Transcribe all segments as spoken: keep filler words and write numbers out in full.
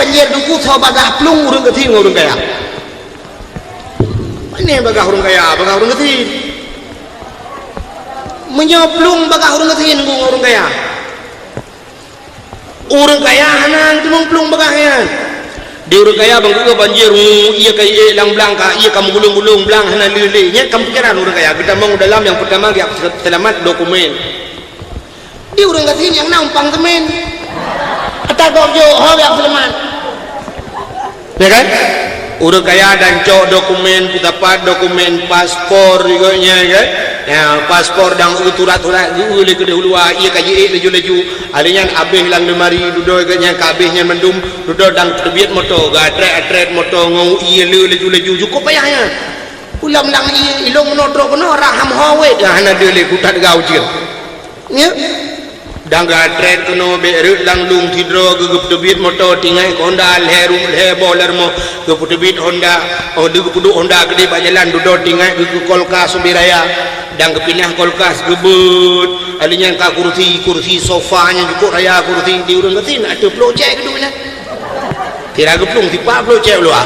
Banjir duku soe bagah plueng ureuëng gasien ngon ureuëng kaya. Pane bagah ureuëng kaya, bagah ureuëng gasien. Meunyoe plueng bagah ureuëng gasien ngon ureuëng kaya. Ureuëng kaya hana teumeung plueng bagah nyan. Di ureuëng kaya bang geuh banjir, hu, ié ka ié lam blang ka, ié ka meugulong-gulong blang hana lé-lé. Nyan ka pikiran ureuëng kaya. Geutamong dalam nyang peutama geujak seulamat dokumen. Di ureuëng gasien nyang na umpang seumén. Ata gob jok ho geujak seulamat. Ya kan? Ureuëng kaya dan cok dokumen, peusapat dokumen, paspor juga nya kan. Ya, paspor dan surat-surat geu lé keudeh luwa, ié ka jiék laju-laju. Alèh nyan abéh lam lemari, dudoe geuh nyan ka abéh nyan mandum, dudoe dan teubiet moto, geuatrét-atrét moto ngon ié le laju-laju, cukup payah nyan. Ulam lam ié, ilong meunoe trok keunoe, raham ho wét, hana deuh lé kutat gau jeuet. Nya. Dan geuatrét keunoe bék rhot lam lông sidroe geuh, geupeuteubiet moto tinggai keu Honda lhèe ru-, lhèe boh lam rumoh, geupeuteubiet Honda, oh, geupeudok Honda keudeh bak jalan, dudoe tinggai geuh keu kulkas ubé raya, dan geupinah kulkas geubeuet. Alèh nyan ka kursi, kursi sofa nyang cukup raya kursi di ureuëng gasien, ateueh ploh cèk geuduek nyan. Sira geuplueng sipa ploh cèk luwa.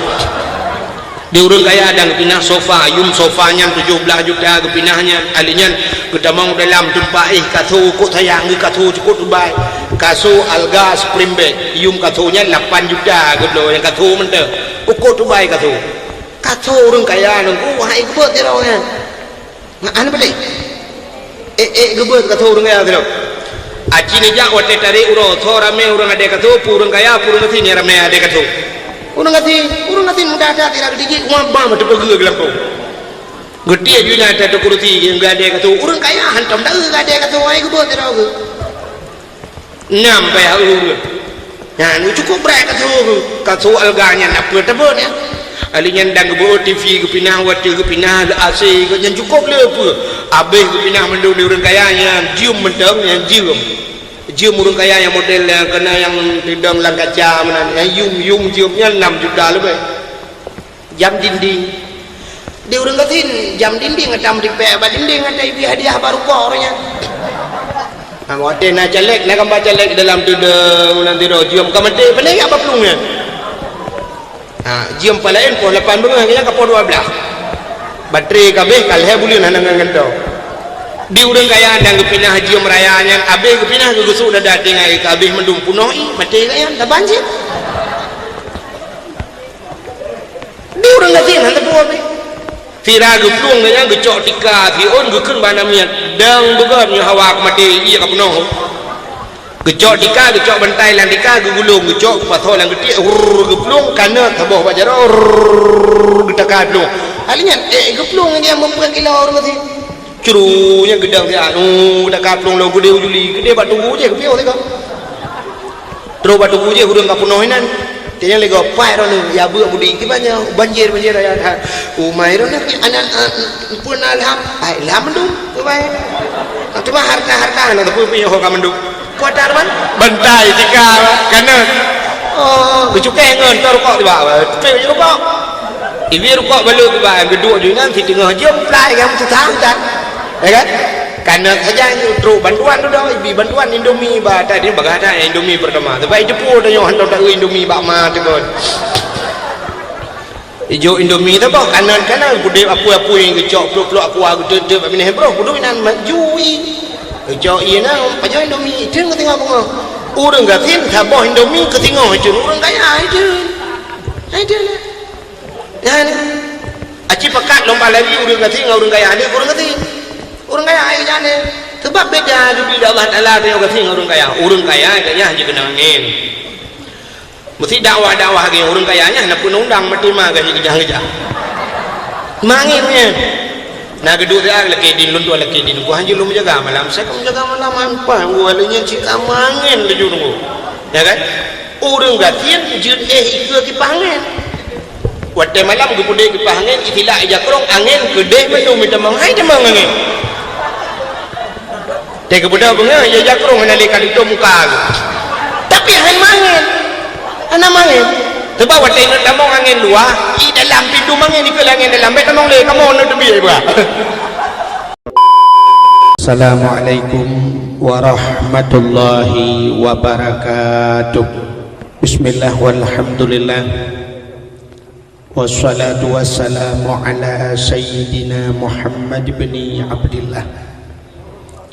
Di ureuëng kaya dan geupinah sofa, yum sofa nyan tujoh blaih juta geupinah nyan, alèh nyan geutamong dalam teumpat éh kasô, kok sayang geuh kasô cukup teubai. Kasô alga spring bed, yum kasô nyan lapan juta geubloe nyang kasô mantong. Kok teubai kasô. Kasô ureuëng kaya nunggu, wahai geubeuet sidroe nyan. Nyan, hana peudeh. Ék-ék geubeuet kasô ureuëng kaya sidroe. Aci neujak watèe tarek uroe, soe ramé ureuëng adé kasô, peue ureuëng kaya, peue ureuëng gasien nyang ramé adé kasô. Ureuëng gasien, ureuëng gasien mudah that, sira geutijik, uang bang meuteupeugeue geulampông. Geutiek ju nyan ateueh kursi, geuadé kasô. Ureuëng kaya hantom deuh geuadé kasô, hai geubeuet sidroe geuh. Nam payah ureuëng. Nyan, cukup brat kasô, kasô alga nyan, na peue teubeuet nyan. Alèh nyan dan geubeuet TV geupinah, watèe geupinah, le AC geuh nyan cukup le peue. Abéh geupinah mandum di ureuëng kaya nyan, jeuem mantong nyan jeuem. Jeuem ureuëng kaya nyang model nyang keunan nyang teudong lam kaca meunan, nyang yum-yum jeuem nyan nam juta leubeh. Jam dinding. Di ureuëng gasien, jam dinding ata meutipék bak dinding, ata ibi hadiah bak rukok ureuëng nyan. Ha, watèe na caleg, na gambar caleg dalam teudong, nanti roh jeuem ka maté, pane jak bak plueng nyan. Ha, jeuem palaén poh lapan beungoh, nyan ka poh dua blaih. Baterai ka abéh, ka lhèe buleuen hana ngon gantoe. Di ureuëng kaya nyang geupinah jeuem raya nyan, abéh geupinah geugeusuk dada tinggai ka abéh mandum punoh ié, maté geuh nyan, taban cit. Di ureuëng gasien hana teupeu abéh. Sira geuplueng nyan geucok tika siôn geukheun bak aneuk miet, dang beugöt nyoe hawa keu maté ié ka peunoh. Geucok tika, geucok bantai lam tika, geugulong, geucok keu pasoe lam geutiek, rrrr, geuplueng, kanöt saboh bak jaroe, rrrr, geutaka plueng. Alèh nyan, ék geuplueng nyan meupeuet kilo ureuëng gasien. Curu nyan geudong siat, oh, geutaka plueng lom geudeh u juli, geudeh bak tugu jih, geupiôh sigoe. Trok bak tugu jih ureuëng ka peunoh inan. Tanyong lé gob, "Pai droeneuh, ya beuet budi kiban nyoe, banjir, banjir raya that." "Umai droeneuh aneuk, eh, peue na ilham?" "Ai, ilham mandum, umai. Teuma harta-harta na teupeu piôh ka mandum." "Kuat that, Teuma?" "Bantai, tika, kanöt." "Oh, geucukéh ngon, toh rukok tiba." Teupeue rukok. Ibi rukok balot tiba, geuduek ju inan, siteungoh jeuem, plai, kan, susah, susah. Ya kan? Kanöt saja trok bantuan tu dah, ibi bantuan Indomie ba tadi bagah dah Indomie pertama. Sebab itu pun tanya hantar tak Indomie bak ma tu pun. Ijo Indomie tu bah kanöt kanöt gudeb apui-apui geucok pluk-pluk aqua geuteuteup bak binéh broh kudu inan jui. Geucok ié na pajoh Indomie itu tengah bunga. Ureuëng gasien saboh Indomie keu singoh itu ureuëng kaya itu. Itu lah. Nyan, aci pakat lomba lari ureuëng gasien ngon ureuëng kaya, ni ureuëng gasien. Ureuëng kaya ai jane. Sebab beda geubri lé Allah Taala tanyoe gasien ngon ureuëng kaya. Ureuëng kaya geunyah jih keunong angén. Meusti dakwah-dakwah geuh ureuëng kaya nyan na peue undang meuteuma geuh jih keujah-keujah. Mangén nyan. Na geuduek siat lakée din lôn tuan lakée din. Ku hanjeuet lôn meujaga malam. Saya ka meujaga malam han paih. Ku lheueh nyan cit ka mangén laju nunggu. Ya kan? Ureuëng gasien jeuet éh ikeue kipah angén. Watée malam geupeudeh kipah angén, itilak ija krong, angén keudeh mandum itamong, hai tamong angén. Teuh geupeudeh beungoh, ija krong hana lé ka tutoe muka geuh. Tapi hana mangén. Hana mangén. Sebab watée ineuk tamong angén luwa, i dalam pintoe mangén ikeue lé angén dalam, bék tamong lé, kamoe neuteubiet bah. Assalamualaikum warahmatullahi wabarakatuh. Bismillah, walhamdulillah. Wassalatu wassalamu ala sayyidina Muhammad bin Abdillah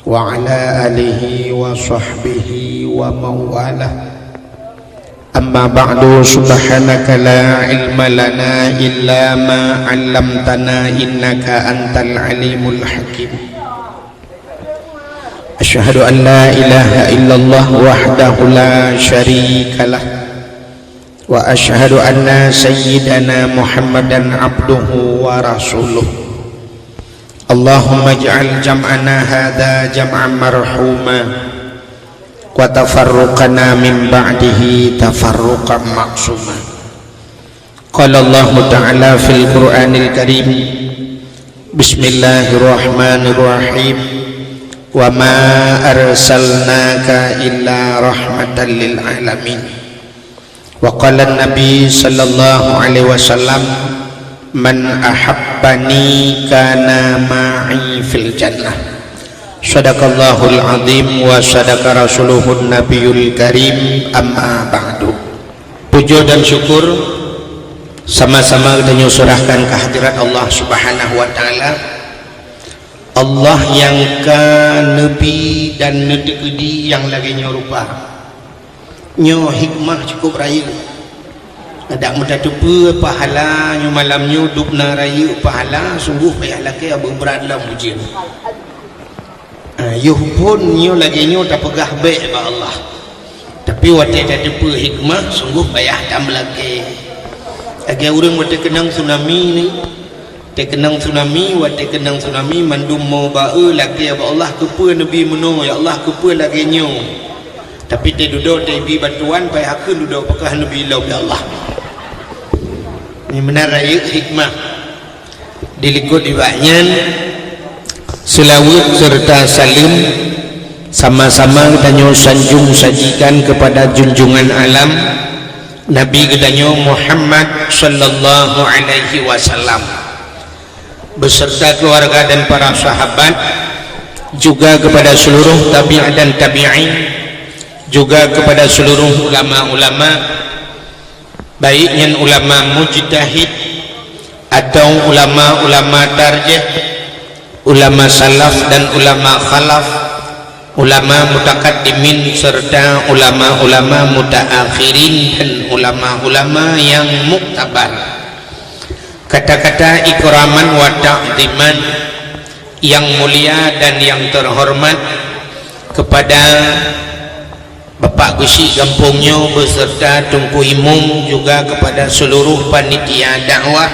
wa ala alihi wa sahbihi wa mawalah. Amma ba'du, subhanaka la ilma lana illa ma 'allamtana innaka antal alimul hakim. Asyhadu an la ilaha illallah wahdahu la syarikalah, wa asyhadu anna sayyidana Muhammadan abduhu wa rasuluh. Allahumma ij'al jam'ana hadza jam'an marhuma, wa tafarruqana min ba'dihi tafarruqan ma'suma. Qala Allahu ta'ala fil Qur'anil Karim, bismillahirrahmanirrahim, wa ma arsalnaka illa rahmatan lil alamin. Wa qala Nabi sallallahu alaihi wasallam, man ahabbani kana ma'i fil jannah. Sadaqallahul azim wa sadaqa rasuluhun nabiyul karim, amma ba'du. Puja dan syukur sama-sama geutanyoe surahkan keuhadirat Allah Subhanahu wa Ta'ala. Allah nyang ka neubi dan neuteukeudi nyang lagée nyoe rupa. Nyoe hikmah cukup rayeuk. Adak meutateupeue pahala nyoe malam nyoe dubna rayeuk pahala, sungguh payah lakée abu brat lom ujeuen. Ah, yoh phon nyoe lagée nyoe tapeugah bék bak Allah. Tapi watée tateupeue hikmah, sungguh payah tameulakée. Lagée ureuëng watée keunong tsunami ni, watée keunong tsunami, watée keunong tsunami, mandum mo ba-e lakée bak Allah, keupeue neubi meunoe, ya Allah, keupeue lagée nyoe. Tapi teududoe teubi bantuan, payah kheun dudoe, peugah neubi lom, ya Allah. Ni meunan rayeuk hikmah. Dilikot nibak nyan, seulaweuet seureuta saleuem sama-sama geutanyoe sanjong sajikan keupada junjungan alam, Nabi geutanyoe Muhammad sallallahu alaihi wasallam, beserta keluarga dan para sahabat, juga kepada seluruh tabi'in dan tabi'in, juga kepada seluruh ulama-ulama, baik nyan ulama mujtahid atau ulama-ulama tarjih, ulama salaf dan ulama khalaf, ulama mutakaddimin serta ulama-ulama mutaakhirin dan ulama-ulama yang muktabar. Kata-kata ikraman wa ta'ziman, yang mulia dan yang terhormat kepada Bapak Geuchik gampông nyoe beserta Teungku Imum, juga kepada seluruh panitia dakwah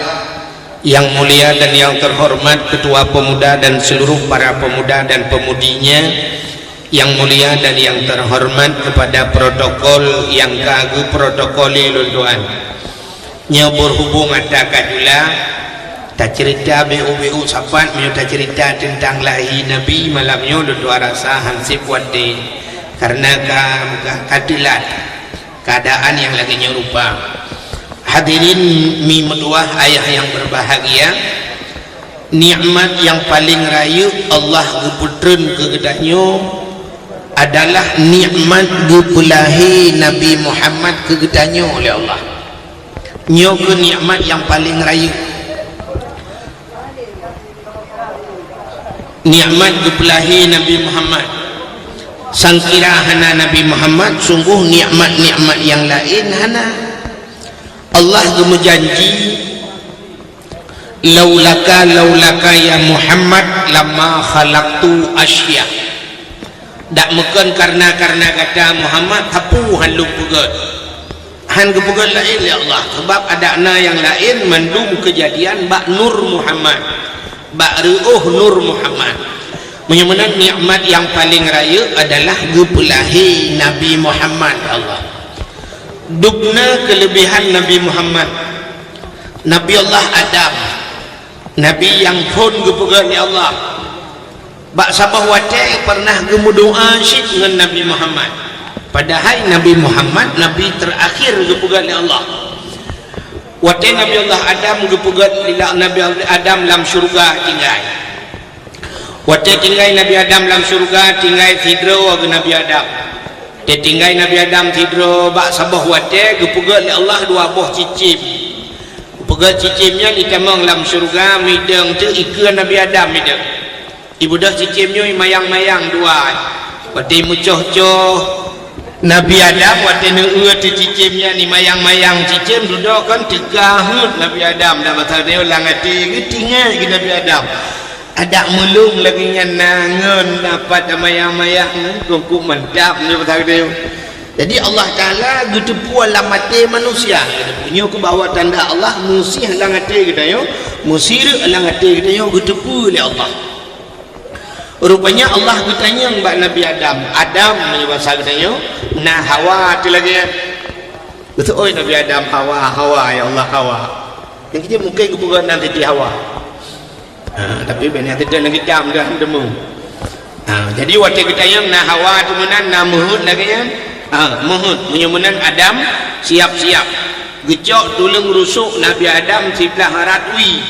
yang mulia dan yang terhormat Ketua Pemuda dan seluruh para pemuda dan pemudinya, yang mulia dan yang terhormat kepada protokol nyang ka geuprotokoli lôn tuan. Nyoe berhubung ata ka jula, tacerita beu-beu sapat meunyoe tacerita teuntang lahé Nabi malam nyoe lôn dua rasa hansép watée, karna ka, ka, ka teulat keuadaan nyang lagée nyoe rupa. Hadirin mi meutuwah ayah nyang berbahagia, nikmat nyang paleng rayeuk Allah geupeutreun keu geutanyoe adalah nikmat geupeulahé Nabi Muhammad keu geutanyoe lé Allah. Nyoe kheueh nikmat nyang paleng rayeuk. Nikmat geupeulahé Nabi Muhammad. Sangkira hana Nabi Muhammad, sungguh nikmat-nikmat nyang laén hana. Allah geumeujanji, "Laulaka, laulaka ya Muhammad, lama khalaqtu asya." Dak meukon karna-karna gata Muhammad, sapeue han lôn peugét. Han geupeugét laén lé Allah, sabab adak na nyang laén mandum keujadian bak nur Muhammad, bak reuôh nur Muhammad. Meunyoe meunan nikmat nyang paleng rayeuk adalah geupeulahé Nabi Muhammad Allah. Dubna keuleubehan Nabi Muhammad. Nabi Allah Adam, Nabi nyang phon geupeugét lé Allah. Bak saboh watée pernah geumeudoá cit ngon Nabi Muhammad. Padahai Nabi Muhammad Nabi terakhir geupeugét lé Allah. Watée Nabi Allah Adam geupeugét lé Nabi Adam lam syeuruga tinggai. Watée tinggai Nabi Adam lam syeuruga, tinggai sidroe geuh Nabi Adam. Teutinggai Nabi Adam sidroe bak saboh watée geupeugét lé Allah dua boh cicém. Geupeugét cicém nyan jitamong lam syeuruga, mideueng teuk ikeue Nabi Adam mideueng. Ibeudôh cicém nyoe imayang-mayang dua. Watée meucoh-coh Nabi Adam watée neueu teucicém nyan imayang-mayang cicém dudoe kon teuka heuet Nabi Adam dan masa nyoe lam até geutinggai geuh Nabi Adam. Adak meulông lagée nyan na ngon dapat amayang-mayang ngon kungkuk mantap nyoe masa nyoe. Jadi Allah Taala geuteupeue lam até manusia. Nyoe keuh bahwa tanda Allah meusih lam até geutanyoe, meusirek lam até geutanyoe geuteupeue lé Allah. Rupanya Allah geutanyong bak Nabi Adam, "Adam," meunyoe basa geutanyoe, "na Hawa teu lagée?" Geuteupeue Nabi Adam, "Hawa, Hawa, ya Allah, Hawa." Nyang keujieb mungken geupeugah nan Siti Hawa. Ha, tapi bèk nyang teudeuk lagée dam dah deungoe. Ha, jadi watée geutanyong na Hawa teuh meunan na meuheuet lagée nyan. Ha, meuheuet. Meunyoe meunan Adam siap-siap. Geucok tuleueng rusok Nabi Adam siblah rot wie.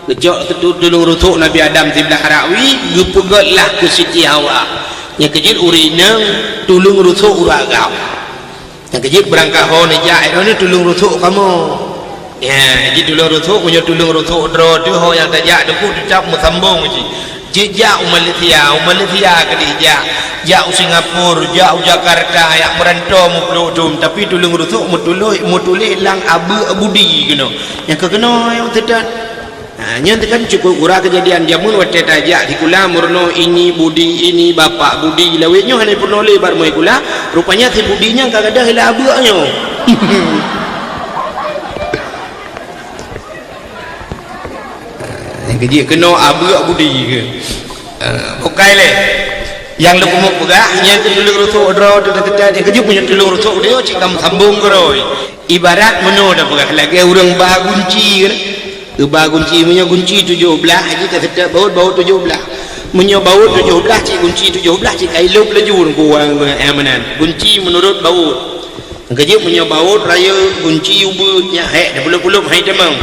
Geucok tu-, tuleueng rusok Nabi Adam siblah rot wie, geupeugét lah keu Siti Hawa. Nyang keujieb ureueng inong tuleueng rusok ureueng agam. Nyang keujieb beurangkat ho neujak, eh, droeneuh tuleueng rusok kamoe. Ya, jih tuleueng rusok, meunyoe tuleueng rusok droe teuh ho nyang tajak teupeu teutap meusambong jih. Jih jak u Malaysia, u Malaysia keudeh jak. Jak u Singapura, jak u Jakarta, jak meuranto meupluek dum, tapi tuleueng rusok meutuléh, meutuléh lam abeuk budi keunoe. Nyang keu keunoe nyang teutat. Ha, nyan teuh kan cukup gura keujadian jameun watée tajak sikula meurunoe ini budi, ini bapak budi, lawét nyoe hana peurunoe lé bak rumoh sikula, rupanya si budi nyan ka gadôh lam abeuk nyoe. Nyang keujieb keunoe abeuk budi keuh. Ha, bukai lé. Nyang lôn peugah, nyan keuh tuleueng rusok droe teuh teutat, nyang keujieb meunyoe tuleueng rusok droe cit ka meusambong keudroe. Ibarat meunoe tapeugah lagée ureueng ba gunci kan. Geuba gunci, meunyoe gunci tujoh blaih, jih taseutôt baut, baut tujoh blaih. Meunyoe baut tujoh blaih, cit gunci tujoh blaih, cit ka ilôb laju ngon ureueng, eh, meunan. Gunci meunurot baut. Keujeuet meunyoe baut rayeuk, gunci ubeut, nyan hék tapulop-pulop hai tamong.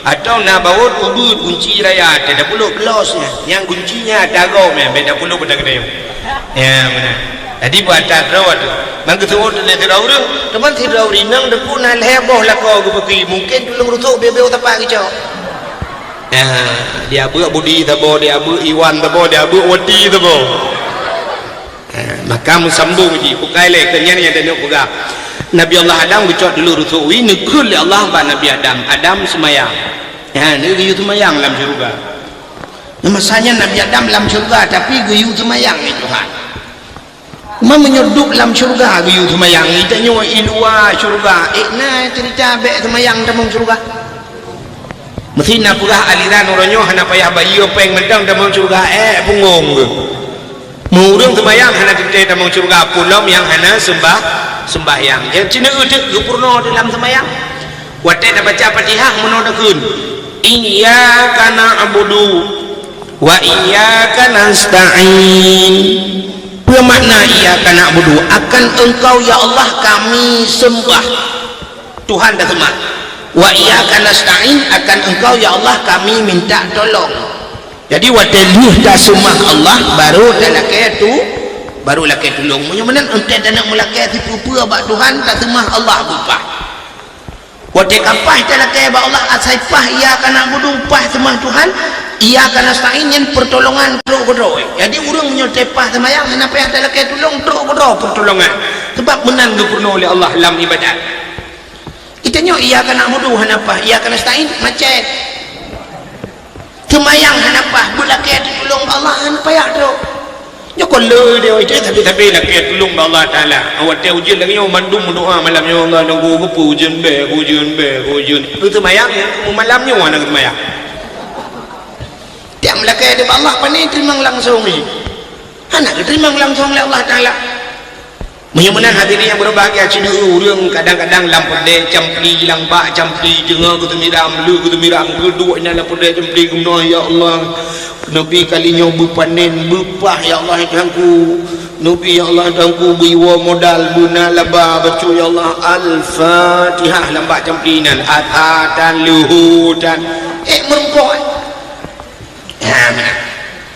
Atawa na baut ubeut, gunci raya, tapulop los nyan. Nyang gunci nyan ata gob nyan, bèk tapulop ata geutanyoe. Ya, meunan. Jadi, bak ata droe tu, ban geuseuôt lé sidroe ureueng, teuma sidroe ureueng inong teupeu na lhèe boh lakoe geupeuki, mungken tuleueng rusok biôh-biôh sapat geucok. Ya, di abeuk budi saboh, di abeuk iwan saboh, di abeuk wati saboh. Ha, maka meusambong jih, bukai lé keu nyan nyang tanyoe peugah. Nabi Allah Adam geucok tuleueng rusok wie, neukheun lé Allah bak Nabi Adam, "Adam, seumayang." Ha, neugeuyue seumayang lam syeuruga. Nah, masa nyan Nabi Adam lam syeuruga, tapi geuyue seumayang lé Tuhan. Cuma meunyoe duek lam syeuruga geuyue seumayang, geutanyoe i luwa syeuruga, ék na ceurita bèk seumayang tamong syeuruga? Meusti na peugah aliran uroe nyoe hana payah bayeue péng mantong tamong syeuruga, ék punggong geuh. Meu ureueng seumayang hana teuntèe tamong syeuruga, peue lom nyang hana seumbah-, seumbahyang. Nyang sineuk teuk geupeurunoe dalam seumayang. Watèe tabaca Fatihah meunoe takheun, "Iyyaka na'budu wa iyyaka nasta'in." Peue makna iyyaka na'budu? Akan Engkau, ya Allah, kami seumbah. Tuhan taseumah. Wa iyyaka nasta'in, akan Engkau, ya Allah, kami minta tolong. Jadi, watèe lheueh taseumah Allah, baru talakèe tu, baru lakèe tulông. Meunyoe meunan, enteuk taneuk meulakèe sipeue-peue bak Tuhan, taseumah Allah beupah. Watèe ka paih talakèe bak Allah, asai paih iyyaka na'budu, paih seumah Tuhan, iyyaka nasta'in nyan peurtolongan trok keudroe. Jadi ureueng meunyoe teupaih seumayang hana payah talakèe tulông, trok keudroe peurtolongan. Sabab meunan geupeurunoe lé Allah lam ibadat. Geutanyoe iyyaka na'budu hana paih, iyyaka nasta'in macet. Seumayang hana paih, beulakèe teutulông bak Allah hana payah trok. Nyoe kon le dia, itu tapi-tapi lakèe tulông bak Allah Taala. Watèe ujeuen lagèe nyoe mandum meudoa malam nyoe, "Allah, nunggu geupeu ujeuen bèe, ujeuen bèe, ujeuen." Itu seumayang, malam nyoe hana seumayang. Tiep lakèe di bak Allah, pane teurimong langsong ni. Hana geuteurimong langsong lé Allah Taala. Meunyoe meunan hadirin nyang berbahagia, ci deuh ureueng kadang-kadang lam peureudèe campli, lam bak campli, teungoh geuteumira, meuleuh geuteumira, geuduek inan lam peureudèe campli, geumoe, "Ya Allah, neubi kali nyoe beupanen, beupah, ya Allah, ya Tuhanku. Neubi, ya Allah, ya Tuhanku, beuiwoe modal, beuna laba, bacut, ya Allah." Al-Fatihah lam bak campli inan, ata tan, leuhô tan. Eh, meurumpok, eh. Ha, meunan.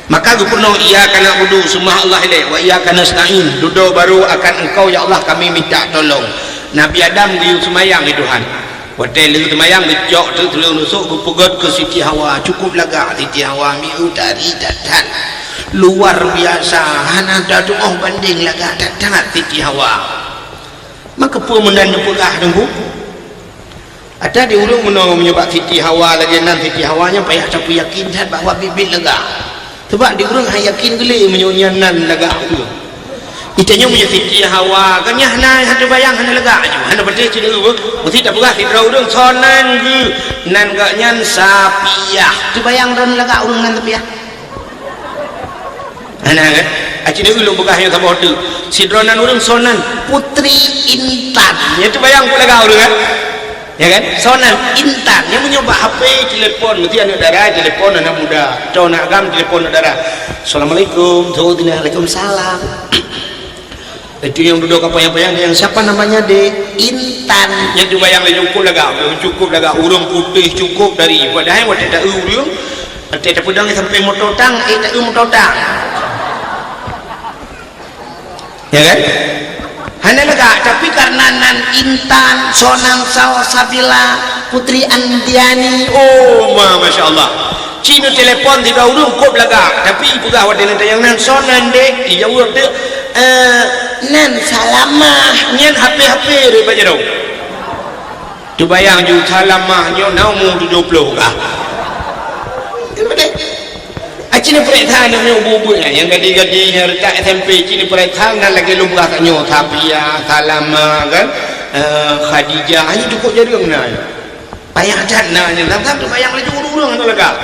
Maka geupeunoh, "Iyyaka na'budu," seumah Allah ilée, "wa iyyaka nasta'in," dudoe barô akan Engkau, ya Allah, kami minta tolong. Nabi Adam geuyue seumayang di Tuhan. Watée lheueh seumayang, geucok teuk tuleueng rusok, geupeugét keu Siti Hawa. Cukup lagak Siti Hawa, mieu tari that-that. Luar biasa, hana tatuoh bandeng lagak that-that Siti Hawa. Maka peue meunan neupeugah Teungku? Ata di ureuëng meunoe meunyoe bak Siti Hawa lagée nan, Siti Hawa nyan payah tapeuyakin that bahwa biet-biet lagak. Sabab di ureuëng han yakin geulée meunyoe nyan nan lagak ureuëng. Itanyoe meunyoe Siti Hawa, kan nyan hana, hana teubayang, hana lagak aju, hana patéh cit ureuëng. Meusti tapeugah sidroe ureuëng, "Soe nan geuh?" Nan geuh nyan Sapiah. Teubayang droe lagak ureuëng nan Sapiah? Hana kan? Aci deungoe lôn peugah nyoe saboh teuk. Sidroe nan ureuëng, "Soe nan?" "Putri Intan." Nyan teubayang peue lagak ureuëng kan? Ya kan? "Soe nan?" "Intan." Nyan meunyoe bak H P, telepon, meusti aneuk dara telepon aneuk muda. Atau aneuk agam telepon aneuk dara. "Assalamualaikum." "Waalaikumsalam." Itu nyang dudoe ka panyang-panyang, nyang, "Siapa namanya, Dek?" "Intan." Nyan teubayang laju, cukup lagak, cukup lagak, ureuëng putéh, cukup dari. Padahai watée ta-eu ureuëng, watée tapeudong sampai moto tang, eh, ta-eu moto tang. Ya kan? Hana lagak, tapi karena nan Intan, soe nan Salsabila, Putri Andiani, oh, ma-, masya Allah. Ci neutelepon sidroe ureuëng kôb lagak, tapi peugah watée neutanyong, "Nan soe nan, Dek?" Ijaweueb teuk, "Eh, nan Salamah." Nyan H P-H P reueh bak jaroe. Teubayang ju Salamah nyoe na umu tujoh ploh kah? Kan beutôi? Aci neupeuriksa aneuk nyoe ubu-ubu nyan, nyang gadih-gadih, nyang reutak S M P, ci neupeuriksa nan lagée lôn peugah tanyoe, Safiah, Salamah, kan? Eh, Khadijah, hanya cukup jareueng na. Payah that na nyan, lam-lam teubayang laju ureuëng-ureuëng hana lagak.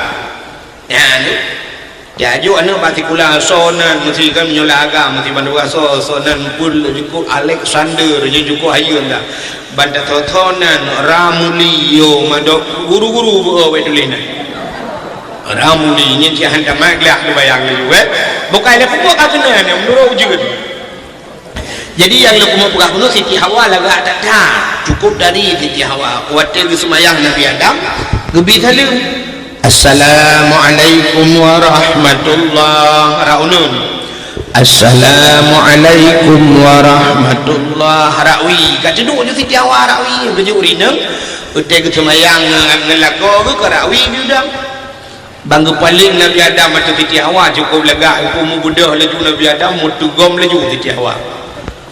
Nyan, tajok aneuk bak sikula, "Soe nan?" Meusti kan meunyoe lam agam, meusti ban peugah soe, "Soe nan?" Pun jukuk Alexander, jukuk hayeuen dah. Ban tasoe, "Soe nan?" "Ramli." Yo, madok guru-guru beu, oh, wéh tuléh nan. Ramli, nyan cit han tamat glah teubayang laju, eh. Bukai lé peubuet ka keunan, meunurot ujeuen. Jadi, nyang lôn keumeung peugah bunoe, Siti Hawa lagak that-that. Cukup dari Siti Hawa. Watée geuseumayang Nabi Adam, geubi saleuem, "Assalamualaikum warahmatullah," rot uneuen. "Assalamualaikum warahmatullah," rot wie. Ka teuduek ju Siti Hawa rot wie, beujeuet rineueng. Watée geuseumayang ngon, ngon lakoe geuh ka rot wie di udang. Ban geupaleng Nabi Adam ateueh Siti Hawa, cukup lagak, geupeumeubeudoh laju Nabi Adam, meuteugom laju Siti Hawa.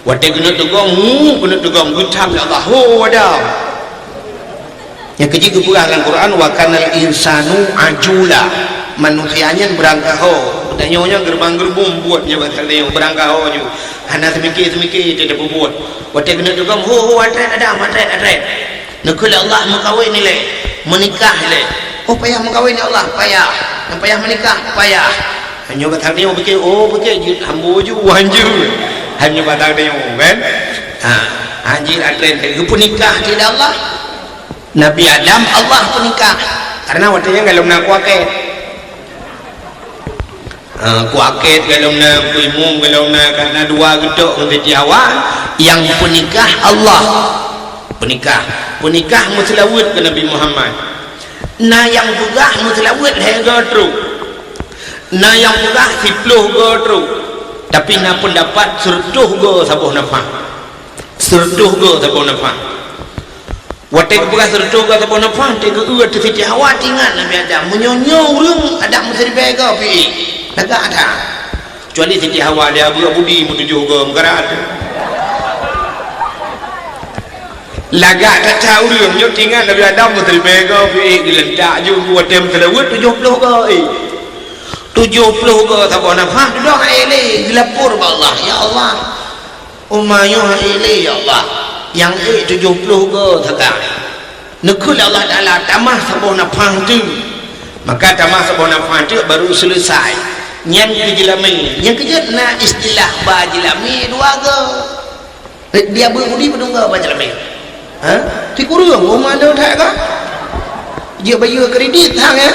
Watée keuneuk teugom, hu, keuneuk teugom, geutham lé Allah, "Ho, Adam!" Nyang keujeuet geupeugah lam Quran, "Wa kanal insanu ajula." Manusia nyan beurangkaho. Tanyoe nyan geureubang-geureubong buet nyoe, basa tanyoe beurangkaho ju. Hana seumiké-seumiké teuh tapeubuet. Watée keuneuk teugom, "Ho, ho, atrét, Adam, atrét, atrét." Neukheun lé Allah meukawen ilée, meunikah ilée. Oh, payah meukawen ya Allah, payah. Nyang payah meunikah, payah. Hanyoe batang deungoe pike, oh, pike jeuet hamba ju, wan jeuet. Hanyoe batang deungoe, kan? Ha, hanjeuet atrén geupeunikah cit lé Allah. Nabi Adam Allah peunikah. Karena watée nyan golom na kuakée. Ha, kuakét golom na, kuimum golom na, karena dua geutok ngon Siti Hawa, nyang peunikah Allah. Peunikah. Peunikah meuseulaweuet keu Nabi Muhammad. Na nyang peugah meuseulaweuet lhée goe trok. Na nyang peugah siploh goe trok. Tapi na peundapat seureutôh goe saboh nafah. Seureutôh goe saboh nafah. Watée geupeugah seureutôh goe saboh nafah, watée geu-eu ateueh Siti Hawa, teuingat Nabi Adam. Meunyoe nyoe ureuëng, Adam meuseuribée goe piéh. Lagak that. Kecuali Siti Hawa, dia beureukat budi meutujoh goe, meukarat. Lagak that-that ureuëng, nyoe teuingat Nabi Adam meuseuribée goe piéh, geulentak ju watée meuseulaweuet tujoh ploh goe, eh. Tujoh ploh goe saboh nafah, dudoe hai lé, geulapor bak Allah, "Ya Allah, uma nyoe hai lé, ya Allah, nyang ék tujoh ploh goe sagai." Neukheun lé Allah Taala, "Tamah saboh nafah teuk." Maka tamah saboh nafah teuk baru seuleusai. Nyan keu jeulamé. Nyang keujeuet na istilah ba jeulamé dua goe. Dia beu budi padum goe ba jeulamé. Ha? Sikureueng, uma nyoe that goe. Jeuet bayeue kredit hang, ya.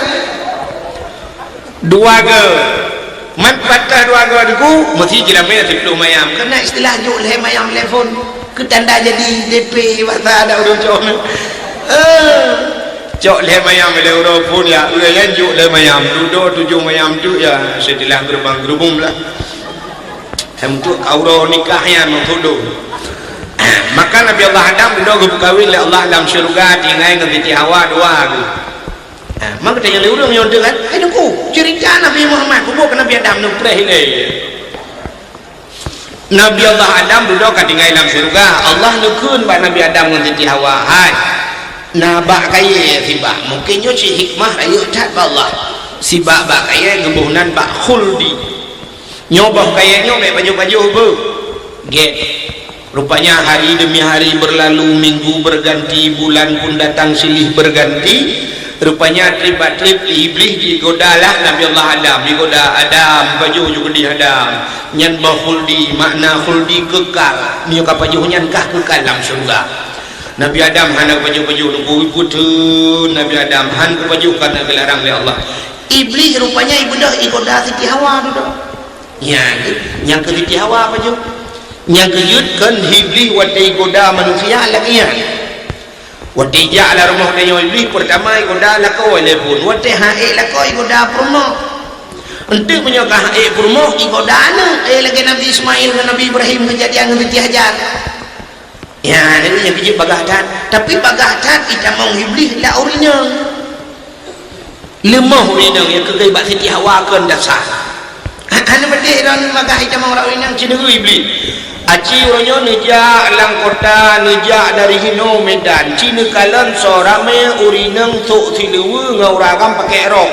Dua goe. Man patah dua goe Teungku, meusti jeulamé siploh mayam. Keunan istilah jok lhée mayam telepon. Keu tanda jadi D P basa adat ureuëng cok nyoe. Eh, Cok lhèe mayam lé uroe phon ya, ureueng nyan jok lhèe mayam, dudoe tujoh mayam tu ya, seutilah geurubang-geurubum lah. Untuk uroe nikah nyan meutudoh. Maka Nabi Allah Adam dudoe geupeukawen lé Allah lam syeuruga tinggai ngon Siti Hawa dua geuh. Ha, maka tanyong lé ureueng nyoe teuh kan, "Hai Teungku, ceurita Nabi Muhammad, peue buet keu Nabi Adam neupreh ilèe?" Nabi Allah Adam dudoe ka tinggai lam syeuruga. Allah neukheun bak Nabi Adam ngon Siti Hawa, "Hai, na bak kayèe sibak." Mungken nyoe cit hikmah rayeuk that bak Allah. Sibak bak kayèe geuboh nan bak khuldi. Nyoe boh kayèe nyoe bèk pajoh-pajoh beuh. Gèt. Rupanya hari demi hari berlalu, minggu berganti, bulan pun datang silih berganti. Rupanya treb bak treb Iblih jigoda lah Nabi Allah Adam. Jigoda, "Adam, pajoh ju keudéh Adam. Nyan boh khuldi, makna khuldi kekal. Meunyoe ka pajoh nyan kah kekal lam syeuruga." Nabi Adam hana pajoh-pajoh, nunggu ikuteun Nabi Adam, han geupajoh karena geularang lé Allah. Iblih rupanya ibeudôh igoda Siti Hawa dudoe. Nyan, nyang keu Siti Hawa pajoh. Nyang keujeuet kon Iblih watèe igoda manusia lagèe nyan. Watèe jak lam rumoh tanyoe Iblih, peurtama igoda lakoe lé phon. Watèe han ék lakoe igoda peurumoh. Enteuk meunyoe ka han ék peurumoh, igoda aneuk, eh, lagèe Nabi Ismail ngon Nabi Ibrahim keujadian ngon Siti Hajar. Ya, jadi nyang keujeuet bagaih that. Tapi bagaih that itamong Iblih lam ureueng inong. Leumoh ureueng inong nyang keugeuh bak Siti Hawa kon dasar. Ha, hana meudeh droeneuh bagaih itamong lam ureueng inong, cit neueu Iblih. Aci uroe nyoe neujak lam kota, neujak dari hinoe Medan. Ci neukalon soe ramè ureueng inong sôk siluweue ngon ureueng agam pakèk rok.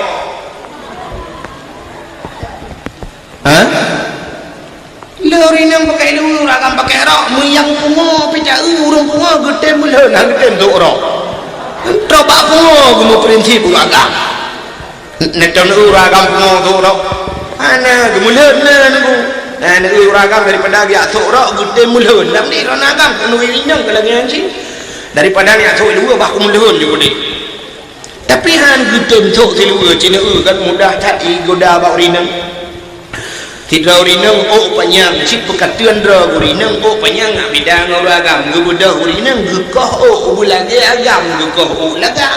Ha? Lé ureueng inong pakèk luweue, ureueng agam pakèk rok, meunyoe pungo pih ta-eu ureueng pungo geutem meulhon, han geutem sôk rok. Trok bak pungo geumeuprinsip ureueng agam. Neutôn eu ureueng agam pungo sôk rok. Hana, geumeulhon na neueu. Na neueu ureueng agam daripada geujak sôk rok geutem meulhon. Lam ni ureueng agam keuneuk inong keu lagèe nyan cit. Daripada neujak sôk luweue bah kumeulhon ju keudéh. Tapi han geutem sôk siluweue, ci neueu kan mudah that igoda bak ureueng inong. Sidroe ureueng inong ôk panyang, cit peukateuen droe ureueng inong ôk panyang, nyak beda ngon ureueng agam. Geubeudôh ureueng inong geukoh ôk, beulagèe agam geukoh ôk lagak.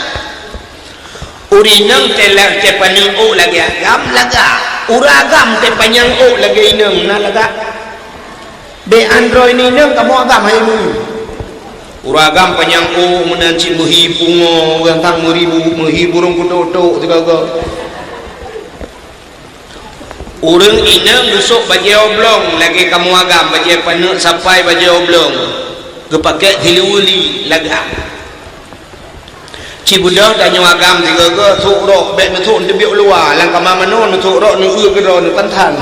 Ureueng inong teulah teupaneuk ôk lagèe agam, lagak. Ureueng agam teupanyang ôk lagèe inong, na lagak. Bèk androe inong kamoe agam hai mu. Ureueng agam panyang ôk meunan cit meuhi pungo, gantang meuribu, meuhi burông kutok-tok sigoe-goe. Ureueng inong geusôk bajèe oblong lagèe kamoe agam, bajèe paneuk sapai bajèe oblong. Geupakèk siluweue li lagak. Ci beudôh tanyoe agam sigoe-goe sôk rok, bèk neusôk neuteubiet u luwa, lam kama manoe neusôk rok neueu keudroe neupantan.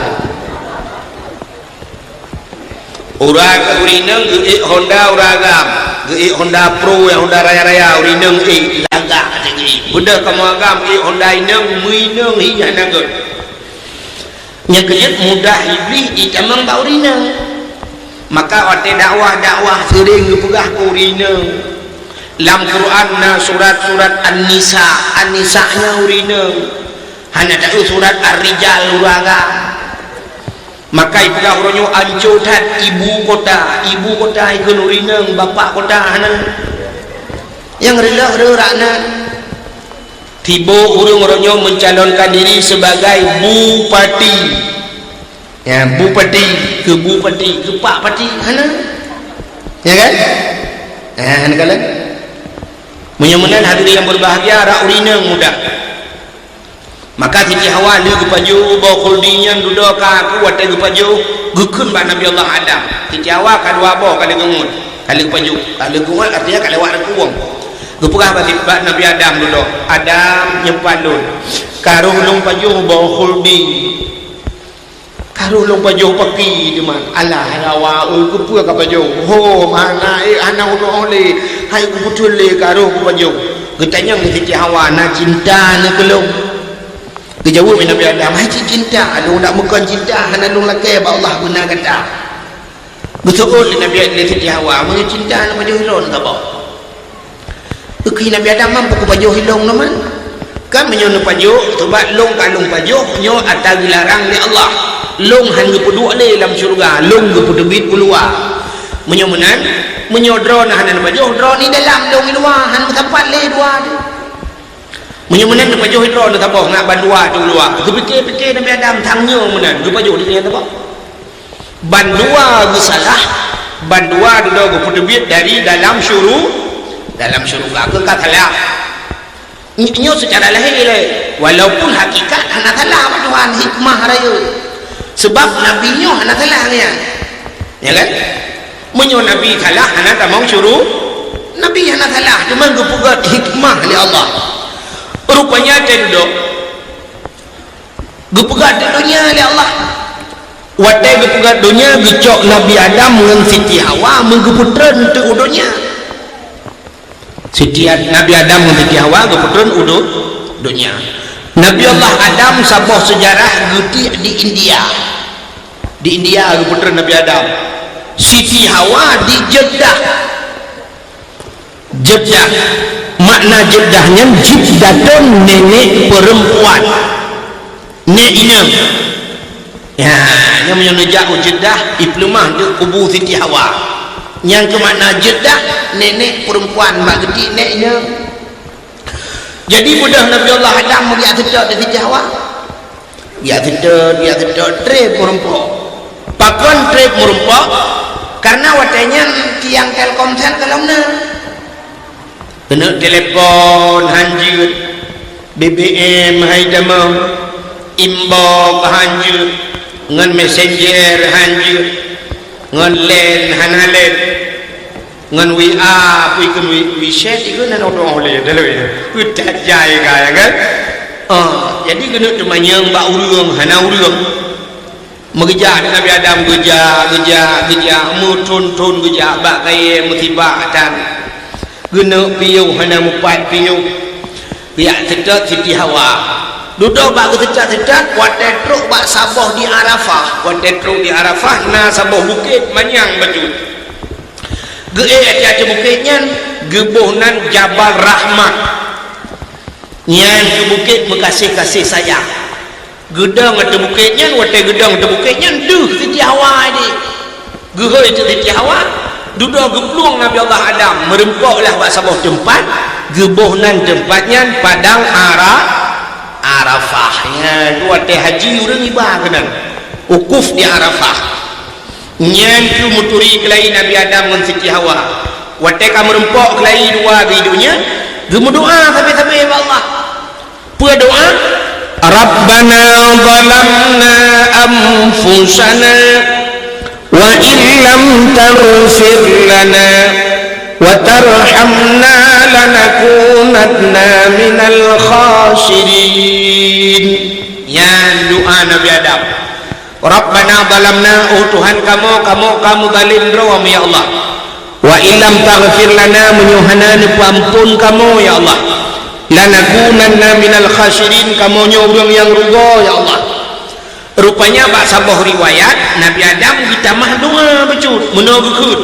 Ureueng, ureueng inong geuék Honda ureueng agam, geuék Honda Pro nyang Honda raya-raya, ureueng inong ék lagak até geuék. Beudôh kamoe agam ék Honda inong, meu inong hi hana göt. Nyang keujeuet mudah Iblih itamong bak ureueng inong. Maka watèe dakwah-dakwah seuring geupeugah keu ureueng inong. Lam Quran na surat-surat An-Nisa, An-Nisa nyan ureueng inong. Hana taeu surat Ar-Rijal ureueng agam. Maka ipeugah uroe nyoe anco that ibu kota, ibu kota ikheun ureueng inong, bapak kota hana. Nyang reuloh reu rak nan. Tiboh ureueng uroe nyoe mencalonkan diri sebagai bupati. Ya, bupati, keu bupati, keu pak pati, hana. Ya kan? Ya, hana kalon. Meunyoe meunan hadirin yang berbahagia, rak ureueng inong muda. Maka Siti Hawa lheueh geupajoh boh khuldi nyan dudoe ka aku watèe geupajoh, geukheun bak Nabi Allah Adam. Siti Hawa ka dua boh ka lheueh geungon, ka lheueh geupajoh, ka lheueh geungon artinya ka lewat reukueng. Geupeugah bak, bak Nabi Adam dudoe, "Adam, nyoe pat lôn, ka roh lôn pajoh boh khuldi." Ka roh lôn pajoh paki teuma. Alah, Hawa, oi, keupeue ka pajoh? Ho, hana, eh, hana unoe lé. Hai, kupeutreun lé, ka roh kupajoh. Geutanyong lé Siti Hawa, "Na cinta na keu lôn?" Geujaweueb lé Nabi Adam, "Hai cit cinta, lôn dak meukon cinta, hana lôn lakèe bak Allah beuna gata." Geuseuôt lé Nabi, lé Siti Hawa, "Meunyoe cinta na pajoh ilôn saboh." Geukheun Nabi Adam, "Man peue kupajoh ilôn nyoe man? Kan meunyoe neupajoh, sabab lôn ka lôn pajoh nyoe ata geularang lé Allah. Lôn han geupeuduek lé lam syeuruga, lôn geupeuteubiet u luwa. Meunyoe meunan, meunyoe droeneuh hana neupajoh, droeneuh dalam, lôn i luwa, han meusapat lé dua teuh." Meunyoe meunan neupajoh droe neusaboh ngat bandua teuh u luwa. Geupike-pike Nabi Adam, sang nyoe meunan geupajoh di nyan saboh. Bandua geusalah, bandua dudoe geupeuteubiet dari dalam syuru-, dalam syuruga keu ka salah. Ny-, nyoe seucara lahé lé, walaupun hakikat hana salah bak Tuhan, hikmah rayeuk. Sebab Nabi nyoe hana salah nyan. Ya kan? Meunyoe Nabi salah, hana tamong syuru-, Nabi hana salah, cuma geupeugét hikmah lé Allah. Rupanya teuh dudoe geupeugét donya lé Allah. Watée geupeugét donya, geucok Nabi Adam ngon Siti Hawa meugeupeutrön teuk u donya. Siti Ad-, Nabi Adam ngon Siti Hawa geupeutron u do-, donya. Nabi Allah Adam saboh seujarah geutiek di India. Di India geupeutron Nabi Adam. Siti Hawa di Jeddah. Jeddah. Makna Jeddah nyan Jiddatun, nenek perempuan. Nék inong. Ya, nyan meunyoe neujak u Jeddah, ipeuleumah di kubu Siti Hawa. Nyang keu makna Jeddah, nenek perempuan, mak geuti nék inong. Jadi beudôh Nabi Allah Adam meugiak seutôt di Siti Hawa. Giak seutôt, giak seutôt, trép meurumpok. Pakon trép meurumpok? Karena watée nyan tiang Telkomsel ka lom na. Keuneuk telepon hanjeuet, B B M hai tamong, inbox hanjeuet, ngon messenger hanjeuet, ngon line hana line, ngon W A pih ikheun, wi-, WeChat ikheun hana udong lé, dah lé. Utak jai ka, ya kan? Oh, jadi keuneuk teumanyong bak ureuëng hana ureuëng. Meugeujak di Nabi Adam, geujak, geujak, geujak, meuthon-thon geujak, bak kayée musibah that. Geuneuk piôh hana mupat piôh. Geujak seutôt Siti Hawa. Dudoe bak geuseutôt-seutôt, watée trok bak saboh di Arafah. Watée trok di Arafah, na saboh bukét manyang bacut. Geuék ateueh bukét nyan, geuboh nan Jabal Rahmah. Nyan keuh bukét meugaséh-gaséh sayang. Geudong ateueh bukét nyan, watée geudong ateueh bukét nyan, deuh Siti Hawa di. Geuhôi teuk Siti Hawa, dudoe geuplueng Nabi Allah Adam, meurumpok lah bak saboh teumpat, geuboh nan teumpat nyan Padang Ara-, Arafah. Nyan watée haji ureuëng iba keunan. Wukuf di Arafah. Nyan keuh meuturi keulayi Nabi Adam ngon Siti Hawa. Watée ka meurumpok keulayi dua di donya, geumeudoá sabe-sabe bak Allah. Peue doá? Rabbana zalamna anfusana wa illam taghfir lana wa tarhamna lanakunanna minal khasirin. Nyan doá Nabi Adam. Rabbana zalamna, oh Tuhan kamoe, kamoe ka meuzalim droe, ya Allah. Wa illam taghfir lana, meunyoe hana neupeuamphon kamoe, ya Allah. Lanakunanna minal khasirin, kamoe nyoe ureuëng nyang rugoe, ya Allah. Rupanya bak saboh riwayat, Nabi Adam geutamah doá bacut, meunoe geukheun,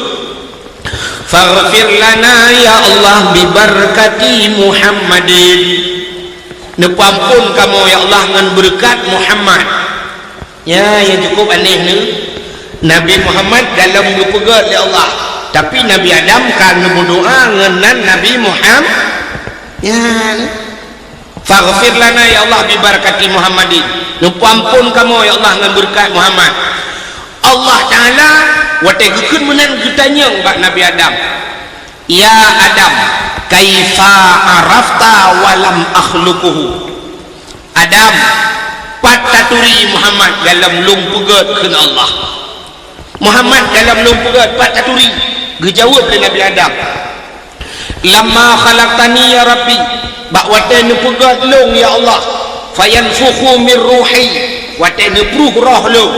"Faghfir lana, ya Allah, bibarakati Muhammadin." Neupeuamphon kamoe, ya Allah, ngon beureukat Muhammad. Nyan nyang cukup aneh nyoe, Nabi Muhammad galom geupeugét lé Allah, tapi Nabi Adam ka geumeudoá ngon nan Nabi Muham-, nyan. Faghfir lana ya Allah bi barakati Muhammadin. Neupeuamphon kamoe ya Allah ngon beureukat Muhammad. Allah Taala watée geukheun meunan geutanyong bak Nabi Adam, "Ya Adam, kaifa arafta wa lam akhluquhu?" Adam, pat taturi Muhammad galom lôn peugét kheun Allah. Muhammad galom lôn peugét pat taturi, geujaweueb lé Nabi Adam. Lamma khalaqtani ya Rabbi, bak watée neupeugét lôn ya Allah, fayanfukhu mir ruhi, watée neupruh roh lôn.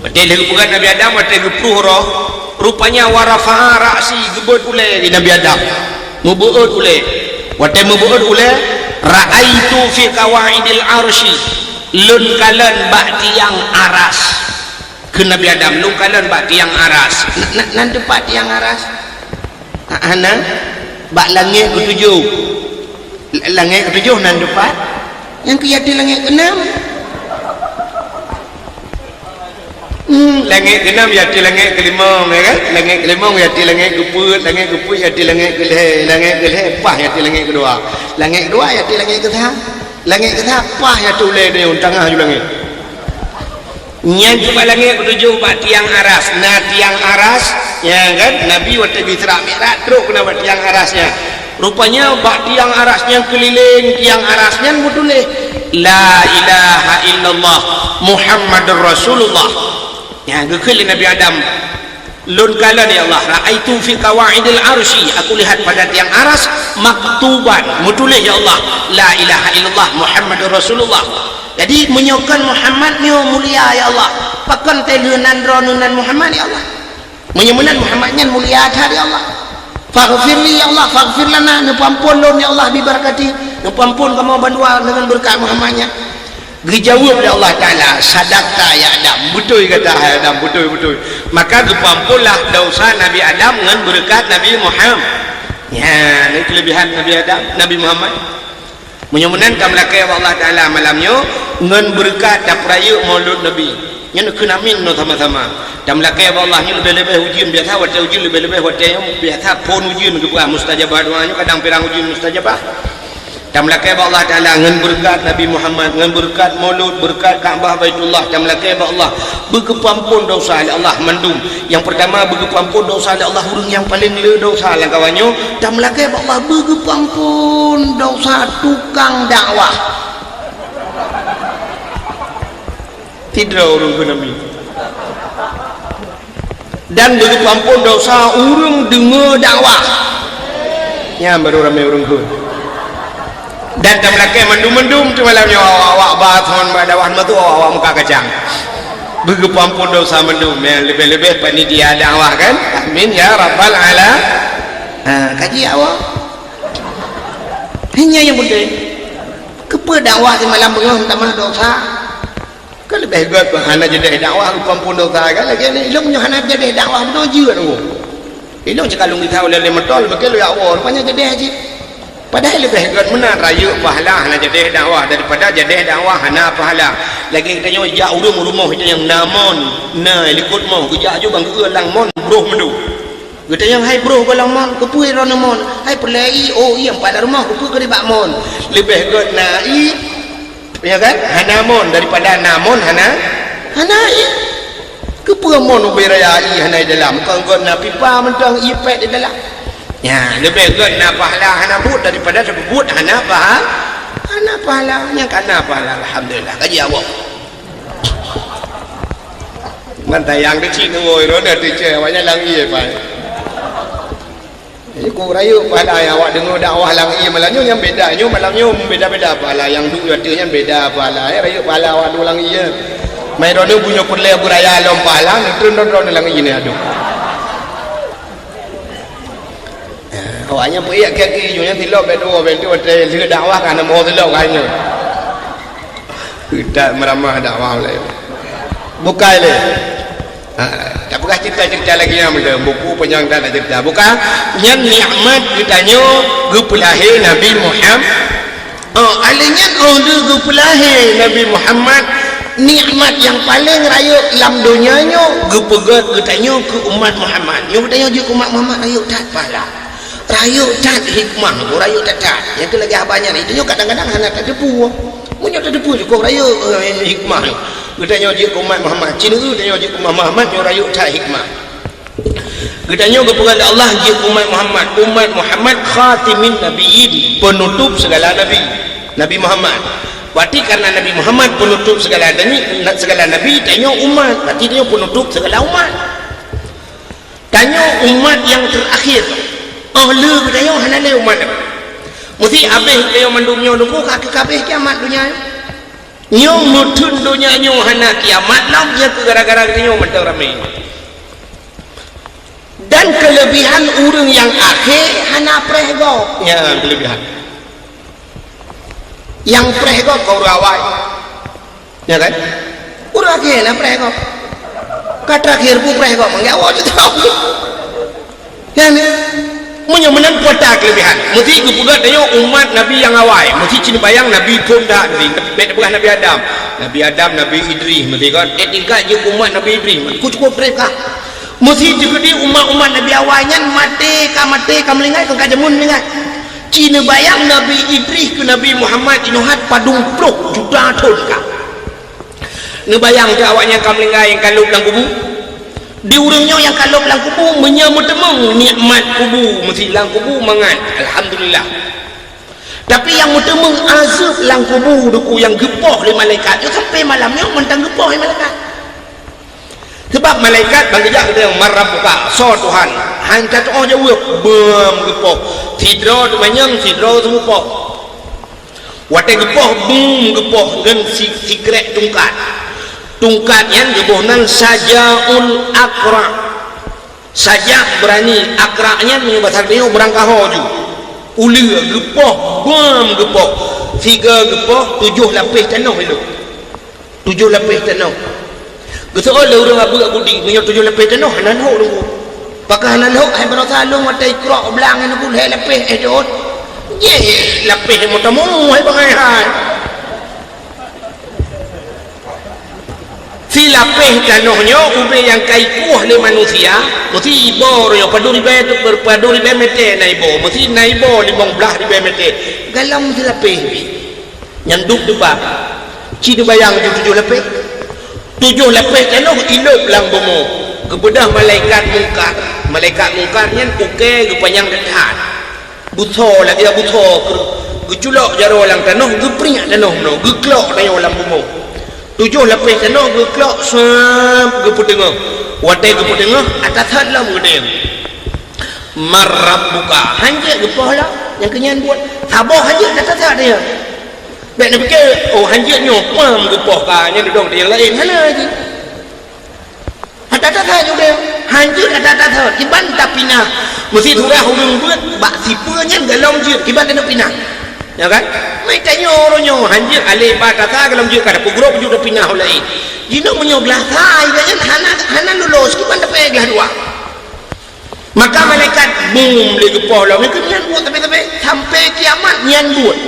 Watée lheueh geupeugét Nabi Adam, watée geupruh roh, rupanya wa rafa'a ra'si, geubeuet ulée di Nabi Adam. Meubeuet ulée. Watée meubeuet ulée, ra'aitu fi qawaidil arsy, lôn kalon bak tiang aras. Kheun Nabi Adam, lôn kalon bak tiang aras. Na, na, nan teumpat tiang aras? Ha, hana? Bak langét keutujoh. L-, langét keutujoh nan teumpat. Nyang keu ateueh langét keuenam. Hmm, langét keuenam ya ateueh langét keulimong, ya kan? Langét keulimong ya ateueh langét keupeuet, langét keupeuet ya ateueh langét keulhée, langét keulhée paih ya ateueh langét keudua. Langét keudua ya di langét keusa. Langét keusa paih ya tu lé di tangah ju langét. Nyan cit bak langét keutujoh bak tiang aras. Na tiang aras, ya kan? Nabi watée geusra Mi'raj trok keunan bak tiang aras nyan. Rupanya bak tiang aras nyan keulileng tiang aras nyan meutuléh, "La ilaha illallah Muhammadur Rasulullah." Ya, geukheun lé Nabi Adam, "Lôn kalon, ya Allah, ra'aitu fi qawaidil arsy, aku lihat pada tiang aras, maktuban, meutuléh, ya Allah, la ilaha illallah Muhammadur Rasulullah." Jadi, meunyoe kon Muhammad nyoe mulia, ya Allah, pakon teuh lheueh nan droeneuh nan Muhammad, ya Allah? Meunyoe meunan Muhammad nyan mulia that, ya Allah. "Faghfir li, ya Allah, faghfir lana," neupeuampôn lôn, ya Allah, "bi barakati," neupeuampôn kamoe bandua deungon beureukat Muhammad nyan. Geujaweueb lé Allah Taala, "Sadaqta ya Adam, beutôi gata hai Adam, beutôi, beutôi." Maka geupeuamphonlah desya Nabi Adam ngon beureukat Nabi Muhammad. Nyan, nyan keuleubehan Nabi Adam, Nabi Muhammad. Meunyoe meunan tameulakée bak Allah Taala malam nyoe ngon beureukat tapeurayeuk Maulud Nabi. Nyan kheun amin nyoe sama-sama. Tameulakée bak Allah nyoe leubeh-leubeh ujeuen biasa, watée ujeuen leubeh-leubeh watée nyoe biasa phon ujeuen geupeugah mustajabah doa nyoe kadang pirang ujeuen mustajabah. Tameulakée bak Allah Taala ngon beureukat Nabi Muhammad, ngon beureukat Maulud, beureukat Ka'bah Baitullah, tameulakée bak Allah beugeupeuampôn desya lé Allah mandum. Nyang peurtama beugeupeuampôn desya lé Allah ureuëng nyang paleng le desya lam kawan nyoe, tameulakée bak Allah beugeupeuampôn desya tukang dakwah. Sidroe ureuëng kheun amin. Dan beugeupeuampôn desya ureuëng deungoe dakwah. Nyan barô ramé ureuëng kheun. Dan tameulakée mandum-mandum teuh malam nyoe awak-awak bak thon bak dakwah meutu awak-awak muka kacang. Beugeupeuampôn desya mandum nyang leubeh-leubeh panitia dakwah kan. Amin ya rabbal ala. Ha, kaji awak. Hanya nyang penting. Keupeue dakwah di malam beungoh tamah desya? Kan leubeh gét hana jadeh dakwah geupeuampôn desya kan, lagée nyan ilong nyoe hana jadeh dakwah bunoe jeuet nyoe. Ilong ceukalon geuthao lé moto leubeh gét lôn jak woe, rupanya jadeh cit. Padahai leubeh gét meunan rayeuk pahala hana jadeh dakwah daripada jadeh dakwah hana pahala. Lagée geutanyoe jak ureuëng rumoh geutanyoe na mon, na likot mon, geujak aju bang geueu lam mon broh mandum. Geutanyoe hai broh goh lam mon, keupeue droeneuh mon? Hai peureulée ié, oh ié, empat lam rumoh, keupeue keu nibak mon? Leubeh gét na ié, ya kan? Hana mon daripada na mon hana, hana ié. Keupeue mon ubé raya ié hana di dalam? Kon gét na pipa mantong ié pék di dalam. Nya, leubeh gét na pahala hana buet daripada tapeubuet hana paha-, hana pahala. Nyang ka na pahala, alhamdulillah. Kaji awak. Mantayang di cik nunggu iron dah teucé awaknyan lam ié pai. Jadi ku rayeuk pahala nyang awak deungoe dakwah lam ié malam nyoe nyang beda nyoe malam nyoe beda-beda pahala nyang duek ateueh nyan beda pahala eh rayeuk pahala awak duek lam ié. Mai droeneuh bunoe peureulée beuraya lom pahala neutreun droeneuh lam ié ni aduh. Awaknyan peuék kaki nyoe nyan silop bek dua bek tu watée lheueh dakwah ka na moe silop ka nyoe. Utak meuramah dakwah ulée. Bukai lé. Ha, tapeugah cerita-cerita lagi nyang meuleum buku panyang dak cerita. Bukan nyan nikmat geutanyoe geupeulahé Nabi Muhammad. Oh, alé nyan oh lheueh geupeulahé Nabi Muhammad, nikmat nyang paleng rayeuk lam donya nyoe geupeugét geutanyoe keu umat Muhammad. Nyoe geutanyoe jeuet keu umat Muhammad rayeuk that pahala. Rayeuk that hikmah, oh, rayeuk that-that. Nyang keu lagée haba nyan, itu nyoe kadang-kadang hana tateupeue. Meunyoe tateupeue cukôp rayeuk, eh, hikmah nyoe. Geutanyoe jeuet keu umat Muhammad. Cit nyoe geutanyoe jeuet keu umat Muhammad nyoe rayeuk that hikmah. Geutanyoe geupeugah lé Allah jeuet keu umat Muhammad. Umat Muhammad khatimin nabiyyin, penutup segala nabi. Nabi Muhammad. Berarti karena Nabi Muhammad penutup segala nabi, segala nabi, tanyoe umat. Berarti tanyoe penutup segala umat. Tanyoe umat nyang teurakhir. Oh lheueh geutanyoe hana lé umat. Meusti habéh geutanyoe mandum nyoe nunggu ka habéh kiamat donya nyoe. Nyoe meutheun donya nyoe hana kiamat lom nyan keu gara-gara geutanyoe mantong ramé. Dan keuleubehan ureuëng nyang akhé hana preh gob. Nyan keuleubehan. Nyang preh gob keu ureuëng awai. Ya kan? Ureuëng akhé na preh gob. Ka terakhir pun preh gob, manggé awak tu tahu. Kan? Meunyoe meunan kuota keuleubehan. Meusti geupeugah tanyoe umat Nabi nyang awai. Meusti cit neubayang Nabi phon dak Nabi. Bèk neupeugah Nabi Adam. Nabi Adam, Nabi Idris. Meusti kan? Eh, tingkat jeuet umat Nabi Idris. Ku cukup trép kah? Meusti jeuet umat-umat Nabi awai nyan maté ka maté ka meuninggai, ka jameun meuninggai. Ci neubayang Nabi Idris keu Nabi Muhammad jinoe hat padum ploh juta thon ka. Neubayang teuh awaknyan ka meuninggai nyang ka lhôb lam kubu. Di ureuëng nyoe nyang ka lhôb lam kubu, meunyoe meuteumeung nikmat kubu, meusi lam kubu mangat, alhamdulillah. Tapi nyang meuteumeung azeueb lam kubu, Teungku, nyang geupoh lé malaikat, nyoe sampai malam nyoe mantong geupoh lé malaikat. Sabab malaikat ban geujak geutanyong, "Man rabbuka?" Soe Tuhan? Han tatuoh jaweueb, beuem geupoh. Sidroe teumanyong, sidroe teumeupoh. Watée geupoh, beuem geupoh ngon si-, sikrek tungkat. Tungkat nyan geuboh nan Sajaul Aqra. Saja beurani, Aqra nyan meunyoe basa geutanyoe beurangkaho ju. Uleue geupoh, beuem geupoh. Sigoe geupoh, tujoh lapéh tanoh ilôh. Tujoh lapéh tanoh. Geuseuôt lé ureuëng abeuk budi, meunyoe tujoh lapéh tanoh hana lhôk Teungku. Pakon hana lhôk, hai baroesa lôn watée ikrok blang nyan Teungku, lhée lapéh éh dot. Jih lapéh meutamong hai bangai hai. Si lapéh tanoh nyoe ubé nyang ka ikueh lé manusia, meusi iboh roh nyoe padum ribée, padum ribée mètè na iboh, meusi na iboh limong blaih ribée mètè. Galom si lapéh pih. Nyan duek dipat. Ci neubayang ju tujoh lapéh. Tujoh lapéh tanoh ilôb lam bumoe. Geubeudôh malaikat Mungkar. Malaikat Mungkar nyan ukée geupanyang that-that. Beusoe lagée beusoe kreueh. Geuculok jaroe lam tanoh, geupriek tanoh meunoe, geuklok tanyoe lam bumoe. Tujoh lapéh tanoh geuklok, sab, geupeuteungoh. Watée geupeuteungoh, ata that lom geudeng. Man rabbuka? Han jeuet geupoh lom, nyang keu nyan buet. Saboh han jeuet that-that nyan. Bék neupike, oh, han jeuet nyoe, pam geupoh ka, nyan dudong di nyang laén, hana jih. Ata that-that nyoe, han jeuet ata that-that, kiban tapinah. Meusi surah ureuëng beuet, bak sipeue nyan galom jeuet, kiban tapinah. Ya kan? Meutanyoe uroe nyoe, han jeuet alé ba tasa galom jeuet ka tapeugrôp ju tapinah u laén. Jinoe meunyoe glah sa, iba nyan hana, hana lulus, kiban tapeuék glah dua. Maka malaikat bum lé geupoh lom, nyan buet tapi-tapi sampai kiamat nyan buet.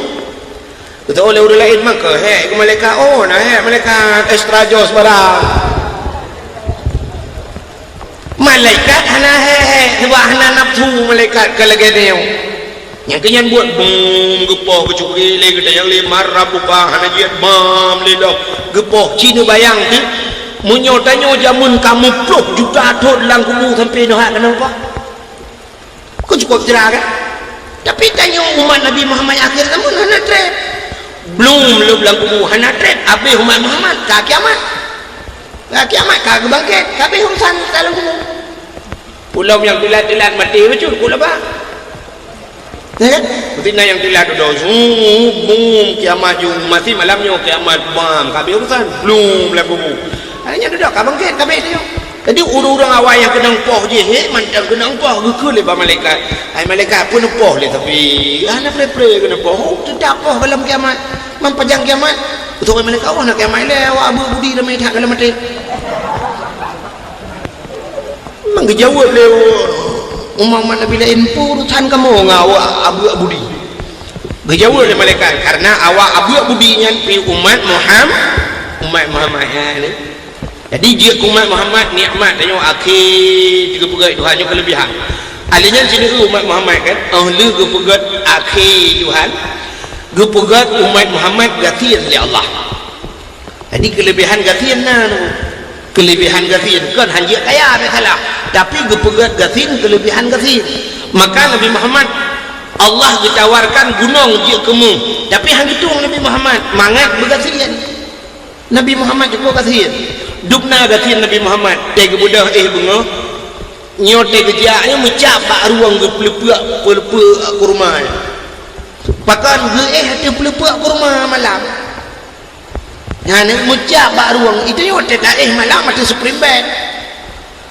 Beutôi lé ureuëng laén mangko hék keu malaikat, oh, na hék malaikat extra jos barang. Malaikat hana hék-hék, sebab hana nafsu malaikat ka lagée nyoe. Nyang keu nyan buet bum geupoh geucukri lé geutanyong lé man rabbuka, hana jeuet bam lé lom geupoh. Ci neubayang teuh, meunyoe tanyoe jameun ka meuploh juta thon lam kubu sampai nyoe hak keunoe poh. Keu cukôp jra kan? Tapi tanyoe umat Nabi Muhammad akhir zaman hana treb. Blum lhôb lam kubu hana treb, abéh umat Muhammad ka kiamat. Ka kiamat ka geubangket, ka abéh urusan lam kubu. Ulôn nyang teulat-teulat maté bacut keu laba. Ya kan? Meusti na nyang teulat dudoe, bum, kiamat ju, meusti malam nyoe kiamat, bam, ka abéh urusan. Blum lam kubu. Hana nyang dudoe ka bangket, ka abéh tanyoe. Jadi, ureuëng-ureuëng awai nyang keunong poh jih, hé, mantong keunong poh, geukheun lé bak malaikat. Hai malaikat, peue neupoh lé sabe? Hana pre-pre keuneuk poh. Oh, teutap poh gohlom kiamat. Meupajan kiamat. Beutôi malaikat, oh, na kiamat lé, awak abeuk budi ramé that gohlom maté. Memang geujaweueb lé umat-umat Nabi laén, peue urusan kamoe ngon awak abeuk budi? Geujaweueb lé malaikat, karena awak abeuk budi nyan pi umat Muham-, umat Muhammad. Ha, ni. Jadi, jeuet keu umat Muhammad nikmat tanyoe akhé geupeugét Tuhan nyoe keulebihan. Alèh nyan sineuk umat Muhammad kan, oh lheueh geupeugét akhé Tuhan, geupeugét umat Muhammad gasien lé Allah. Jadi, keulebihan gasien na tu. Keulebihan gasien, kon han jeuet kaya, biasalah. Tapi geupeugét gasien, keulebihan gasien. Maka Nabi Muhammad, Allah geutawarkan gunong jeuet keu mu. Tapi han geutueng Nabi Muhammad, mangat beugasien. Nabi Muhammad cukôp gasien. Dubna gasien Nabi Muhammad, teuh geubeudôh éh beungoh, nyoe teuh geujak, nyoe meucab bak rueng geupeuleupeuek, peuleupeuek kurma nyan. Pakon geuéh ateueh peuleupeuek kurma malam. Nyan meucab bak rueng, itu nyoe teuh taéh malam ateueh spring bed.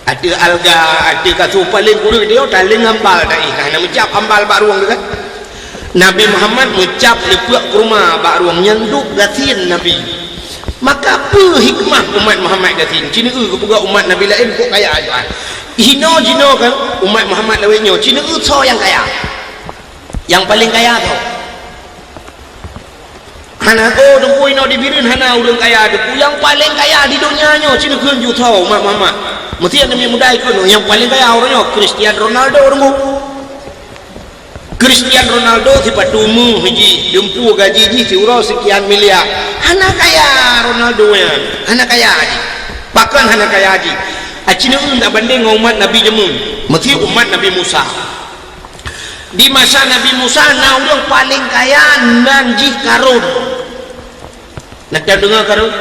Ateueh alga, ateueh kasô paleng kureueng, dia taleng ambal taéh, ka hana meucab ambal bak rueng tu kan. Nabi Muhammad meucab leupeuek kurma bak rueng nyan dub gasien Nabi. Maka peue hikmah umat Muhammad gasien? Cineue geupeugah umat Nabi laén kok kaya ajoan. Hino jinoe kan umat Muhammad lawét nyoe, cineue soe nyang kaya? Nyang paleng kaya soe? Hana, oh, teungku inoe di Bireuen hana ureuëng kaya teungku. Nyang paleng kaya di donya nyoe, ci neukheun ju soe, umat Muhammad. Meusti aneuk miet muda ikheun, nyang paleng kaya uroe nyoe, Cristiano Ronaldo teungku. Cristiano Ronaldo sipatu meuh jih, dumpeue gaji jih siuroe sekian miliar. Hana kaya Ronaldo nyan, hana kaya jih. Pakon hana kaya jih? Aci neueu tabandeng ngon umat Nabi jameun, meusi umat Nabi Musa. Di masa Nabi Musa na ureuëng paleng kaya nan jih Karun. Na tadeungoe Karun?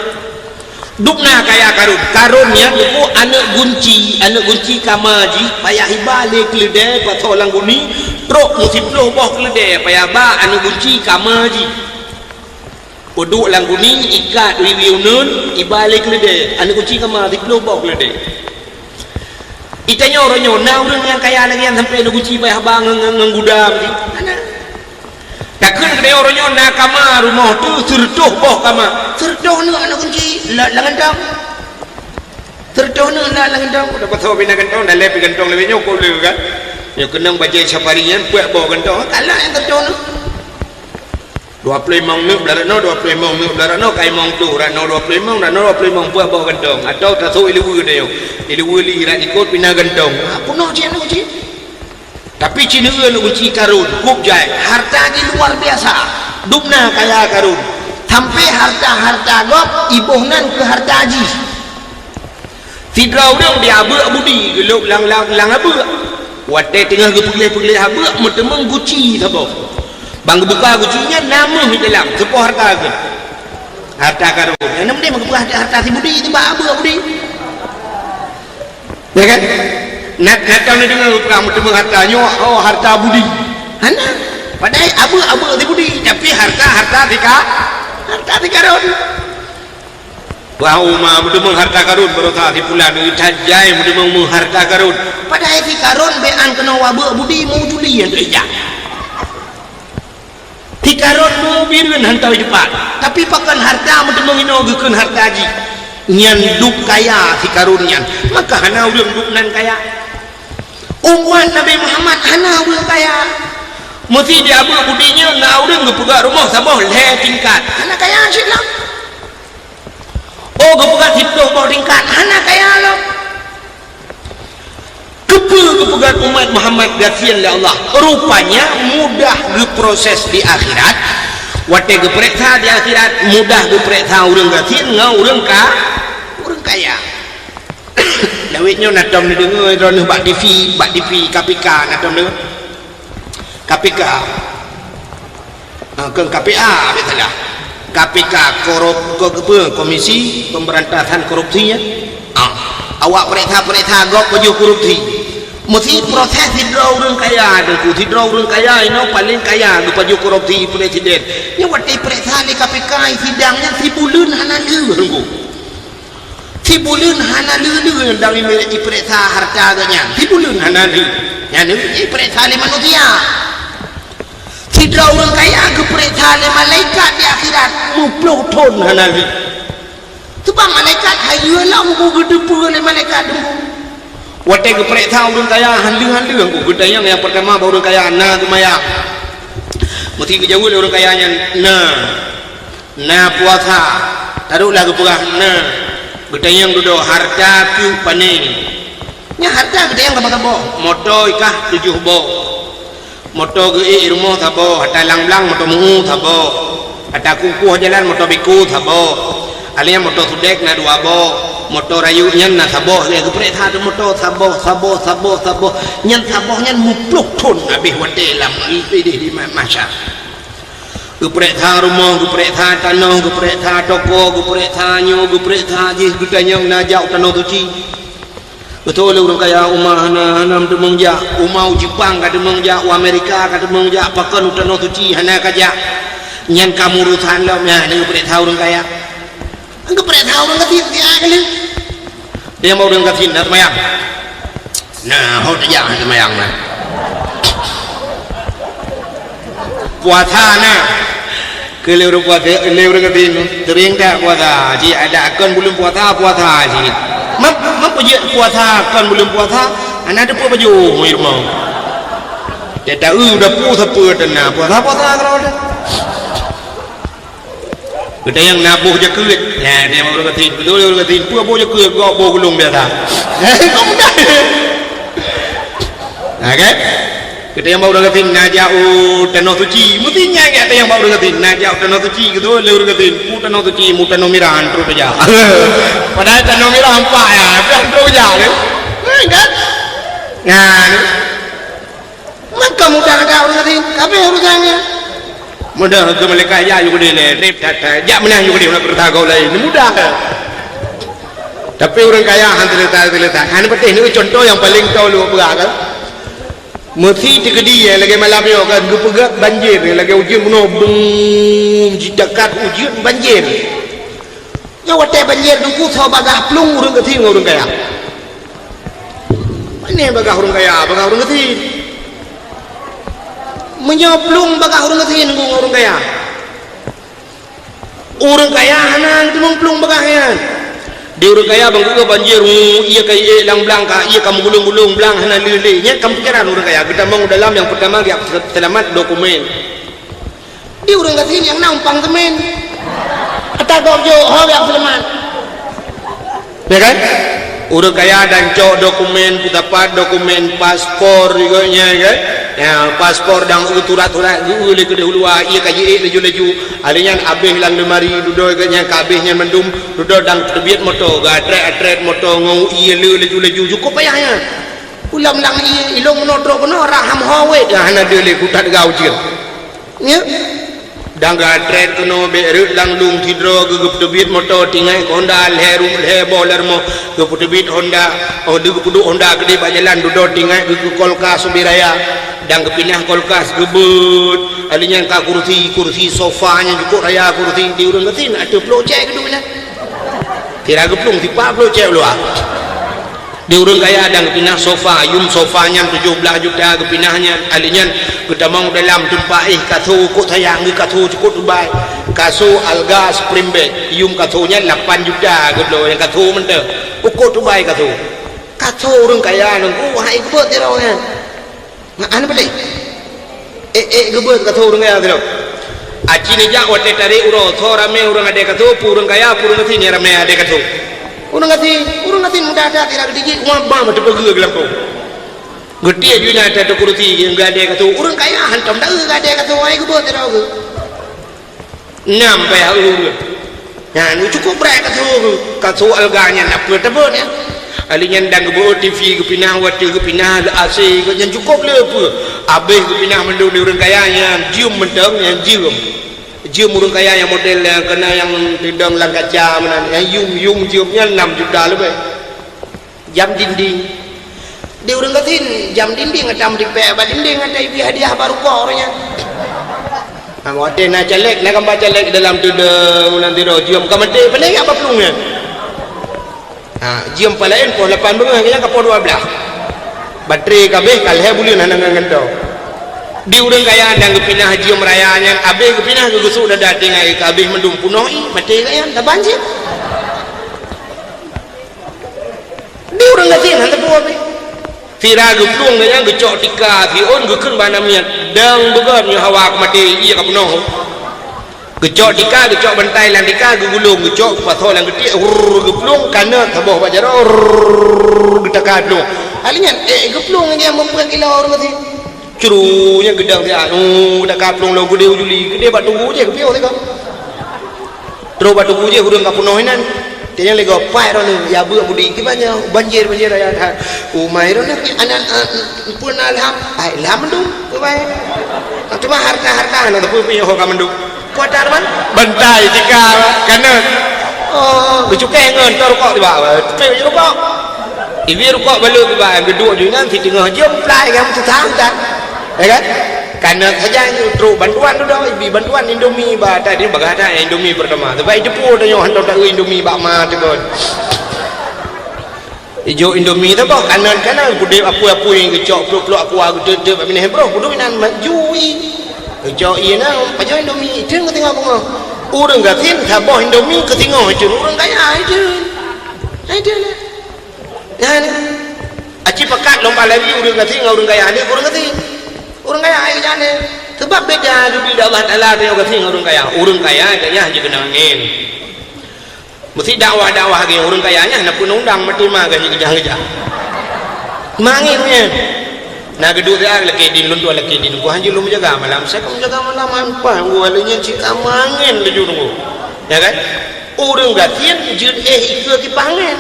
Dubna kaya Karun. Karun nyan geupeu aneuëk gunci, aneuëk gunci kama jih, payah iba lé keuleudée pasoe lam guni, trok meusiplôh boh keuleudée payah ba aneuëk gunci kama jih. Peuduek lam guni, ikat wiwi uneun, iba lé keuleudée, aneuëk gunci kama siplôh boh keuleudée. Itanyoe uroe nyoe na ureuëng nyang kaya lagée nyan sampoe aneuëk gunci payah ba ngon, ngon, ngon gudam jih? Hana. Takheun keudeh uroe nyoe na kama rumoh tu sireutôh boh kama. Sireutôh aneuëk, aneuëk gunci, la-, lam gantong. Sireutôh aneuëk na lam gantong. Udah pasoe pih na gantong, dah lhée pih gantong lagée nyoe, kok le kan? Nyoe keunong bajée safari nyan, peuet boh gantong. Kalak nyang sireutôh aneuëk. Dua ploh limong aneuëk blah rot noe, dua ploh limong aneuëk blah rot noe, ka limong ploh rot noe, dua ploh limong, rot noe dua ploh limong, peuet boh gantong. Atawa tasoe ileue nyoe. Ileue li rot ikot pih na gantong. Ha, peunoh cit aneuëk gunci. Tapi ci neueu aneuëk gunci Karun, kub jai, harta jih luar biasa. Dubna kaya Karun. Sampoe harta-harta gob iboh nan keu harta jih. Sidroe ureuëng di abeuek budi geulôb lam, lam, lam abeuek. Watée teungoh geupeugleh-peugleh abeuek, meuteumeung guci saboh. Ban geubuka guci nyan na meuh di dalam, seupôt harta keuh. Harta Karun. Nyang na meunan geubuka harta si budi, tiba abeuek budi. Ya kan? Na, na tahu ni deungoe peurang meuteumé harta nyoe, oh, harta budi. Hana. Padahai abeuek-abeuek si budi, tapi harta, harta si Ka-, harta si Karun. Bah uma meuteumé harta Karun, baroesa si pulan, that jai meuteumé harta Karun. Padahai si Karun bék an keunoe abeuek budi, meujuli nyang teuh jak. Si Karun meubireuen hantom dipat, tapi pakon harta meuteumé inoe geukheun harta jih. Nyan dub kaya si Karun nyan, maka hana ureuëng dub nan kaya. Umat Nabi Muhammad hana ureuëng kaya. Meusi di abeuek budi nyoe na ureuëng geupeugah rumoh saboh lhée tingkat, hana kaya cit lom. Oh, geupeugah siplôh boh tingkat, hana kaya lom. Keupeue geupeugah umat Muhammad gasien lé Allah? Rupanya mudah geuproses di akhirat. Watée geupeuriksa di akhirat, mudah geupeuriksa ureuëng gasien ngon ureuëng ka, ureuëng kaya. Lawét nyoe na tom neudeungoe droeneuh bak T V, bak T V K P K na tom deungoe. K P K. Ah, kon K P A, biasalah. K P K, korup-, ko-, apa, Komisi Pemberantasan Korupsi, ya. Ah, awak peuriksa-peuriksa gob pajoh korupsi. Meusi proses sidroe ureuëng kaya, Teungku. Sidroe ureuëng kaya inoe paleng kaya geupajoh korupsi presiden. Nyoe watée peuriksa lé K P K sidang nyan sibuleuen hana lheueh, Teungku. Sibuleuen hana lheueh-lheueh nyang dang ipeuriksa harta geuh nyan. Sibuleuen hana lheueh. Nyan ipeuriksa lé manusia. Sidroe ureuëng kaya geupeuriksa lé malaikat di akhirat, meuplôh thon hana lheueh. Sebab malaikat hayeue lom ku geuteupeue lé malaikat Teungku. Watée geupeuriksa ureuëng kaya, han lheueh-han lheueh ku geutanyong nyang peurtama bak ureuëng kaya, na seumayang? Meusi geujaweueb lé ureuëng kaya nyan, na. Na puasa, taruhlah geupeugah na, geutanyong dudoe harta keuh pane. Nyan harta geutanyong saboh-saboh, moto i kah tujoh boh. Moto geuék i rumoh saboh, ata lang-blang moto meu-ueh saboh. Ata kukuh jalan moto biko saboh. Alèh nyan moto sudek na dua boh, moto rayeuk nyan na saboh, lheueh geupeuriksa tu moto saboh, saboh, saboh, saboh. Nyan saboh nyan meuplôh thon habéh watée lam idéh di ma-, mahsyar. Geupeuriksa rumoh, geupeuriksa tanoh, geupeuriksa toko, geupeuriksa nyoe, geupeuriksa jih, geutanyong na jak u Tanoh Suci. Beutôi lé ureuëng kaya, uma hana, hana meuteumong jak, uma u Jepang ka teumong jak, u Amerika ka teumong jak, pakon u Tanoh Suci hana ka jak. Nyan ka meurusan lom nyan, geupeuriksa ureuëng kaya. Geupeuriksa ureuëng gasien, siat kali. Nyang bak ureuëng gasien na seumayang. Nah, ho tajak seumayang na. Puasa na. Keu lé ureuëng puasa, lé ureuëng gasien, sering that puasa. Cit ada kon buleuen puasa, puasa cit. Meup-, meupeujeuet puasa kon buleuen puasa, hana teupeu baju, mai rumoh. Teuta, eh, udah puasa peue teuna, puasa, puasa kalau ada. Geutanyong na boh jakeuet. Nah, dia ureuëng gasien. Beutôi ureuëng gasien. Peue boh jakeuet? Gob boh gulong biasa. Kok mudah? Nah, kan? Gata nyang bak ureuëng gasien na jak u Tanoh Suci, meusti nyan gata nyang bak ureuëng gasien na jak u Tanoh Suci, geutôi lé ureuëng gasien, "U Tanoh Suci, mu tanoh mirah, han trok tajak." Padahai tanoh mirah empat ya, tapi han trok jak lé. Nah, kan? Nah, maka mudah gata ureuëng gasien, tapi urusan nyan. Mudah keu malaikat jak yue keudeh lé, treb that-that, jak meunan yue keudeh, na keureuta gob laén, mudah. Tapi ureuëng kaya han teuleusai-teuleusai. Han patéh ni contoh nyang paleng tau lôn peugah kan. Meusi teukeudi, eh, lagée malam nyoe kan, geupeugah banjir, eh, lagée ujeuen bunoe, bum, jidakat ujeuen banjir. Nyoe watée banjir Teungku, soe bagah plueng ureuëng gasien ngon ureuëng kaya. Pane bagah ureuëng kaya, bagah ureuëng gasien. Meunyoe plueng bagah ureuëng gasien ngon ureuëng kaya. Ureuëng kaya hana teumeung plueng bagah nyan. Di ureuëng kaya bang geuh banjir, hu, ié ka iék lam blang ka, ié ka meugulong-gulong blang hana le-le. Nyan ka pikiran ureuëng kaya, geutamong dalam nyang peutama geujak seulamat dokumen. Di ureuëng gasien nyang na umpang seumén. Ata gob jok, ho geujak seulamat. Ya kan? Ureuëng kaya dan cok dokumen, peusapat dokumen, paspor juga nyan kan. Ya, paspor dan surat-surat geu lé keudeh u luwa, ié ka jiék laju-laju. Hari nyan abéh lam lemari, dudoe geuh nyan ka abéh nyan mandum, dudoe dan teubiet moto, geuatrét-atrét moto ngon ié le laju-laju, cukup payah nyan. Ulam lam ié, ilong meunoe trok keunoe, raham ho wét, hana deuh lé kutat gau cit. Ya. Dan geuatrét keunoe bék rhot lam lông sidroe geuh, geupeuteubiet moto tinggai keu honda lhée ru-, lhée boh lhée rumoh, geupeuteubiet honda, oh, geupeudok honda keudeh bak jalan, dudoe tinggai geuh keu kulkas ubé raya, dan geupinah kulkas geubeuet. Alheuh nyan ka kursi, kursi sofa nyang jukuk raya kursi di ureuëng gasien ateueh ploh cék geuduek nyan. Sira geuplueng sipat ploh cék u luwa. Di ureuëng kaya dan geupinah sofa, yum sofa nyan tujoh blaih juta geupinah nyan, alheuh nyan geutamong dalam teumpat éh kaso, kok sayang geuh kaso cukop tubai. Kaso alga spring bed, yum kaso nyan lapan juta geubloe nyang kaso mantong. Ukok tubai kaso. Kaso ureuëng kaya nungku, wahai geubeuet sidroe nyan. Nah, hana patéh. Ék-ék geubeuet kaso ureuëng kaya sidroe. Aci neujak watée tarek uroe, soe ramé ureuëng adé kaso, peue ureuëng kaya, peue ureuëng gasien nyang ramé adé kaso. Ureuëng gasien, ureuëng gasien mudah that, sira geutijik, umat bang teupeugeu geulampôh. Geutiek jih na ateueh kursi, geuadé kaso. Ureuëng kaya hantom taeu geuadé kaso, hai geubeuet sidroe geuh. Nam payah ureuëng. Nyan cukop brat kaso, kaso alga nyan na peue teubeuet nyan. Alheuh nyan dan geubeuet T V geupinah, watèe geupinah, le A C nyan cukop le peue. Abéh geupinah mandum di ureuëng kaya nyan jeuem mantong nyan jeuem. Jeuem ureuëng kaya nyang model nyang keunan nyang teudong lam kaca meunan, nyang yum-yum jeuem nyan nam juta leubeh. Jam dinding. Di ureuëng gasien, jam dinding atam dipék bak dinding, atai bri hadiah bak rukok ureuëng nyan. Ha, watèe na caleg, na gambar caleg dalam teudong, meunan sidroe jeuem ka maté, pane jak bak plueng nyan. Ha, jeuem palaén poh lapan beungoh, nyan ka poh dua blaih. Baterai ka abéh, ka lhèe buleuen hana ngon gantoe. Di ureuëng kaya nyang geupinah jeuem raya nyan, abéh geupinah keu geusuk dada tinggai, ka abéh mandum peunoh ié, maté gobnyan, saban cit. Di ureuëng gasien hana teupeu abéh. Sira geuplueng gobnyan geucok tika siôn geukheun bak aneuk miet, dong beugöt nyoe hawa keu maté ié ka peunoh. Geucok tika, geucok bantai lam tika, geugulong, geucok geupasoe lam geutiek, rrrr, geuplueng, kanöt saboh bak jaroe, rrrr, geutaka plueng. Alheuh nyan, ék geuplueng gobnyan meupeuet ilèe ureuëng gasien. Curu nyan geudong siat, uh, dak ka plueng lom geudeh u juli, geudeh bak tugu jih geupiôh sigoe. Trok bak tugu jih ureuëng ka peunoh inan. Tanyong lé gob, "Pai droeneuh, ya beuet budi kiban nyoe, banjir, banjir raya that." "Umai droeneuh aneuk, eh, peue na lham?" "Ai, lham mandum, umai. Teuma harta-harta na teupeu piôh ka mandum." Kuat that, Wan? Bantai, tika, kanöt. Oh, geucukèh ngon, toh rukok tiba. Tupék baju rukok. Ibi rukok balot tiba, geuduek ju inan, siteungoh jeuem plai, nyang susah, susah. Ya kan? Kanöt saja, trok bantuan tu dah, ibi bantuan Indomie ba, tadi bagah that Indomie pertama. Sebab itu pun tanyong hantom tak Indomie bak ma tegon. Ijok Indomie tu boh, kanöt-kanöt, geudeh apui-apui, geucok pluek-pluek aqua, geuteut-teut bak binéh broh, kudu inan maju ié. Geucok ié na, pajoh Indomie, itheun keu singoh beungoh. Ureuëng gasien saboh Indomie keu singoh itheun, ureuëng kaya itheun. Itheun lah. Nyan. Aci pakat lom lagi ureuëng gasien ngon ureuëng kaya, ni ureuëng gasien. Ureuëng kaya ai jane. Sebab beda geubri lé Allah Taala tanyoe gasien ngon ureuëng kaya. Ureuëng kaya gobnyan hana jikeunong angén. Meusti dakwah-dakwah lagèe ureuëng kaya nyan hana peue undang maté ma gaji keujah-keujah. Mangén nyan. Na geuduek siat lakée di lôn tuan lakée di teungku, hanjeuet lôn meujaga malam. Saya ka meujaga malam, han paih teungku, lheueh nyan cit ka meuangén laju teungku. Ya kan? Ureuëng gasien jeuet éh ikeue kipaih angén.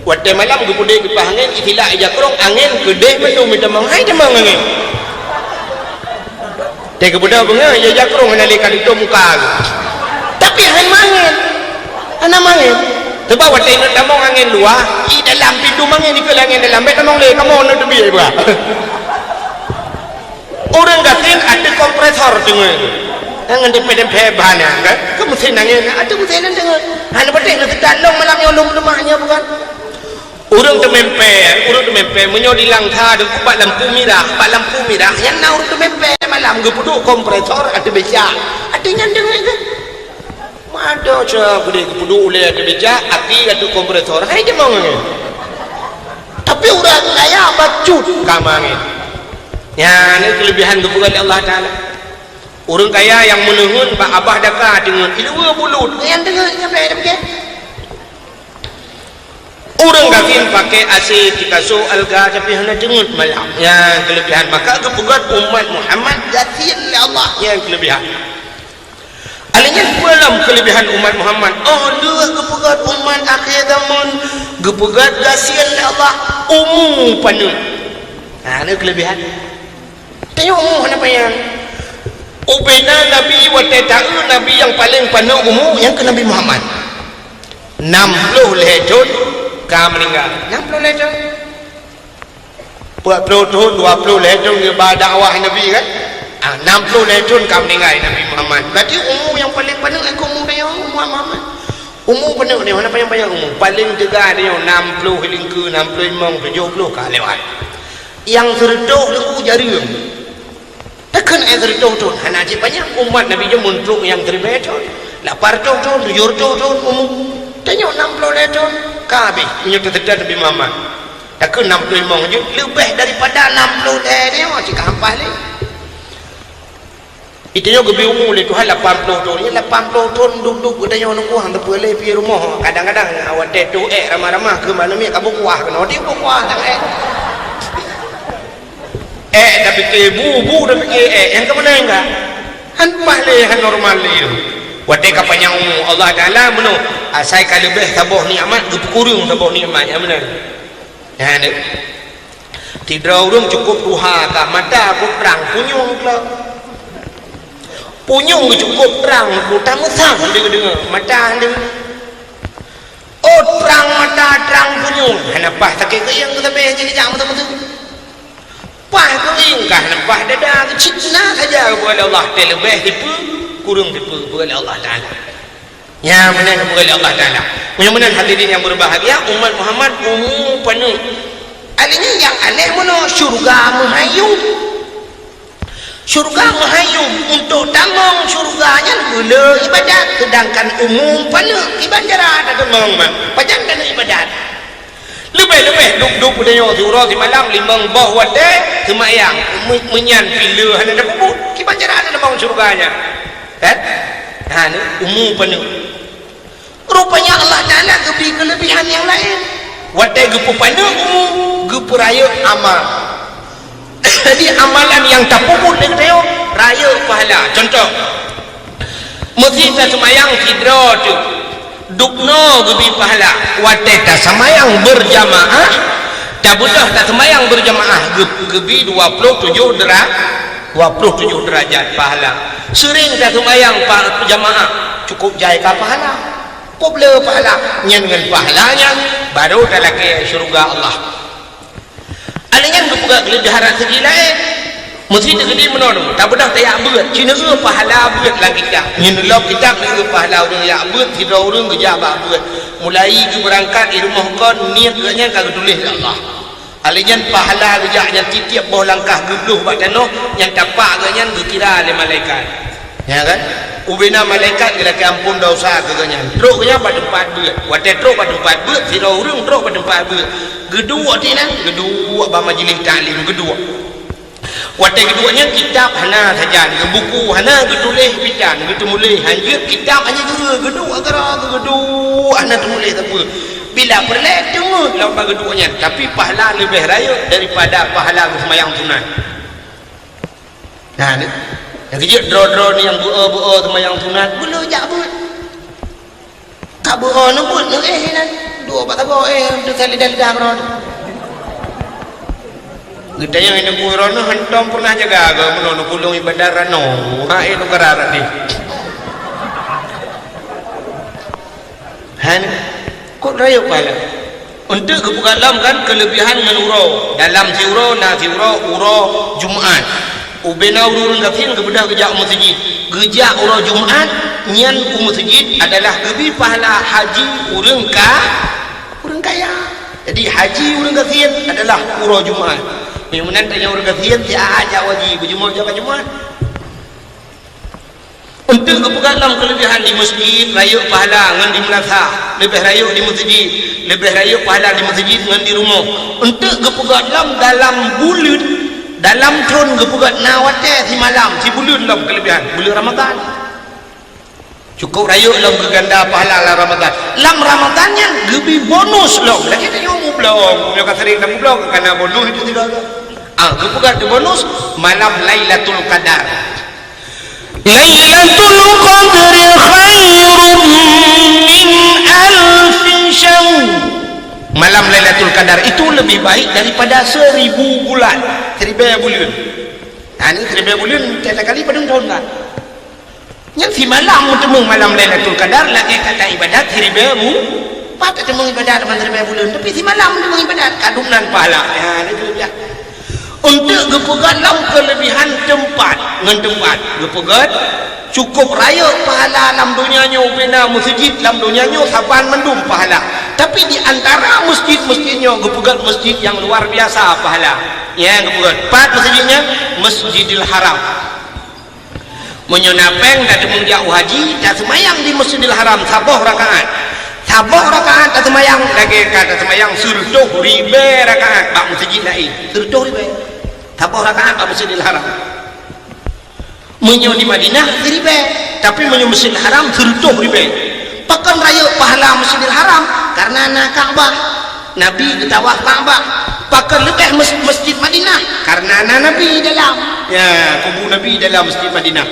Watée malam geupeudeh kipaih angén, itilak ija krong, angén keudeh mandum itamong, hai tamong angén. Teukeubeudoh beungoh, ija krong hana lé ka lintô muka geuh. Tapi han mangén. Hana mangén. Sebab watée inong tamong angén luwa, i dalam pintoe mangén ikeue lé angén dalam, bék tamong lé, kamoe na teubiet bah. Ureuëng gasien ateueh kompresor teungoh. Ngon dempé-dempé ban nyan, kan? Keu meusén angén, ateueh meusén nyan teungoh. Hana patéh na seutat lom malam nyoe lom leumah nyoe bukan? Ureuëng teumeumpé, ureuëng teumeumpé, meunyoe di Langsa teungku bak lampu mirah, bak lampu mirah, nyan na ureuëng teumeumpé malam geupeuduek kompresor ateueh becak. Ateueh nyan deungoe keuh. Mada cara geudeh geupeuduek ulée ateueh becak, aki ateueh kompresor. Hai jamong nyan. Tapi ureuëng kaya bacut ka mangén. Nyan keulebihan geupeugah lé Allah Taala. Ureuëng kaya nyang meuneuheun bak abah daka teungeut, iluwa bulut, nyan teungeut nyan bèk. Ureuëng gasien pakai A C di kasô alga tapi hana teungeut malam. Nyan keulebihan. Maka geupeugah umat Muhammad gasien lé Allah. Nyan keulebihan. Alèh nyan peue lom keulebihan umat Muhammad? Oh, lheueh geupeugah umat akhé zaman, geupeugah gasien lé Allah, umu paneuk. Nah, nyan keulebihan. Tanyoe umu hana panyang. Ubena Nabi watèe taeu Nabi nyang paleng paneuk umu, nyang keuh Nabi Muhammad. Nam ploh lhèe thôn ka meuninggai. Nam ploh lhèe thôn. Peuet ploh thôn, dua ploh lhèe thôn geuba dakwah Nabi kan? Ah, nam ploh lhèe thôn ka meuninggai Nabi Muhammad. Berarti umu nyang paleng paneuk nyang keuh umu tanyoe, umu Muhammad. Umu paneuk nyoe, hana panyang-panyang umu. Paleng teuga nyoe nam ploh, hileung keu nam ploh limong, tujoh ploh ka lewat. Nyang seureutôh leuku jareueng. Takheun nyang seureutôh thôn, hana cit panyang umat Nabi nyoe meuntrok nyang siribèe thôn, lapan reutôh thôn, tujoh reutôh thôn umu. Tanyoe nam ploh lhèe thôn, ka habéh meunyoe teuseutôt Nabi Muhammad. Takheun nam ploh limong jeuet, leubeh daripada nam ploh lhèe nyoe cit ka hampa lé. Di tanyoe geubri umu lé Tuhan lapan ploh thôn. Nyan lapan ploh thôn duek-duek geutanyoe nunggu han teupeu lé pih rumoh. Kadang-kadang watèe toh èk ramah-ramah keu malam nyoe ka beukuah keunoe, di beukuah lam èk. Èk tapike bu, bu tapike èk, nyang keumeunang ka. Han paih lé, han normal lé. Watèe ka panyang umu, Allah Taala meunoe, asai ka leubeh saboh nikmat, geupeukureueng saboh nikmat, nyang meunan. Nyan deuh. Sidroe ureueng cukôp tuha ka, mata cukôp trang, punyueng keulok. Punyueng cukôp trang, ku tameusang deungoe-deungoe, mata deungoe. Oh, trang mata, trang punyueng. Hana paih sakét keuieng sampai jadi jak meuteumé. Paih keuieng ka hana paih dada, cit na saja geupeugah lé Allah, teuleubeh tipe, kureueng tipe geupeugah lé Allah Taala. Nyan meunan geupeugah lé Allah Taala. Meunyoe meunan hadirin yang berbahagia, umat Muhammad umu paneuk. Alèh nyan nyang aneh meunoe, syurga meuhayum. Syurga meuhayum, untuk tamong syurga nyan beuleu ibadat, sedangkan umu paneuk kiban cara tatamong, pajan taneuk ibadat. Leubeh-leubeh duek-duek geutanyoe siuroe simalam limong boh watèe seumayang, meu-, meunyan pih le hana tapeubuet, kiban cara tatamong syurga nyan. Kan? Ha, ni umu paneuk. Rupanya Allah Taala geubri keulebihan nyang laén. Watèe geupeupaneuk umu, geupeurayeuk amal. Jadi amalan nyang tapeubuet lé geutanyoe rayeuk pahala. Contoh, meusé taseumayang sidroe teuk, dubnoe geubri pahala. Watèe taseumayang beurjamaah, tabeudôh taseumayang beurjamaah, geu-, geubri dua ploh tujoh dera-, dua ploh tujoh deurajat pahala. Seuring taseumayang pa-, jamaah, cukôp jai ka pahala. Cukôp le pahala. Nyan ngon pahala nyan, barô talakèe syeuruga Allah. Alèh nyan geupeugah keuleubeh harat seugi laén. Meusé teukeudi meunoe, tabeudôh tajak beuet, ci neueu pahala beuet lam kitab. Nyan lom kitab neueu pahala ureueng jak beuet, sidroe ureueng geujak bak beuet. Mulai geubeurangkat di rumoh kon, niet geuh nyan ka geutuléh lé Allah. Alèh nyan pahala geujak nyan tiep-tiep boh langkah geubloh bak tanoh, nyan tapak geuh nyan geukira lé malaikat. Ya kan? Ubena malaikat geulakèe ampôn desya keu geuh nyan. Trok geuh nyan bak teumpat beuet. Watèe trok bak teumpat beuet, sidroe ureueng trok bak teumpat beuet. Geuduek di nan, geuduek bak majlis taklim, geuduek. Watèe geuduek nyan kitab hana sajan, geubuku hana geutuléh bitan, geuteumuléh hanjeuet kitab hana geu-, geuduek keudroe geuduek hana teumuléh sapeue. Bila peureulèe teungeut lom bak geuduek nyan, tapi pahala leubeh rayeuk daripada pahala geuseumayang sunat. Nah, ni. Nyang keujeuet droe-droe ni nyang beu-o-beu-o seumayang sunat, beu le jak beuet. Ka beu-o neubeuet, neuéh inan. Duek bak saboh, éh, teuka lidah-lidah keudroe. Geutanyong Teungku Rono hantom peunah jaga agama meunoe, neupulông ibadat rano. Ha, éh, neukara rot deh. Han, kok rayeuk pahala? Eunteuk geupeugah lom kan keuleubihan ngon uroe. Dalam siuroe na siuroe uroe Jumat. Ubena ureueng gasien geubeudôh geujak u meuseujid. Geujak uroe Jumat nyan u meuseujid adalah geubri pahala haji ureueng ka, ureueng kaya. Jadi haji ureueng gasien adalah uroe Jumat. Meunyoe meunan tanyoe ureueng gasien, siat-at jak haji, beujumaat jak Jumat. Eunteuk geupeugah lom keuleubihan di meuseujid, rayeuk pahala ngon di meulasah, leubeh rayeuk di meuseujid, leubeh rayeuk pahala di meuseujid ngon di rumoh. Eunteuk geupeugah lom dalam buleuen, dalam thon geupeugah na watèe simalam, sibuleuen lom keuleubihan, buleuen Ramadhan. Cukôp rayeuk lom geuganda pahala lam Ramadhan. Lam Ramadhan nyan geubri bonus lom. Lagèe tanyoe mublog, meunyoe ka sering tamublog, ka na bonus itu tiga. Ah, geupeugah di bonus malam Lailatul Qadar. Lailatul Qadri khairum min alfi syahr. Malam Lailatul Qadar itu lebih baik daripada seribu bulan, siribèe buleuen. Nah, ni siribèe buleuen, tiep-tiep kali padum thon kan? Nyan simalam meuteumeung malam Lailatul Qadar, lagèe ka taibadat siribèe bu-, pat tateumeung ibadat ban siribèe buleuen, tapi simalam meuteumeung ibadat, ka dum nan pahala. Ya, itu dia. Eunteuk geupeugah lom keuleubihan teumpat ngon teumpat. Geupeugah cukôp rayeuk pahala lam donya nyoe, ubena meuseujid lam donya nyoe saban mandum pahala. Tapi di antara meuseujid-meuseujid nyoe geupeugah meuseujid nyang luar biasa pahala. Ya, geupeugah pat meuseujid nyan? Masjidil Haram. Meunyoe na pèng tateumeung jak u haji, taseumayang di Masjidil Haram saboh rakaat. Saboh rakaat taseumayang lagèe ka taseumayang sireutôh ribèe rakaat bak meuseujid laén. Sireutôh ribèe. Saboh rakaat bak Masjidil Haram. Meunyoe di Madinah siribèe, tapi meunyoe Masjidil Haram sireutôh ribèe. Pakon rayeuk pahala Masjidil Haram? Karena na Ka'bah. Nabi geutawaf Ka'bah. Pakon leubeh mes-, Masjid Madinah? Karena na Nabi dalam. Ya, kubu Nabi dalam Masjid Madinah.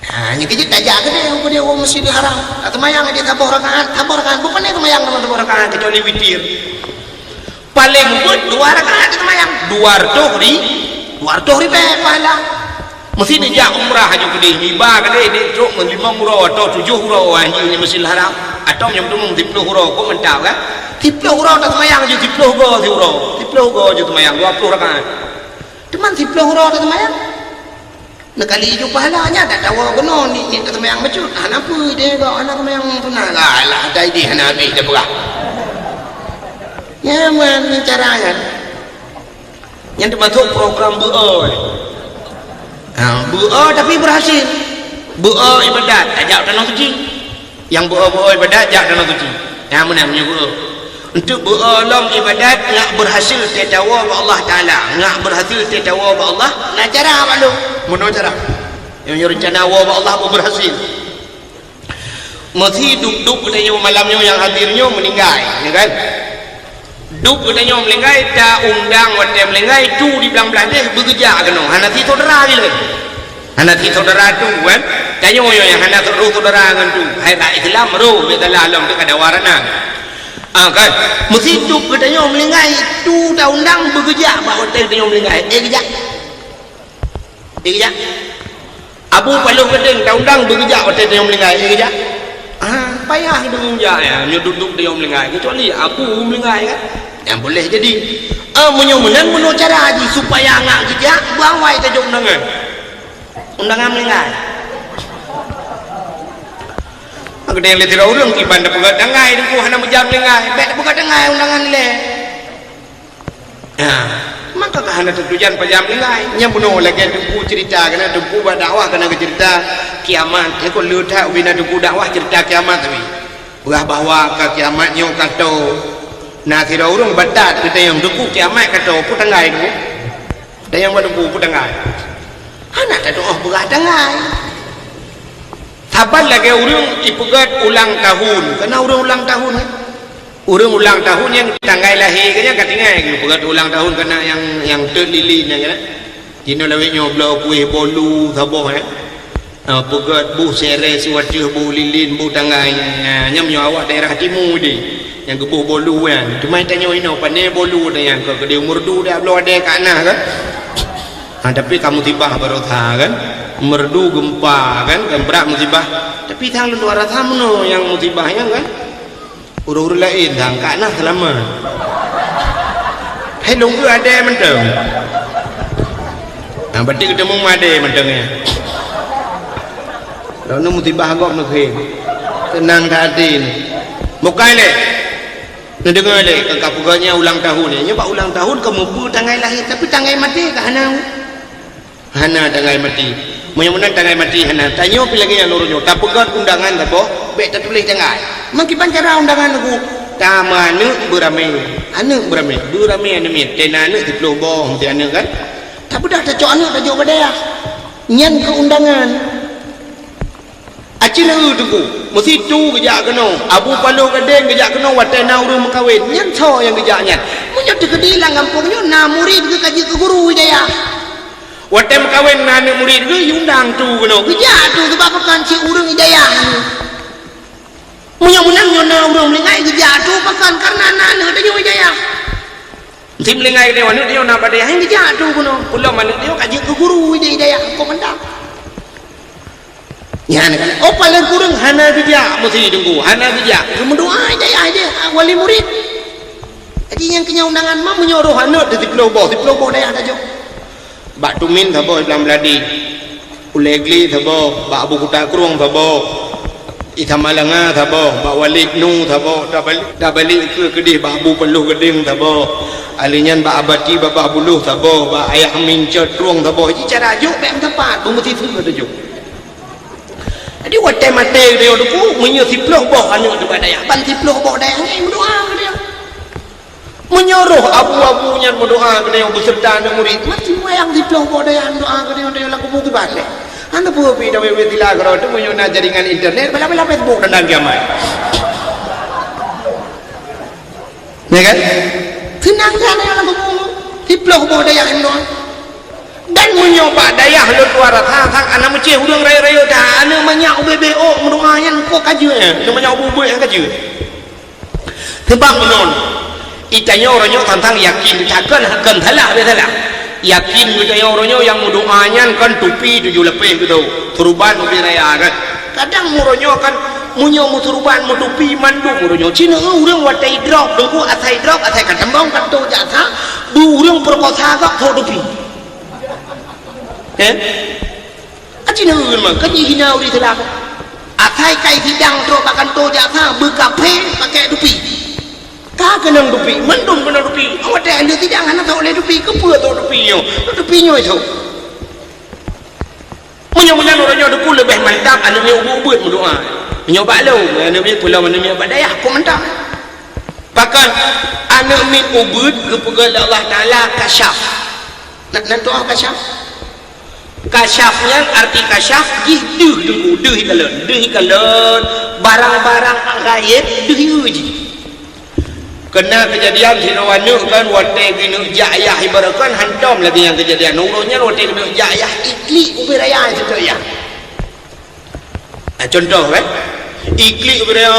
Ha, nyan keujeuet tajak keudéh u, keudéh u Masjidil Haram. Taseumayang di saboh rakaat, saboh rakaat. Bukon seumayang teuma saboh rakaat, kecuali witir. Paleng beuet dua rakaat taseumayang. Dua reutôh ri-, dua reutôh ribèe pahala. Meusti neujak umrah aju keudéh, miba keudéh, dek trok ngon limong uroe atau tujoh uroe, wah, di Masjidil Haram. Atau nyang teumong siploh uroe, kok mantap kan? Siploh uroe taseumayang aju siploh go siuroe. Siploh go aju seumayang, dua ploh rakaat. Teuma siploh uroe taseumayang. Neukali ju pahala nyan, dak tawoe keunoe, ni, ni taseumayang bacut. Hana peue idéh gob, hana seumayang sunat. Alah, dai dih hana habéh dah peugah. Nyan man cara nyan. Nyan teumasok program beu-o, eh. Ha, beu-o tapi berhasil. Beu-o ibadat, tajak tanoh suci. Nyang beu-o-beu-o ibadat jak tanoh suci. Nyang meunan meunyoe beu-o. Untuk beu-o lom ibadat ngak berhasil teuh tawoe bak Allah Taala. Ngak berhasil teuh tawoe bak Allah, na cara bak lôn. Meunoe cara. Nyang rencana woe bak Allah beu berhasil. Meusi dup-dup geutanyoe malam nyoe nyang hadir nyoe meuninggai, ya kan? Dup geutanyoe meuninggai, ta undang watèe meuninggai, tu di blang blaih deh beugeujak keunoe. Hana si syedara jih lé. Hana si syedara tu, kan? Tanyoe nyoe nyang hana roh syedara ngon tu. Hai bak Islam roh, bèk salah lom teuka dawa rana. Ah, kan? Meusi dup geutanyoe meuninggai, tu ta undang beugeujak bak watèe geutanyoe meuninggai. Eh, geujak. Eh, geujak. Abu Paloh Geudeung ta undang beugeujak watèe tanyoe meuninggai, eh, geujak. Ah, payah deungon jak, ya, nyoe dup-dup tanyoe meuninggai. Kecuali abu meuninggai, kan? Nyang boleh jadi. Ah, meunyoe meunan, meunoe cara jih supaya ngak geujak, beuawai tajok undangan. Undangan meuninggai. Maka nyang lé sidroe ureueng kiban tapeugah tanggai, Teungku hana meujak meuninggai. Bèk tapeugah tanggai undangan lé. Ya, maka ka hana teutujan pajan meuninggai. Nyang bunoe lagèe Teungku ceurita, keunan Teungku bak dakwah keunan geuceurita kiamat. Nyan kon le that ubena Teungku dakwah ceurita kiamat teuh. Peugah bahwa ka kiamat nyoe ka toe. Na sidroe ureueng batat geutanyong, "Teungku, kiamat ka toe, peue tanggai Teungku?" Tanyong bak Teungku, "Peue tanggai?" Hana tatu'oh peugah tanggai. Saban lagèe ureueng ipeugèt ulang tahun. Keunan ureueng ulang tahun, kan? Ureuëng ulang tahun nyang tanggai lahé geuh nyan ka tinggai geuh, peugöt ulang tahun keunan nyang, nyang teuk lilin nyan keunan. Jinoe lawét nyoe bloe kueh bolu saboh, eh. Ah, peugöt boh sirèh siwateueh, boh lilin, boh tanggai, ah, nyan meunyoe awak daerah timu deh, nyang geuboh bolu nyan. Teuma tanyoe inoe pané bolu nyan, ka keudéh meureudu dak bloe adèe ka na kan. Ah, tapi ka musibah baroesa kan. Meureudu, gempa kan, kan brat musibah. Tapi sang lôn rasa meunoe nyang musibah nyan kan. Ureuëng-ureuëng laén sang ka na seulamat. Hai lôn keu adèe mantong. Nah, berarti geuteumu adèe mantong nyan. Lalu musibah gob meukhém. Seunang that até nyoe. Bukai lé. Neudeungoe lé, ka, ka peugah nyan ulang tahun nyoe. Nyoe bak ulang tahun ka mupeue tanggai lahé, tapi tanggai maté ka hana. Hana tanggai maté. Meunyoe meunan tanggai maté hana. Tanyoe pih lagèe nyan uroe nyoe. Tapeugöt undangan saboh, bèk tatuléh tanggai. Meukiban cara undangan lagu. Tameuaneuk beuramé. Aneuk beuramé. Beuramé aneuk miet. Tena aneuk siplôh boh meusti aneuk kan. Tapeugah tacok aneuk tajok bak dayah. Nyan keu undangan. Aci leu teungku, meusitu geujak keunoe, Abu Paloh Gadeng geujak keunoe watèe na ureuëng meukawen, nyan soe nyang geujak nyan. Meunyoe teukeudi lam gampông nyoe na murit geuh ka jeuet keu guru hidayah. Watèe meukawen na aneuk murit geuh, jiundang tu keunoe, geujak tu, sabab pakon cit ureuëng hidayah. Meunyoe meunan nyoe na ureuëng meulinggai geujak tu, pakon, kareuna na aneuk tanyoe hidayah. Meusti meulinggai tanyoe aneuk tanyoe na bak dayah, geujak tu keunoe. Peulom aneuk tanyoe ka jeuet keu guru hidayah, kok mantap. Nyan kan, oh, paléng kureueng hana geujak meusi teungku, hana geujak. Geumeudoa hidayah jih, ah, wali murit. Jadi nyang keu nyan undangan ma meunyoe roh aneuk teuh siplôh boh, siplôh boh dayah tajok. Bak Tumin saboh, Iblang Beuladi. Ulèe Gle saboh, bak Abu Kuta Krueng saboh. Isa Malanga saboh, bak Walid Nu saboh, tabalek, tabalek keue keudeh bak Abu Paloh Gadeng saboh. Alèh nyan bak Abati Babah Buloh saboh, bak Ayah Amin Cot Krueng saboh. Ji cara jok bèk meusapat, beumeusiseue tajok. Jadi watèe maté geutanyoe teungku, meunyoe siplôh boh aneuk teuh bak dayah, ban siplôh boh dayah nyan meudoa keu geutanyoe. Meunyoe roh abu-abu nyan meudoa keu geutanyoe beuseurta aneuk murit, meusti wayang siplôh boh dayah meudoa keu geutanyoe, geutanyoe lam kubu kiban lé. Hana peue pih dawé-wé sila keudroe teuk meunyoe na jaringan internet, bala-bala Facebook tanda kiamat. Ya kan? Seunang that aneuk lam kubu, siplôh boh dayah meudoa. Dan meunyoe bak dayah lôn tuan rasa, sang aneuk meucéh ureuëng rayeuk-rayeuk that, aneuk manyak ubé-bé ôk meudoa nyan kok ka jeuet, aneuk manyak ubé-bé nyang ka jeuet. Seubab meunan, geutanyoe uroe nyoe tantang yakin that kon, kon salah, bèk salah. Yakin geutanyoe uroe nyoe nyang meudoa nyan kon tupi tujoh lapéh geutanyoe, suruban ubé raya kan. Kadang uroe nyoe kan, meunyoe meusuruban, meutupi mandum uroe nyoe. Cit na ureuëng watèe idrop, teungku asai idrop, asai ka teumbong, ka tôh jak sa, beu ureuëng peurekosa gob sok tupi. Eh? Aci na ureuëng mah, ka jihina ureuëng Islam. Asai kai sidang trok bak kantô jaksa, beukafé pakèk tupi. Ka keunong tupi, mandum keunong tupi. Watèe lheueh sidang hana trok lé tupi, keupeue trok tupi nyoe? Trok tupi nyoe esok. Meunyoe meunan uroe nyoe teungku leubeh mantap aneuk miet ubeuet-ubeuet meudoa. Meunyoe bak lôn, aneuk miet peulom aneuk miet bak dayah, kok mantap. Pakon aneuk miet ubeuet geupeugah lé Allah Taala kasyaf. Na, na tuah kasyaf? Kasyaf nyan arti kasyaf jih deuh teungku, deuh ikalon, deuh ikalon, barang-barang gaéb deuh ieu jih. Keuna keujadian sidroe aneuk kan watèe geuneuk jak ayah ibarat kan hantom lagèe nyang keujadian. Uroe nyan watèe geuneuk jak ayah iklik ubé raya siplôh ayah. Ah, contoh, eh. Iklik ubé raya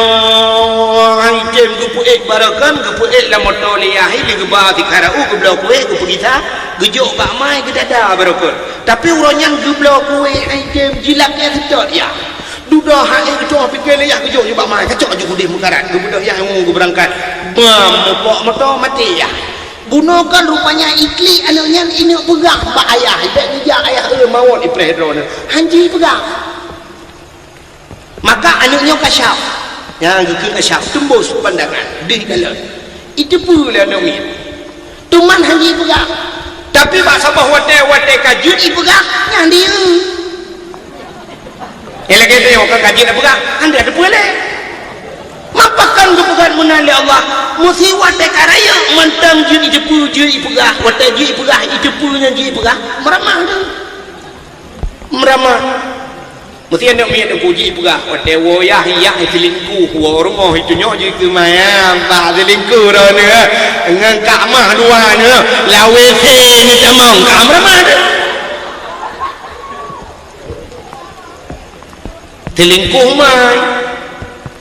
item geupeuék barokan, geupeuék lam moto lé yah, lé geuba sikara u, geubloe kuéh, geupeugisa, geujok bak mai geudada barokan. Tapi uroe nyan geubloe kuéh item jilakèe seutôt yah. Dudoe hai geucok pike lé yah geujok ju bak mai, kacok ju keudeh meukarat, geubeudôh yah ngon geubeurangkat. Bam, mupok moto maté yah. Bunoe kan rupanya iklik aneuk nyan ineuk peugah bak ayah, ibèk geujak ayah, "Eh, mawöt ipreh droeneuh." Hanji peugah. Maka aneuk nyoe kasyaf. Nyang geukheun kasyaf, teumbus pandangan, deuh ikalon. Iteupeue lé aneuk miet. Teuma hanji peugah. Tapi bak saboh watèe, watèe ka jeuet ipeugah, nyan diyeu. Nyang lagèe nyoe ka kaji na peugah, han teupeue lé. Mapakon geupeugah meunan lé Allah, meusi watèe ka rayeuk mantong jeuet iteupeue, jeuet ipeugah, watèe jeuet ipeugah, iteupeue nyan jeuet ipeugah, meuramah tu. Meuramah. Meusti aneuk miet Teungku jipeugah, watèe woe yah, yah selingkuh, woe rumoh itu nyoe jih keu maya, bah selingkuh droeneuh, ngon kak mah dua nyoe, lawé se ni tamong, ka meuramah tu. Selingkuh mai.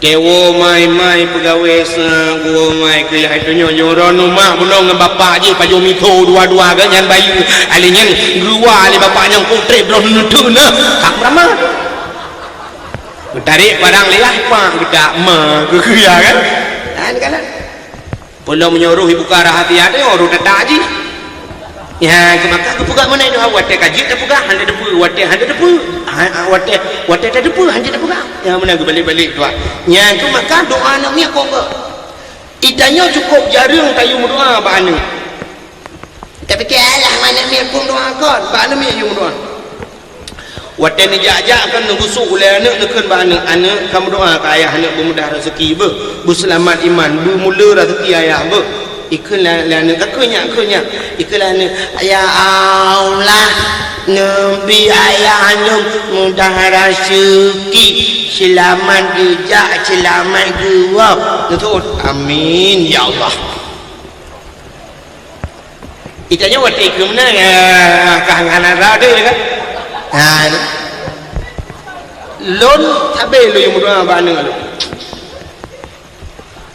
Tewo mai-mai peugawée sa gua mai keu yah itu nyoe, nyoe droeneuh mak bunoe ngon bapak jih pajoh miso dua-dua geuh nyan bayeue. Ali nyan geuwa lé bapak nyan, "Kok trép droeneuh neuteuh na?" Ka meuramah. Geutarek padang lé yah, pak geudak ma geuh ya kan? Nah, ni kan. Peulom meunyoe roh ibuka rahasia teuh, roh tata jih. Nyan keuh maka geupeugah meunan doa, watèe ka jeuet tapeugah, hana teupeue, watèe hana teupeue, ha, ha, watèe, watèe tateupeue, hana teupeugah. Nyan meunan geubalek-balek doa. Nyan keuh maka doa aneuk miet kong geuh. Itanyoe cukôp jareueng tayue meudoa bak aneuk. Tapike alah, aneuk miet kong doa kon, bak aneuk miet yue meudoa. Watèe neujak-jak kan neugusok ulèe aneuk, neukheun bak aneuk, "Aneuk, kameudoa keu ayah aneuk beumudah raseuki beuh, beuseulamat iman, beumule raseuki ayah beuh." Ikheun lé, lé aneuk, "Ka kheun nyak, kheun nyak." Ikheun lé aneuk, "Ya Allah, neubri ayah aneuk mudah raseuki, seulamat geujak, seulamat geuwoe." Neuseuôt, "Amin ya Allah." Itanyoe watèe keu meunan, ya, ka hana rasa deh kan. Ha, ni. Lôn sabe lôn meudoa bak aneuk lôn.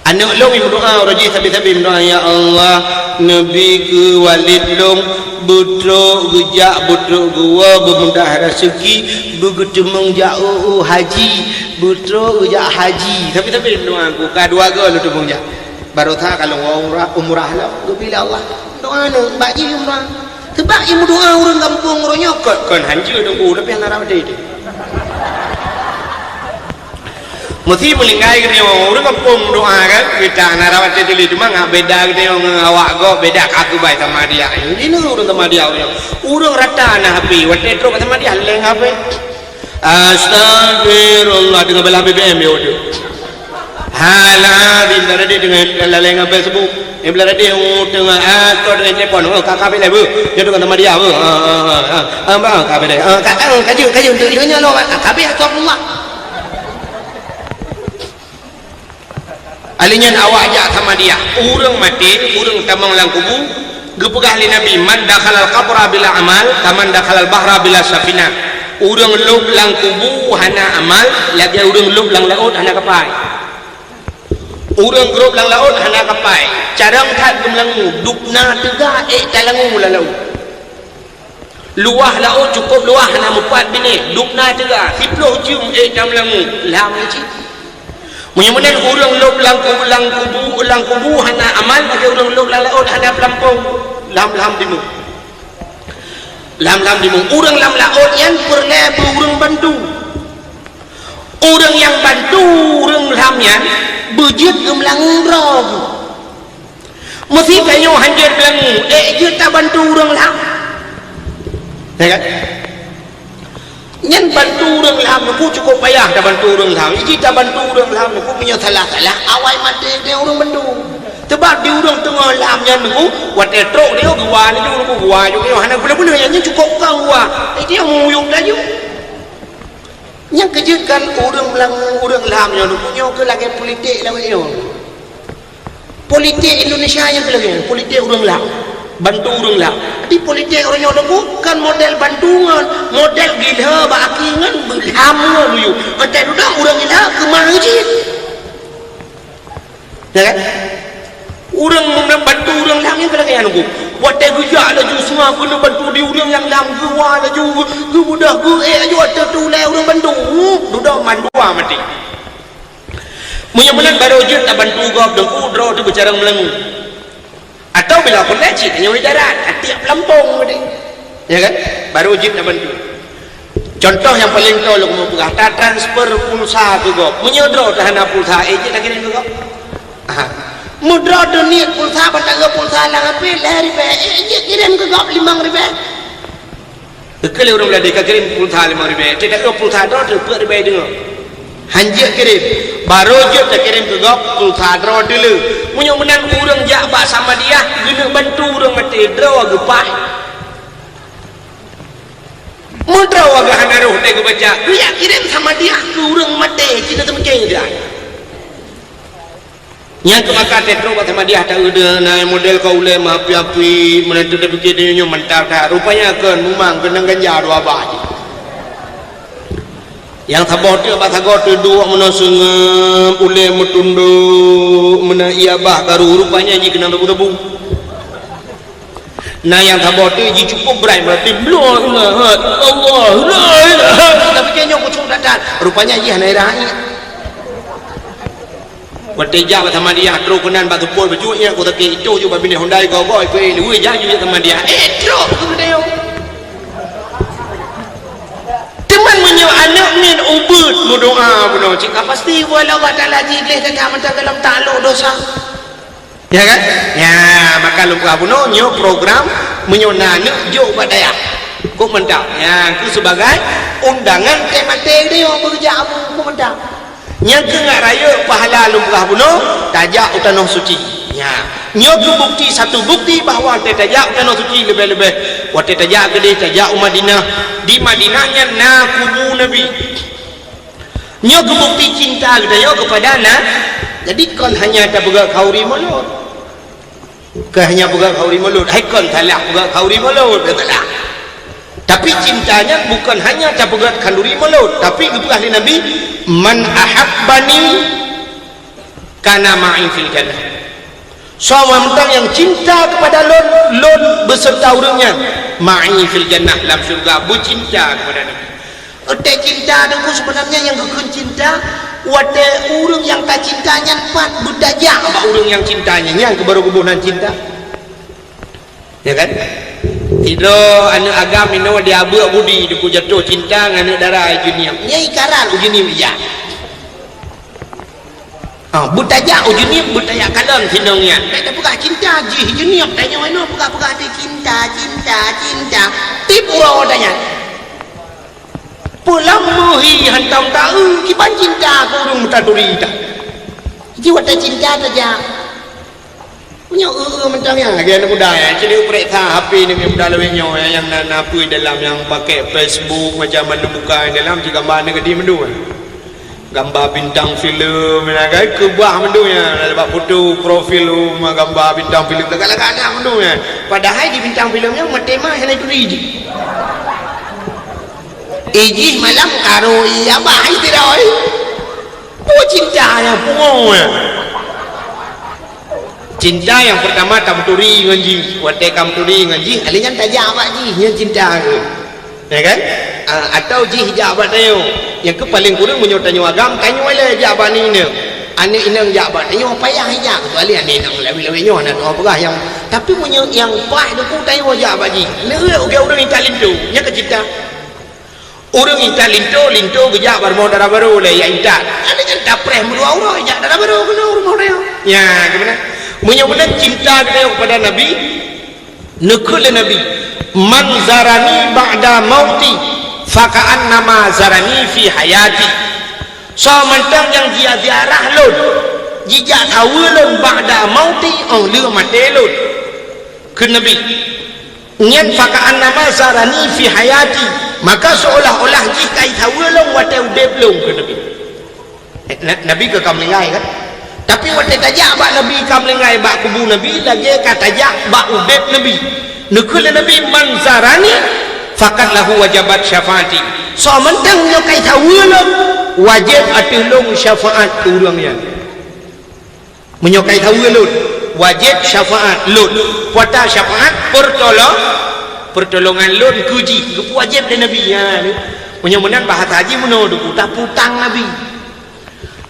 Aneuk lôn meudoa, uroe jih sabe-sabe meudoa, "Ya Allah, neubri keu walid lôn beutrok geujak, beutrok geuwoe, beumudah raseuki, beugeuteumeung jak u, u haji, beutrok geujak haji." Sabe-sabe meudoa, ka dua goe lôn teumeung jak. Baroesa ka lôn umrah, umrah lom, geubri lé Allah. Doa nyoe, bak jih umrah. Sebab i meudoa ureueng gampông uroe nyoe kon, kon hanjeuet Teungku, tapi hana rab até teuh. Meusti meulinggai geutanyoe, ureueng gampông meudoa kan, kita hana rab até teuh, cuma ngat beda geutanyoe ngon awak gob, beda ka keubai sama dia. Ini ureueng sama dia ureueng. Ureueng rata na H P, watèe trok sama dia leng H P. Astagfirullah, deungon beulah B B M ya udah. Halah, bintang tadi dengan lalai dengan Facebook. Yang belah tadi, oh, tengah, ah, kau dengan telepon. Oh, kakak bila bu? Dia dengan sama dia bu? Ah, ah, ah, ah. Ah, bang, kakak bila? Ah, kakak, oh, kaju, kaju untuk dia nyawa. Ah, kakak bila? Astagfirullah. Ali nyan awak jak sama dia. Ureueng maté, ureueng tamong lam kubu, geupeugah lé Nabi, "Man dakhalal qabra bila amal, kaman dakhalal bahra bila safinah." Ureueng lôb lam kubu hana amal, lagèe ureueng lôb lam laôt hana kapai. Ureueng lôb lam laôt hana kapai, carông that geumeulangue, dubna teuga ék talangue lam laôt. Luwah laôt cukôp luwah, hana meupat binéh, dubna teuga, siploh jeuem ék tameulangue, lham cit. Meunyoe meunan ureueng lôb lam ku-, lam kubu, lam kubu hana amal, lagèe ureueng lôb lam laôt hana peulampông, lham-lham dimu. Lham-lham dimu. Ureueng lam laôt nyan peureulèe beu ureueng bantu. Ureueng nyang bantu ureueng lham nyan beujeuet geumeulangue droe geuh. Meusi tanyoe hanjeuet beulangue, ék jeuet tabantu ureueng lham. Ya kan? Nyan bantu ureueng lham nyoe cukôp payah tabantu ureueng lham. Iji tabantu ureueng lham nyoe meunyoe salah-salah, awai maté teuh ureueng bantu. Sebab di ureueng teungoh lham nyan nyoe, watèe trok nyoe geuwa laju, geuwa laju, nyoe hana guna-guna, nyan cukôp kong geuwa. Jadi meuyueb laju. Nyang keujeuet kan ureueng lam, ureueng lam nyoe, nyoe keu lagèe politik lawét nyoe. Politik Indonesia nyang keu lagèe nyoe, politik ureueng lam. Bantu ureueng lam. Tapi politik ureueng nyoe bukan model bantu ngon, model gila bak aki ngon beulam ngon luyu. Entah dudoe ureueng gila keumah cit. Ya kan? Ureueng meunang bantu ureueng lam nyan keu lagèe nyan, Teungku. Watèe geujak laju seungoh keuneuk bantu di ureueng nyang lam, geuwa laju, geu-, geubeudôh, geuék laju, watèe teulheueh ureueng bantu, dudoe mandua maté. Meunyoe meunan barô jeuet tabantu gob, Teungku, droe teuh beucarông meulangue. Atawa bila peureulèe cit tanyoe di darat, atiek peulampông tadi. Ya kan? Barô jeuet tabantu. Contoh nyang paleng toe lôn keuneuk peugah, tatransfer pulsa keu gob. Meunyoe droe teuh hana pulsa, ék jeuet takirém keu gob? Aha. Meudroe teuh niet pulsa, ban taeu pulsa lam H P lhèe ribèe, ék jeuet kirém keu gob limong ribèe? Keu lé ureueng Meulayu ka kirém pulsa limong ribèe, teuh taeu pulsa droe teuh peuet ribèe deungoe. Hanjeuet kirém, barô jeuet takirém keu gob pulsa droe teuh le. Meunyoe meunan ureueng jak bak Samadiyah, geuneuk bantu ureueng maté, droe geupaih. Meudroe geuh hana roh teuh geubaca, geujak kirém Samadiyah keu ureuëng maté, cit na teumeucéng dia. Nyang keu maka teutrok bak Samadiyah ta udah na model ka ulée meuapi-api, meunan teudah pikir dia nyoe mantap that. Rupanya kon mumang keunong ganja dua bah jih. Nyang saboh teuk bak sagoe teuduek meunan seungeup, ulée meutundok, meunan ié bah karu, rupanya jih keunong debu-debu. Na nyang saboh teuk jih cukup brat, berarti, "La ilaha illallah, la ilaha illallah." Tapi kayaknya kucuk datat. Rupanya jih hana irah. Watée jak bak Samadiyah, trok keunan bak seupôt bacut nyan, ku sakét itu ju bak binéh Hyundai gogoe, ku, "Eh, luwe jak ju jak Samadiyah." Eh, trok, ku kata yo. Teuma meunyoe aneuk miet ubeut meudoa bunoe cit ka pasti, wala Allah Taala jigleh that mantong dalam taklok dosa. Ya kan? Ya, maka lôn peugah bunoe nyoe program meunyoe na aneuk jok bak dayah. Kok mantap. Ya, ku sebagai undangan teuh maté dia beujak abu, kok mantap. Nyang keu ngat rayeuk pahala lôn peugah bunoe, tajak u tanoh suci. Nya, nyoe keu bukti, satu bukti bahwa teuh tajak u tanoh suci leubeh-leubeh. Watée tajak keudeh, tajak u Madinah. Di Madinah nyan na kubu Nabi. Nyoe keu bukti cinta geutanyoe keupada na. Jadi kon hanya tapeugah khanduri mulod. Bukan hanya peugah khanduri mulod. Hai kon salah peugah khanduri mulod, bukan salah. Tapi cinta nyan bukan hanya tapeugah khanduri mulod, tapi geupeugah lé Nabi, "Man ahabbani kana ma'i fil jannah." Soe mantong nyang cinta keupada lôn, lôn beuseureuta ureuëng nyan, ma'i fil jannah, lam syeuruga, beucinta keupada Nabi. Watée cinta teungku, sebenarnya nyang geukheun cinta, watée ureuëng nyang tacinta nyan pat beutajak bak ureuëng nyang cinta nyan, nyan keuh baru geuboh nan cinta. Ya kan? Sidroe aneuk agam inoe di abeuk budi, teungku, jatuh cinta ngon aneuk dara junior. Nyan ikarat junior ijak. Ah, beutajak u Jeunieb, beutajak kalon sinong nyan. Bèk tapeugah cinta jih Jeunieb, tanyoe inoe peugah-peugah teuh cinta, cinta, cinta. Tiep uroe tanyan. Peue lam meuhi hantom taeu, kiban cinta keu ureueng meutaturi that. Ji watèe cinta tajak. Meunyoe eu-eu mantong nyan lagèe aneuk muda nyan, cit uprek that H P aneuk muda lawét nyoe nyang na, na peue dalam, nyang pakè Facebook macam mandum buka dalam, cit gamba aneuk gadih mandum. Gamba bintang filem nyan kan, keubah mandum nyan, bak foto profil gamba bintang filem, lagak-lagak that mandum nyan. Padahai di bintang filem nyan maté mah hana turi jih. Ijih malam karo iya bah istirahat. Peue cinta nyang pungo nyan. Cinta nyang peurtama tameuturi ngon jih. Watèe ka meuturi ngon jih, alèh nyan tajak bak jih, nyan cinta keuh. Ya kan? Ah, atau jih jak bak tanyoe. Nyang keuh paleng kureueng meunyoe tanyoe agam, tanyoe lé jak bak aneuk inong. Aneuk inong jak bak tanyoe payah ijak, keucuali aneuk inong lawét-lawét nyoe hana tuha peugah nyang. Tapi meunyoe nyang paih teungku tanyoe jak bak jih. Neu-eu lagèe ureueng intat linto, nyan keuh cinta. Ureueng intat linto, linto geujak bak rumoh dara barô lé, jak intat. Aneuk nyan tapreh meudua uroe jak dara barô keunoe rumoh tanyoe. Nya, keuh meunan. Meunyoe meunan cinta geutanyoe keupada Nabi, neukheun lé Nabi, "Man zarani ba'da mauti, faka'annama zarani fi hayati." Soe mantong nyang jia-, ziarah lôn, jijak saweue lôn ba'da mauti, óh lheueh maté lôn. Kheun Nabi, nyan, "Faka'annama zarani fi hayati," maka seolah-olah jih ka jisaweue lôn watèe udép lôn, kheun Nabi. Eh, Na-, Nabi ka, ka meuninggai kan? Tapi watèe tajak bak Nabi ka meuninggai bak kubu Nabi, lagèe ka tajak bak udép Nabi. Neukheun lé Nabi, "Man zarani faqad lahu wajabat syafaati." Soe mantong nyoe ka jisaweue lôn, wajéb ateueh lôn syafaat keu ureueng nyan. Meunyoe ka jisaweue lôn, wajéb syafaat lôn. Peue ata syafaat? Peurtolong-, peurtolongan lôn keu jih, geupeuwajéb lé Nabi. Nya, meunyoe meunan bahasa jih meunoe teungku, tapeutang Nabi.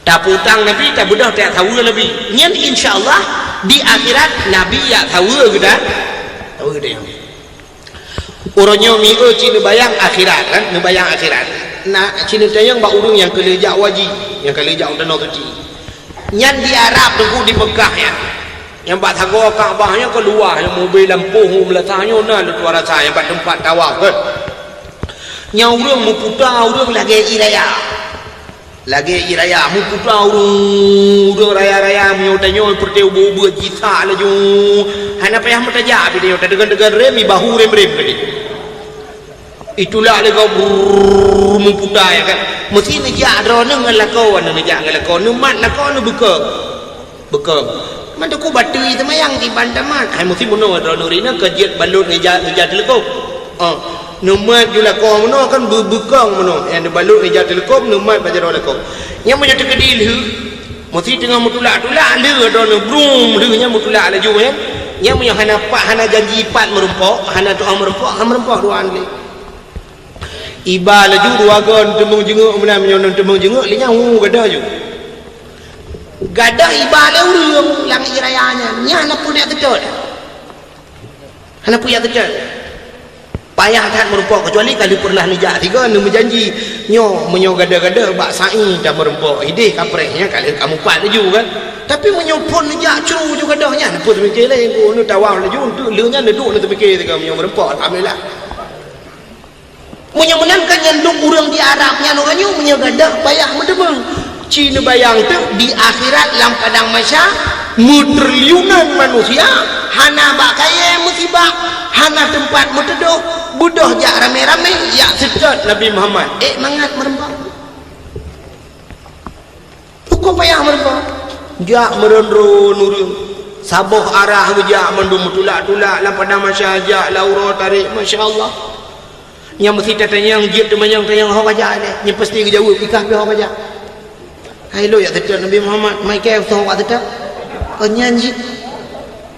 Tapeutang Nabi, tabeudôh tajak saweue Nabi. Nyan insya Allah di akhirat Nabi jak saweue geuda-, saweue geutanyoe. Uroe nyoe mi-, eu, cit neubayang akhirat kan, neubayang akhirat. Na, cit neutanyong bak ureueng nyang ka lheueh jak haji, nyang ka lheueh jak u Tanoh Suci. Nyan di Arab teungku, di Meukah nyan. Nyang bak sagoe Ka'bah nyan ka luwah, nyang mubé lampôh meulasan nyoe na lôn tuha rasa, nyang bak teumpat tawaf kan. Nyan ureueng meuputa, ureueng lagèe ié raya. Lagèe ié raya, meuputa ureueng, ureueng raya-raya, meunyoe tanyoe peureute ubeuet-ubeuet jisak laju. Hana payah meutajak, tapi tanyoe tadeungon-deungon rem, ibahu rem-rem tadi. Itulak lé gob, brrrr, meuputa, ya kan? Meusi neujak droeneuh ngon lakoe, neujak ngon lakoe, neumat lakoe, neubeukong. Beukong. Man teungku batui seumayang kiban tamat. Hai meusi meunoe droeneuh ri na keu jeuet balot ija, ija teuleukob. Oh, neumat ju lakoe meunoe kan beu-, beukong meunoe. Nyang neubalot ija teuleukob, neumat bak jaroe lakoe. Nyang meunyoe teukeudi lheueh, meusi teungoh meutulak-tulak lheueh droeneuh brum lheueh nyan meutulak laju nyan. Nyang meunyoe hana pat, hana janji pat meurumpok, hana tu'oh meurumpok, hana meurumpok dua lé. Iba laju dua gon teumeung jeungok meunan, meunyoe teumeung jeungok lé nyan hu gadoh ju. Gadoh iba lé ureueng lam ie raya nyan, nyan hana peue jak teutot. Hana peue jak teutot. Payah that meurumpok, kecuali ka lheueh pernah neujak sigoe neumeujanji, nyoe meunyoe gadoh-gadoh bak sa'i ta meurumpok, ideh kapreh nyan ka lheueh ka mupat laju kan. Tapi meunyoe phon neujak cru ju gadoh nyan, hana peue teumike lé, nyoe tawaf laju, enteuk lheueh nyan neuduek neuteumiké sigoe meunyoe meurumpok, alhamdulillah. Meunyoe meunan kan nyan dum ureueng di Arab nyan uroe nyoe meunyoe gadoh payah meuteumeung. Ci neubayang teuk di akhirat lam padang mahsyar, meutriliunan manusia, hana bak kayée meusibak, hana teumpat meuteudoh, beudôh jak ramé-ramé, jak seutôt Nabi Muhammad. Ék mangat meureumpok. Uko payah meurumpok. Jak meuron-ron ureueng. Saboh arah geujak mandum meutulak-tulak lam padang mahsyar jak lam uroe tarek, masya Allah. Nyang meusi tatanyong jeuet teumanyong-tanyong ho ka jak lé. Nyan pasti geujaweueb, "Ikah pih ho ka jak." Hai lôn jak seutôt Nabi Muhammad, mai kée soe ho ka seutôt. Kon nyan jih.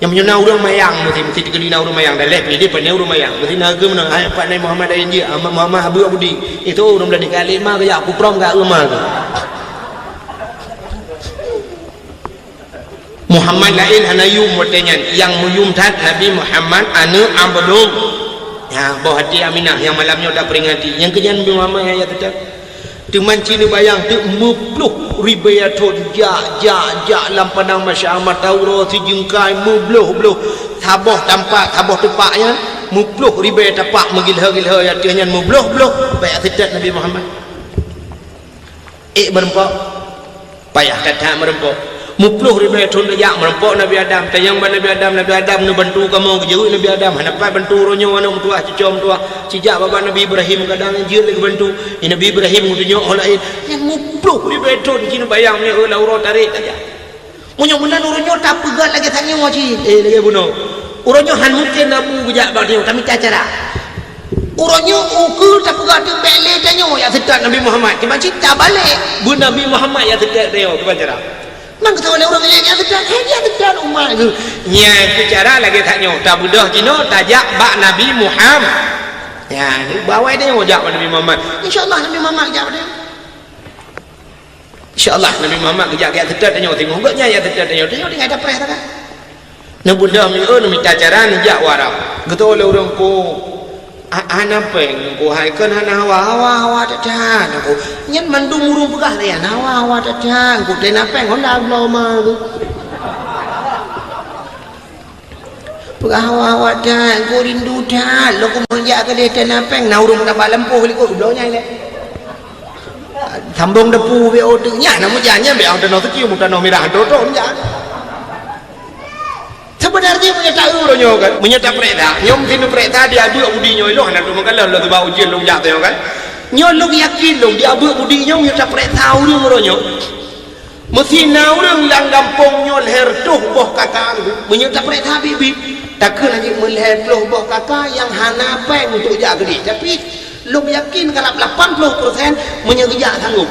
Nyang meunyoe na ureueng mayang meusi, meusi teukeudi na ureueng mayang, dan lheueh pih ideh pane ureueng mayang. Meusi na geumeunoe, "Hai pat Nabi Muhammad, ayo jih, Ahmad Muhammad habeuet budi." Itu ureueng beuladi kali ma geujak kuprom ka euma tu. Muhammad laén hana yum watée nyan, nyang meuyum that Nabi Muhammad aneuëk Abdul. Ya, boh até Aminah nyang malam nyoe taperingati. Nyang keu nyan Nabi Muhammad nyang ya teutab. Teuma ci neubayang teuk meuploh ribée thon jak, jak, jak lam padang mahsyar mata uroe sijeungkai meubloh-bloh. Saboh tampat, saboh teupak nyan meuploh ribée tapak meugilhée-gilhée ateueh nyan meubloh-bloh bak teutab Nabi Muhammad. Ék meurumpok, payah that-that meurumpok. Meuploh ribée thon tajak meurumpok Nabi Adam, tanyong bak Nabi Adam, "Nabi Adam, neubantu kamoe?" Geujaweueb Nabi Adam, "Hana pat bantu uroe nyoe aneuëk meutuwah, cucoe meutuwah. Sijak babah Nabi Ibrahim kadang jeuet lé geubantu." Nabi Ibrahim geutunyok ho laén. Nyang meuploh ribée thon ci neubayang nyoe lam uroe tarek tajak. Meunyoe meunan uroe nyoe tapeugah lagée tanyoe cit, eh, lagée bunoe. Uroe nyoe han mungken Abu geujak bak tanyoe, tamita cara. Uroe nyoe ukeue tapeugah teuk bék lé tanyoe jak seutôt Nabi Muhammad, kiban cit tabalek beu Nabi Muhammad jak seutôt tanyoe, kiban cara. Man keutoe lé ureuëng lé jak seutôt, hai jak seutôt umat geuh. Nyan keuh cara lagée tanyoe, tabeudôh jinoe tajak bak Nabi Muhammad. Nyan, bawai tanyoe jak bak Nabi Muhammad. Insya Allah Nabi Muhammad jak bak tanyoe. Insya Allah Nabi Muhammad geujak geujak seutôt tanyoe singoh. Gobnyan jak seutôt tanyoe, tanyoe tinggai tapreh sagai. Neubeudôh mieu neumita cara neujak u Arab. Geutôi lé ureuëng ko, "Ha-, hana péng ko hai kon hana hawa, hawa, hawa that-that ko." Nyan mandum ureuëng peugah lé nyan, "Hawa, hawa that-that ko, tena péng honda bloe ma ko." Peugah awak-awak that, ku rindu that, lôn ku meujak keudeh tena péng, na ureuëng tabak lampôh likot, bloe nyan lé. Sambong depu B O teuk nyan, na meujak nyan, B O tanoh seukiu, tanoh mirah, trok-trok meujak. Sebenarnya meunyoe taeu uroe nyoe kan, meunyoe taprek that, nyoe mungkin taprek that, di abeuek budi nyoe ilong, hana teuma kalon lôn sebab ujeuen lôn jak teuh kan. Nyoe lôn yakin lôn, di abeuek budi nyoe, meunyoe taprek that ureuëng uroe nyoe. Meusi na ureuëng lam gampông nyoe lhée reutôh boh kaka, meunyoe taprek that biet-biet, takheun hana jeuet meulhée ploh boh kaka nyang hana péng untuk jak keudeh. Tapi lôn yakin karab lapan ploh persen meunyoe geujak sanggob.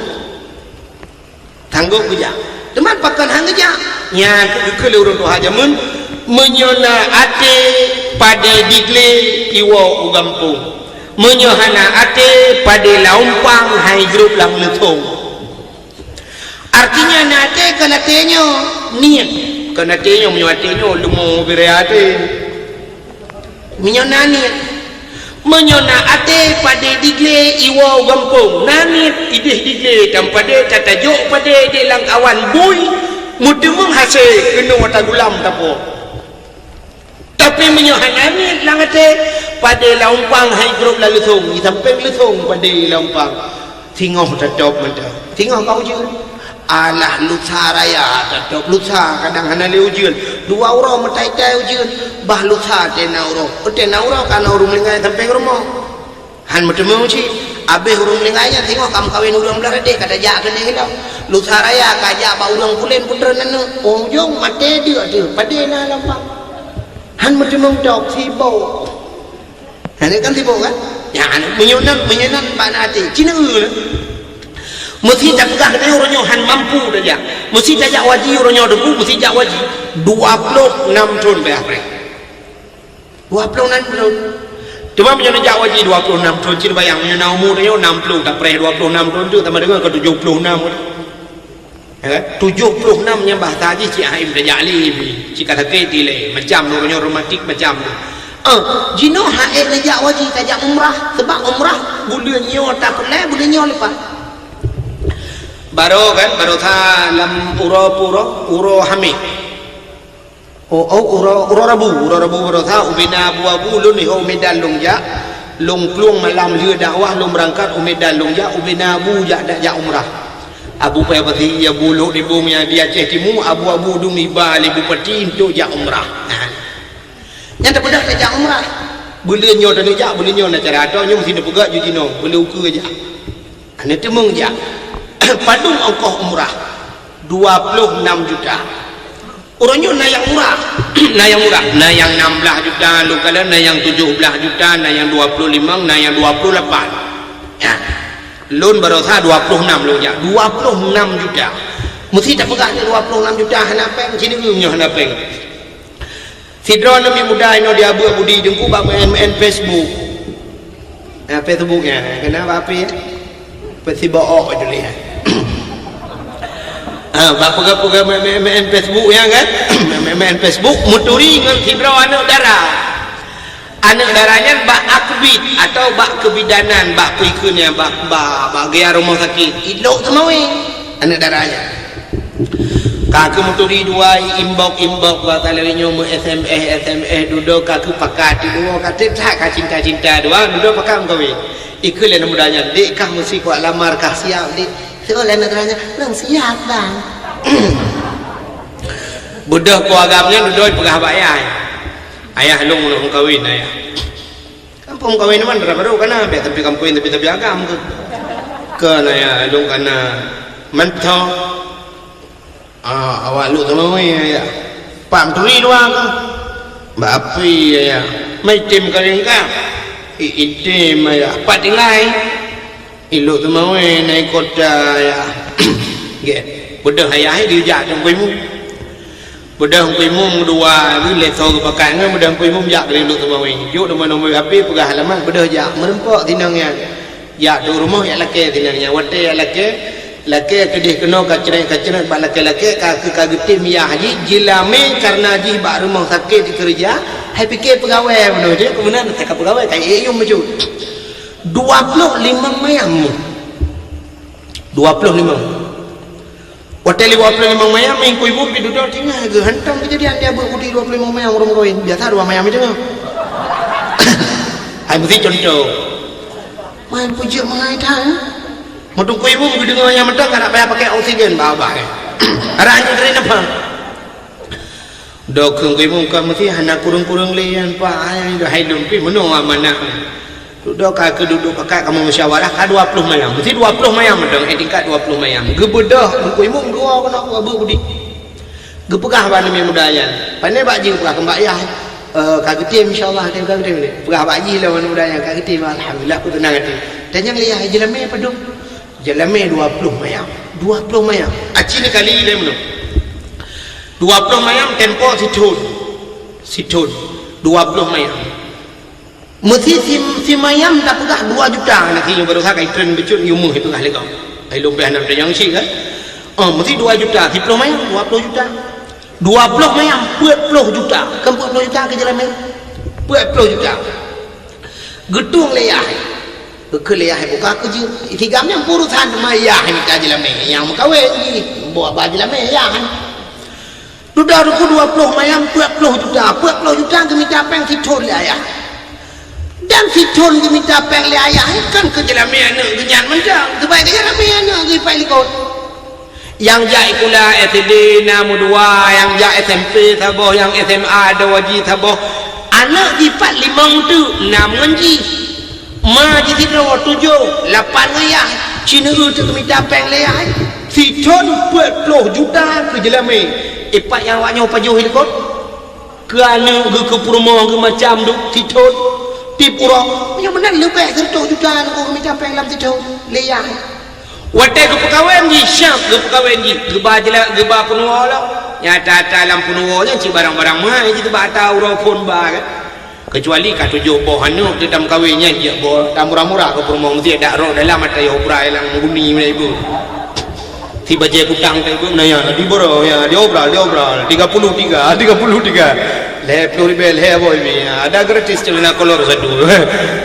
Sanggob geujak. Teuma pakon han geujak? Nyan keuh geukheun lé ureuëng tuha jameun, meunyoe na até padé diglé iwoe u gampông. Meunyoe hana até padé lam umpang hai grob lam leusong. Artinya na até kon até nyoe, niet. Kon até nyoe, meunyoe até nyoe leumo bire até. Meunyoe na niet. Meunyoe na até padé diglé iwoe u gampông, na niet ideh diglé tam padé tatajok padé di lam awan bui, meuteumeung hasé keunoe tagulam tapo. Tapi meunyoe hana niet lam até, padé lam umpang hai grob lam leusong, di sampéng leusong padé lam umpang. Singoh tatôb mantong. Singoh ka ujeuen. Alah lusa raya tatôb, lusa kadang hana lé ujeuen. Dua uroe meutai-tai ujeuen, bah lusa tena uroe. Tena uroe ka na ureuëng meuninggai sampéng rumoh. Han meuteumeung cit. Abéh ureuëng meuninggai nyan singoh ka meukawen ureuëng blaih ratéh, ka tajak keudeh lom. Lusa raya ka jak bak ureuëng pulen putroe aneuk. Ujong maté deuk teuh, padé na lam bak. Han meuteumong tok sibok. Hana kan sibok kan? Ya, meunyoe nan, meunyoe nan bak na até. Cina eu lah. Meusi tapeugah keunoe uroe nyoe han mampu tajak. Meusi tajak waji uroe nyoe Teungku, meusi jak waji. Dua ploh nam thon payah preh. Dua ploh nam thon. Teuma meunyoe neujak waji dua ploh nam thon, cit bayang meunyoe na umu tanyoe nam ploh, tapreh dua ploh nam thon tu sama dengan ke tujuh puluh enam. Ya kan? Tujuh puluh enam nyang bahasa jih cit aim tajak lé, cit ka sakét ilée, macam uroe nyoe rematik macam tu. Eh, jinoe han ék neujak waji, tajak umrah, sebab umrah buleuen nyoe tapeulai, buleuen nyoe leupah. Baroe kan, baroe sa lam uroe pue uroe, uroe Hamé. Oh, oh, uroe, uroe Rabu, uroe Rabu baroe sa ubena abu-abu lôn nihok u Medan lôn jak, lôn plueng malam lheueh dakwah lôn beurangkat u Medan lôn jak, ubena abu jak, jak umrah. Abu payah pasi, abu lhok nibong nyang di Aceh Timu, abu-abu dum iba lé bupati untuk jak umrah. Nah. Nyan tapeugah tajak umrah. Buleuen nyoe taneuk jak, buleuen nyoe na cara, atau nyoe meusi neupeugah ju jinoe, buleuen ukeue jak. Aneuk teumeung jak. Padum ongkoh umrah? Dua ploh enam juta. Uroe nyoe na nyang murah. Na nyang murah, na nyang nam blaih juta, lôn kalon na nyang tujoh blaih juta, na nyang dua ploh limong, na nyang dua ploh lapan. Ya. Lôn baroe sa dua ploh enam lôn jak. Dua ploh enam juta. Meusi tapeugah nyoe dua ploh enam juta hana péng, sineuk nyoe hana péng. Sidroe aneuk muda inoe di Abue Budi Teungku bak meu'en-meu'en Facebook. Nah, Facebook nyan, keunan bak api, ya? Peusibook itu lihat. Ah, bak peugah-peugah meu'en-meu'en Facebook nyan kan? Meu'en-meu'en Facebook, meuturi ngon sidroe aneuk dara. Aneuk dara nyan bak akbid atau bak kebidanan, bak peue kheun nyan, bak, bak, bak gaya rumoh sakét. Ilok teumawé aneuk dara nyan. Ka keuh meuturi dua, i inbox, inbox, bak salary nyoe meu-S M S, S M S dudoe ka keuh pakat, dudoe ka trép that ka cinta-cinta dua, dudoe pakat meukawen. Ikheun lé aneuk muda nyan, "Dek, kah meusi kuat lamar, kah siap, Dek?" Seuôt lé aneuk dara nyan, "Lôn siap, Bang." Beudôh po agam nyan dudoe peugah bak ayah. "Ayah, lôn lôn meukawen, Ayah." Kampung kawin man dara barô kana, biasa pi kampung tapi tapi agam ke. Ke na ya lôn kana mantong. Ah, awak lôn teumawé ya. Pam turi dua ke. Bak api ya. Mai tim karing ka. I itim ya. Pat tinggai. Ilok teumawé nai kota ya. Ge. Beudôh ayah diujak tengkui mu. Beudôh Teungku Imum dua, lheueh lé soe geupakat ngon beudôh Teungku Imum jak keu Lôn Teumawé. Jok nomor-nomor H P peugah alamat, beudôh jak meureumpok sinong nyan. Jak tu rumoh jak lakée sinong nyan. Watée jak lakée, lakée keudeh keunoe kacrét-kacrét bak lakée-lakée, ka, ka geutem yah jih, jilamé kareuna jih bak rumoh sakét dikeureuja, hai pike peugawée bunoe jih, keumudian ka peugawée ka yum bacut. Dua ploh limong mayam. Dua ploh limong. Watée lheueh dua ploh limong mayam, Teungku Imum pih dudoe tinggai geuhantom keujadian di Abue Budi dua ploh limong mayam ureuëng meukawen. Biasa dua mayam deungoe. Hai meusi contoh. Main pujeuek meungai that, eh? Meuteuku Imum geudeungoe nyang mantong ka na payah pakai oksigen babah, eh. Arah nyoe keuneuk nafah. Dok keu Teungku Imum ka meusi hana kureueng-kureueng lé nyan, Pak. Hai, hai lôn pih meunoe amanah. Dudoe ka keuduek pakat kamoe musyawarah ka dua ploh mayam. Meusi dua ploh mayam mantong, eh, tingkat dua ploh mayam. Geubeudôh Teungku Imum dua keunoe Abue Budi. Geupeugah bak aneuk muda nyan. Pane bak jih peugah keu bak yah. Eh, ka geutem insya-Allah, tem ka geutem. Peugah bak jih lom aneuk muda nyan ka geutem, alhamdulillah, ku teunang até. Tanyong lé yah, "Jeulamé padum?" "Jeulamé dua ploh mayam." Dua ploh mayam. Aci neukali lé meunoe. Dua ploh mayam tempo sithon. Sithon. Dua ploh mayam. Meusi si, si mayam tapeugah dua juta, na si nyoe baroesa ka itren bacut yum meuh ipeugah lé gob. Ai lôn pih hana tanyong cit kan. Oh, meusi dua juta, siploh mayam dua ploh juta. Dua ploh mayam peuet ploh juta. Kan peuet ploh juta keu jeulamé? Peuet ploh juta. Geutueng lé yah. Geukheun lé yah buka keu jeuet. Isigam nyang peurusan teuma yah mita jeulamé. Nyang meukawen jih. Buah ba jeulamé yah. Dudoe Teungku dua ploh mayam peuet ploh juta, peuet ploh juta geumita péng sithon lé ayah. Dan sithon geumita péng lé ayah nyan kon keu jeulamé aneuk geuh nyan mantong, geubai keu jeulamé aneuk geuh ipat likot. Nyang jak sikula S D na meudua, nyang jak S M P saboh, nyang S M A dua ji saboh. Aneuk jipat limong teuk, nam ngon jih. Ma jih sidroe tujoh, lapan ngon yah, ci neueu teuk geumita péng lé yah. Sithon peuet ploh juta keu jeulamé. Ipat nyang awak nyoe pajoh i likot. Keu aneuk geuh, keu peurumoh geuh, macam duek sithon. Tiep uroe, meunyoe meunan leubeh siratoh juta nyoe geumita péng lam sithon lé yah. Watée geupeukawen jih, siap geupeukawen jih, geuba jela-, geuba peunuwoe lom. Nyata-nyata lam peunuwoe nyan cit barang-barang meuhai jih, geuba ata uroe phon ba kan. Keucuali ka tujoh boh aneuk teuh tameukawen nyan, jeuet boh tamurah-murah keu peurumoh, meusti dak rot dalam ata yoh brai lam guni meunan ibu. Si bajée kutang teuh ibu meunan nyan, di boro ya, di obral, di obral, tiga puluh tiga, tiga puluh tiga. Lhée ploh ribée lhée boh ibi. Ada gratis celana kolor satu.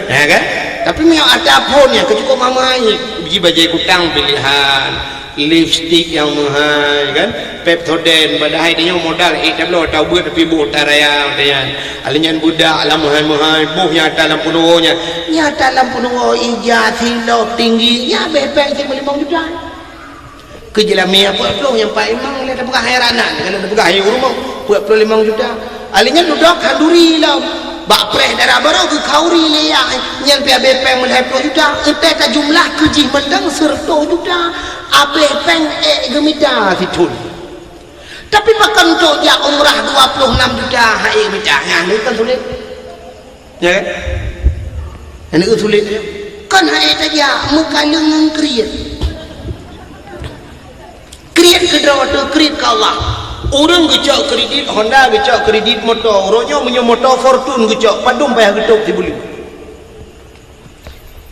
Ya kan? Tapi meunyoe ata phon nyan keu cukup mamai, biji bajée kutang pilihan, lipstik nyang meuhai kan, Pepsodent, padahai tanyoe modal ék tabloe, tabeuet pih boh taraya nyan. Alèh nyan beudak lam meuhai-meuhai, boh nyata lam peunuwoe nyan. Nyata lam peunuwoe ija, silop, tinggi, nyan abéh péng simeulimong juta. Keu jeulamé peuet ploh nyang paléng mang lé tapeugah hai ranan, kalau tapeugah hai ureueng peuet ploh limong juta. Alèh nyan dudoe khanduri lom. Bak preh dara barô geukhauri lé yah, nyan pih abéh péng meulhèe ploh juta. Eunteuk tajumlah keu jih mantong siratoh juta. Abéh péng ék geumita sithon. Tapi pakon trok jak umrah dua ploh nam juta han ék geumita, nyan kan sulet. Ya kan? Nyan sulet. Kan han ék tajak meukaleueng ngon kriet. Kriet keudroe teuh, kriet keu Allah. Ureueng geucok kredit, Honda geucok kredit moto. Uroe nyoe meunyoe moto Fortuner geucok, padum payah geutôb sibuleuen.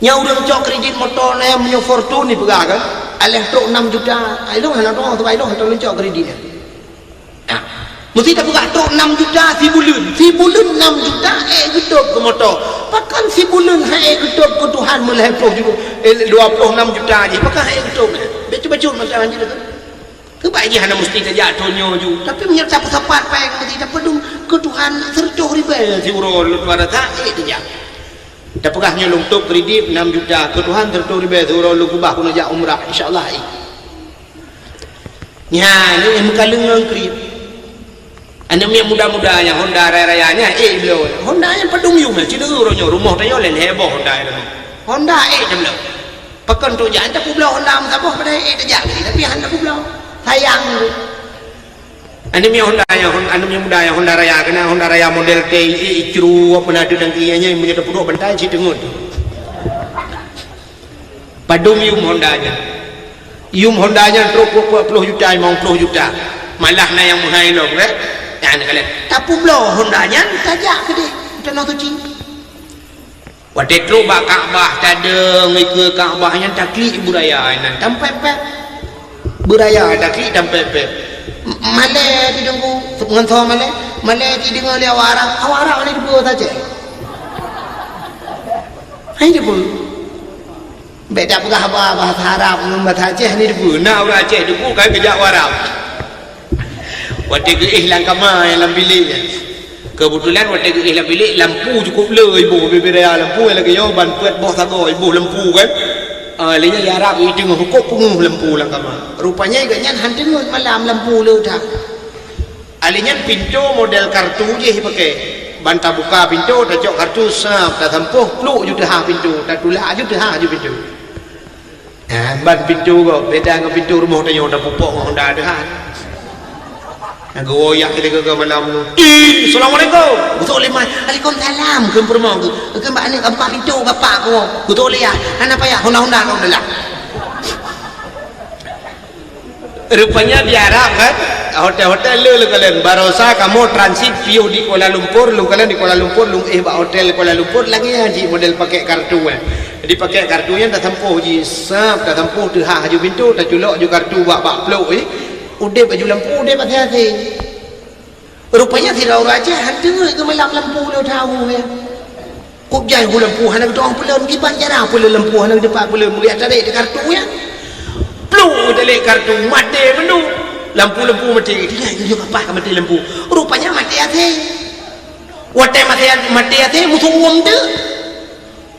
Nyan ureueng cok kredit moto nyan meunyoe Fortuner jipeugah kan, aléh trok nam juta, ilôn hana droe, sabab ilôn hana lôn cok kredit nyan. Nah, meusti tapeugah trok nam juta sibuleuen. Sibuleuen nam juta ék geutôb keu moto. Pakon sibuleuen han ék geutôb keu Tuhan meulhèe ploh juta, eh, dua ploh nam juta jih? Pakon han ék geutôb nyan? Bacut-bacut mata jih tu. Keubai jih hana meusti tajak thon nyoe ju. Tapi meunyoe tapeusapat péng meusti tapeudong keu Tuhan siratoh ribèe siuroe lôn tuan rasa ék tajak. Tapeugah nyoe lôn tôb kredit nam juta keu Tuhan siratoh ribèe siuroe lôn keubah keuneuk jak umrah, insya Allah ék. Nyan, nyoe meukaleueng ngon kriet. Aneuk miet muda-muda nyang Honda raya-raya nyan, ék bloe. Honda nyan padum yum, ci neueu uroe nyoe, rumoh tanyoe lhèe-lhèe boh Honda nyan. Honda ék tabloe. Pakon trok jak, tapeubloe Honda meusaboh padahai ék tajak, tapi han tapeubloe. Sayang tu. Aneuk miet Honda nyang, Hon-, aneuk miet muda nyang Honda raya, keunan Honda raya model T I E, icru, apa na tu dan kiri nyan, meunyoe tapeuduek bantai, ci teungeut. Padum yum Honda nyan. Yum Honda nyan trok peuet ploh juta, limong ploh juta. Malah na nyang meuhai lom, kan? Nyan kalon. Tapeubloe Honda nyan, tajak keudeh. Tanoh suci. Watèe trok bak Ka'bah, tadong ikeue Ka'bah nyan, taklik beuraya nyan, tampet-pet. Beuraya taklik tampet-pet. M-, malèe di Teungku, ngon soe malèe? Malèe di deungoe lé awak Arab. Awak Arab hana jiteupeue bahasa Aceh. Hana jiteupeue. Bèk tapeugah haba bahasa Arab ngon bahasa Aceh hana jiteupeue. Na ureueng Aceh jiteupeue, kan geujak u Arab. Watèe geuéh lam kama nyang lam bilék nyan. Keubeutulan watèe geuéh lam bilék, lampu cukup le iboh, bubé raya lampu nyang lagèe nyoe, ban peuet boh sagoe iboh lampu kan. Ah, lé nyan ya Rab, i teungoh rukok peungeuh lampu lam kama. Rupanya gobnyan han teungeut malam lampu le that. Ah, lé nyan pintoe model kartu jih jipaké. Ban tabuka pintoe, tacok kartu, sab, tasampôh, pluk ju teuhah pintoe, tatulak ju teuhah ju pintoe. Nah, ban pintoe gob, beda ngon pintoe rumoh tanyoe tapupok ngon honda teuh han. Nah, geuwoe yak keudéh keu malam tu. "Ih, assalamualaikum." Geusok lé mai, "Waalaikumsalam." Kheun peurumoh geuh. Kheun bak aneuk, "Buka pintoe, bapak," keu woe. Geusok lé yak, "Hana payah, honda-honda lôn dalam." Rupanya di Arab kan, hotel-hotel le leukalon. Barosa kamoe transit piôh di Kuala Lumpur, leukalon di Kuala Lumpur, lung éh bak hotel Kuala Lumpur, lagèe nyan jih model pakèk kartu, eh. Jadi pakèk kartu nyan tasampôh jih, sab, tasampôh teuhah ju pintoe, taculok ju kartu bak, bak plôk, eh. Udép aju lampu, udép asai-asai. Rupanya sidroe ureueng Aceh han teungeut keu malam lampu le that, eh. Kok jai hu lampu hana geutu'oh peuleueh, kiban cara peuleueh lampu hana geutupat peuleueh, meulihat tarek di kartu nyan. Plôk tarek kartu, maté mandum. Lampu-lampu maté, tinggai geujok kapah ka maté lampu. Rupanya maté asai. Watèe maté, maté asai, meusuwom teuk.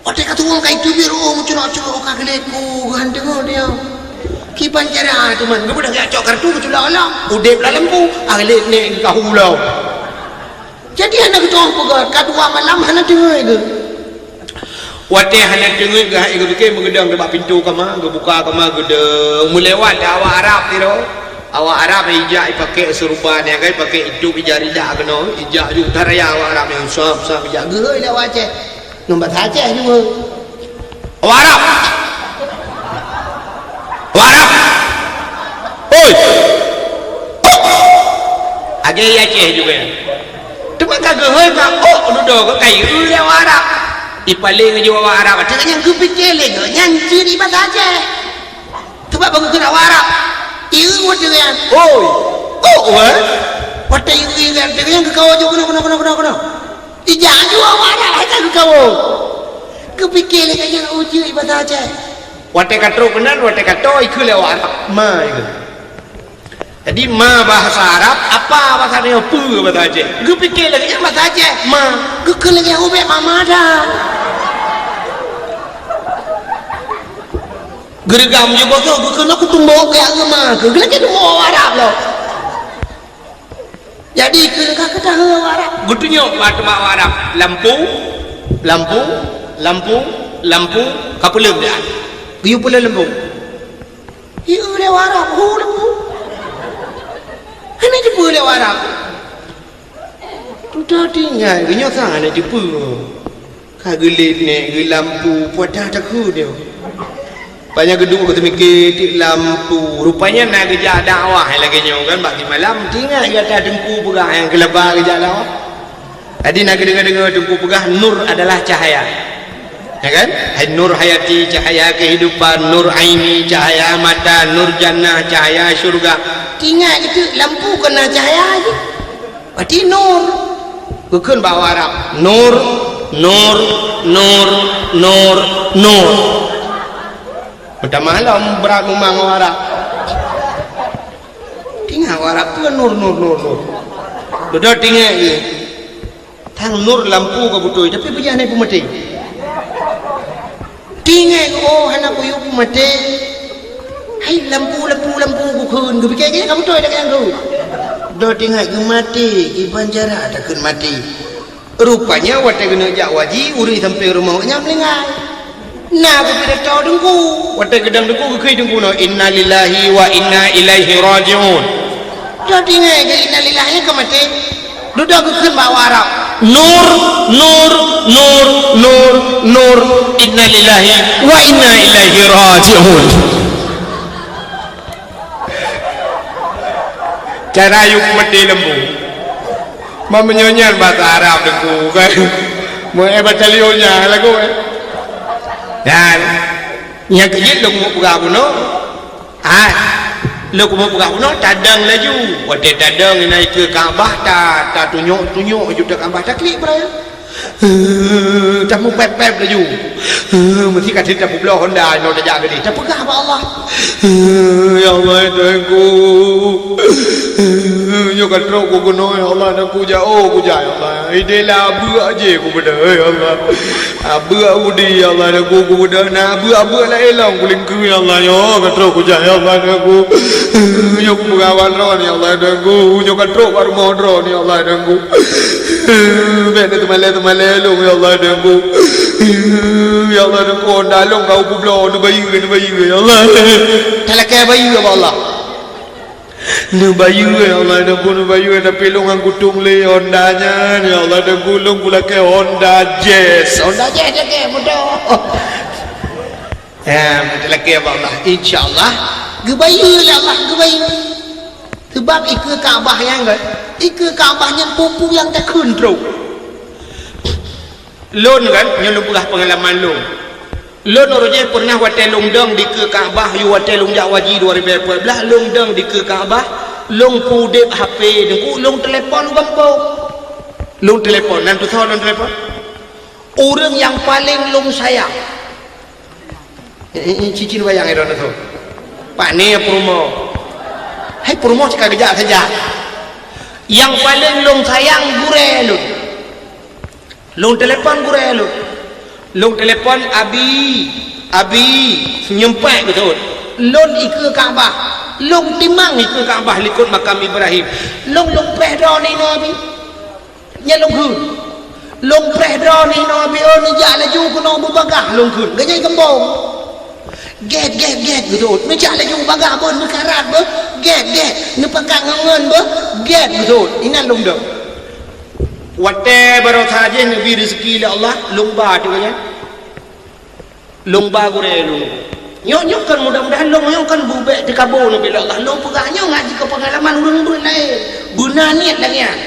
Watèe ka suwom ka iteubiet, oh, meucurok-curok ka geulet ku, han teungoh dia. Kiban cara teuma, geupeugah geujak cok kartu geuculok lom. Udép lam lampu, ah, geulet nèk ka hu lom. Jadi hana geutu'oh peugah, ka dua malam hana teungeut geuh. Watée hana teungeut geuhai geupike meugeudong bak pintoe kama, geubuka kama geudong. Meulewat lé awak Arab sidroe. Awak Arab ijak ipakée seureuban nyang ka ipakée itôb ija ridak keunoe, ijak ju taraya awak Arab nyang sab-sab ijak geuhôi lé awak Aceh. Ngon basa Aceh ju geuhôi. Awak Arab! Awak Arab! Hôi! Agée Aceh juga. Teuma ka geuhôi bak ôk dudoe ka kayue lé awak Arab. Ipaleng ju awak Arab, teuka nyang geupike lé geuh nyan ciri basa Aceh. Teuma bak geukheun awak Arab. Ieu watée nyan, "Oi, ôk weh." Watée ieu nyan teuka nyang geukawo ju keunoe, keunoe, keunoe, keunoe, keunoe. Ijak ju awak Arab hai ka geukawo. Geupike lé geuh nyan, "Oh, jeuet basa Aceh." Watée ka trok keunan, watée ka toe ikheun lé awak Arab, "Ma," ikheun. Jadi, ma bahasa Arab, apa bahasa nyoe, peue bahasa Aceh. Geupike lagée nyan bahasa Aceh, ma. Geukheun lagée ubek mama dan. Geureugam ju boh, geukheun aku tumbok keu ma, keu lagée tumbok Arab lo. Jadi, keu ka keutahu Arab. Geutunyok bak teuma Arab, lampu, lampu, lampu, lampu, ka peuleuem dia. Geuyue peuleuem lampu. Ieu lewat Arab, hu leubu. Hana jipeue lewat Arab. Tutoe tinggai, geunyoe sang hana jipeue. Ka geulet nèk, geulampu, peue dah takheun nyoe. Banyak geuduek geuteumike tiek lampu. Rupanya na geujak dakwah lagèe nyoe kan, bak simalam. Tinggai gata teungku peugah nyang keulaba geujak dakwah. Jadi, na geudeungoe-deungoe teungku peugah, nur adalah cahaya. Ya kan? Hai nur hayati, cahaya kehidupan, nur aini, cahaya mata, nur jannah, cahaya syurga. Tinggai geuteuk lampu keu na cahaya jih. Berarti nur. Geukheun bak Arab. Nur, nur, nur, nur, nur. Meutamah lom brat mumang Arab. Tinggai Arab tu nur, nur, nur, nur. Dudoe tinggai jih. Tang nur lampu ka beutôi, tapi peue jih hana peumaté. Tinggai, oh, hana kuyue peumaté. Hai lampu, lampu, lampu, geukheun, geupike ka beutôi dak nyang tu. Dudoe tinggai geumaté, kiban cara takheun maté. Rupanya watèe geuneuk jak waji, ureueng sampoe rumoh nyan meuninggai. Na geupidato teungku. Watèe geudong teungku geukheun teungku nyoe, "Innalillahi wa inna ilaihi raji'un." Dudoe tinggai keu innalillahi ka maté. Dudoe geukheun bak Arab. Nur, nur, nur, nur, nur. Innalillahi wa inna ilaihi raji'un. Cara yue maté lampu. Meunyoe nyan basa Arab teungku kan. Meu eh batalion nyan lagu eh. Dan nyang keujeuet lôn keumeung peugah bunoe. Ah, lôn keumeung peugah bunoe tadong laju. Watèe tadong inan ikeue Ka'bah ta, tatunyok-tunyok ju Ka'bah taklik beuraya. Tameupép-pép laju. Meusti ka that tapeubloe honda inoe tajak keudeh. Tapeugah bak Allah. Ya Allah, ya Tuhanku. Nyoe ka trok ku keunoe, ya Allah, dan ku jak, oh, ku jak, ya Allah. Ideh lah beuek aja ku beudôh, ya Allah. Beuek udi, ya Allah, dan ku, ku beudôh. Na beuek-beuek laén lom ku lingkue, ya Allah. Nyoe ka trok ku jak, ya Allah, dan ku. Nyoe ku peugawat droe ni, ya Allah, dan ku. Nyoe ka trok bak rumoh droe ni, ya Allah, dan ku. Bèk na teumalèe-teumalèe lôn, ya Allah, dan ku. Ya Allah, dan ku, honda lôn ka peubloe, neubayeue, neubayeue, ya Allah. Talakèe bayeue bak Allah. Neubayeue, ya Allah, dan ku, neubayeue, tapi lôn han kutong lé honda nyan, ya Allah, dan ku, lôn kulakèe Honda Jazz. Honda Jazz, jazz, moto. Ya, talakèe bak Allah. Insya Allah, geubayeue lé Allah, geubayeue. Sebab ikeue Ka'bah nyan kan, ikeue Ka'bah nyan peue-peue nyang takheun trok. Lôn kan, nyoe lôn peugah peungalaman lôn. Lôn uroe jih peureunah watèe lôn dong dikeue Ka'bah, yôh watèe lôn jak waji dua ribu empat belas, lôn dong dikeue Ka'bah, lôn peudeb H P, teungku lôn telepon u gampông. Lôn telepon, nan tusoe lôn telepon. Ureueng nyang paleng lôn sayang. Eh, eh, eh, cicin wayang, eh, droeneuh tu. Pane peurumoh. Hai peurumoh cit ka geujak saja. Nyang paleng lôn sayang gurèe lôn. Lôn telepon gurèe lôn. Lôn telepon, "Abi, Abi," senyum pèt beutôi. "Lôn ikeue Ka'bah. Lôn timang ikeue Ka'bah likot makam Ibrahim. Lôn, lôn preh droeneuh inoe, Abi." Nyan lôn kheun. Lôn preh droeneuh inoe Abi, oh, neujak laju keunoe beubagaih lôn kheun. Geuh nyan keumbong. Gét, gét, gét, geutot. Neujak laju bagah beuh, neukarat beuh. Gét, gét. Neupakat ngon ngon beuh. Gét, geutot. Inan lôn dong. Watée baroesa jih neubri reuseuki lé Allah, lôn ba teuk nyan. Lôn ba gurée lôn. Nyoe, nyoe kon mudah-mudahan lôn, nyoe kon beubek teukabo neubri lé Allah. Lôn peugah nyoe ngaji keu peungalaman ureuëng-ureuëng laén. Beuna niet lagée nyan.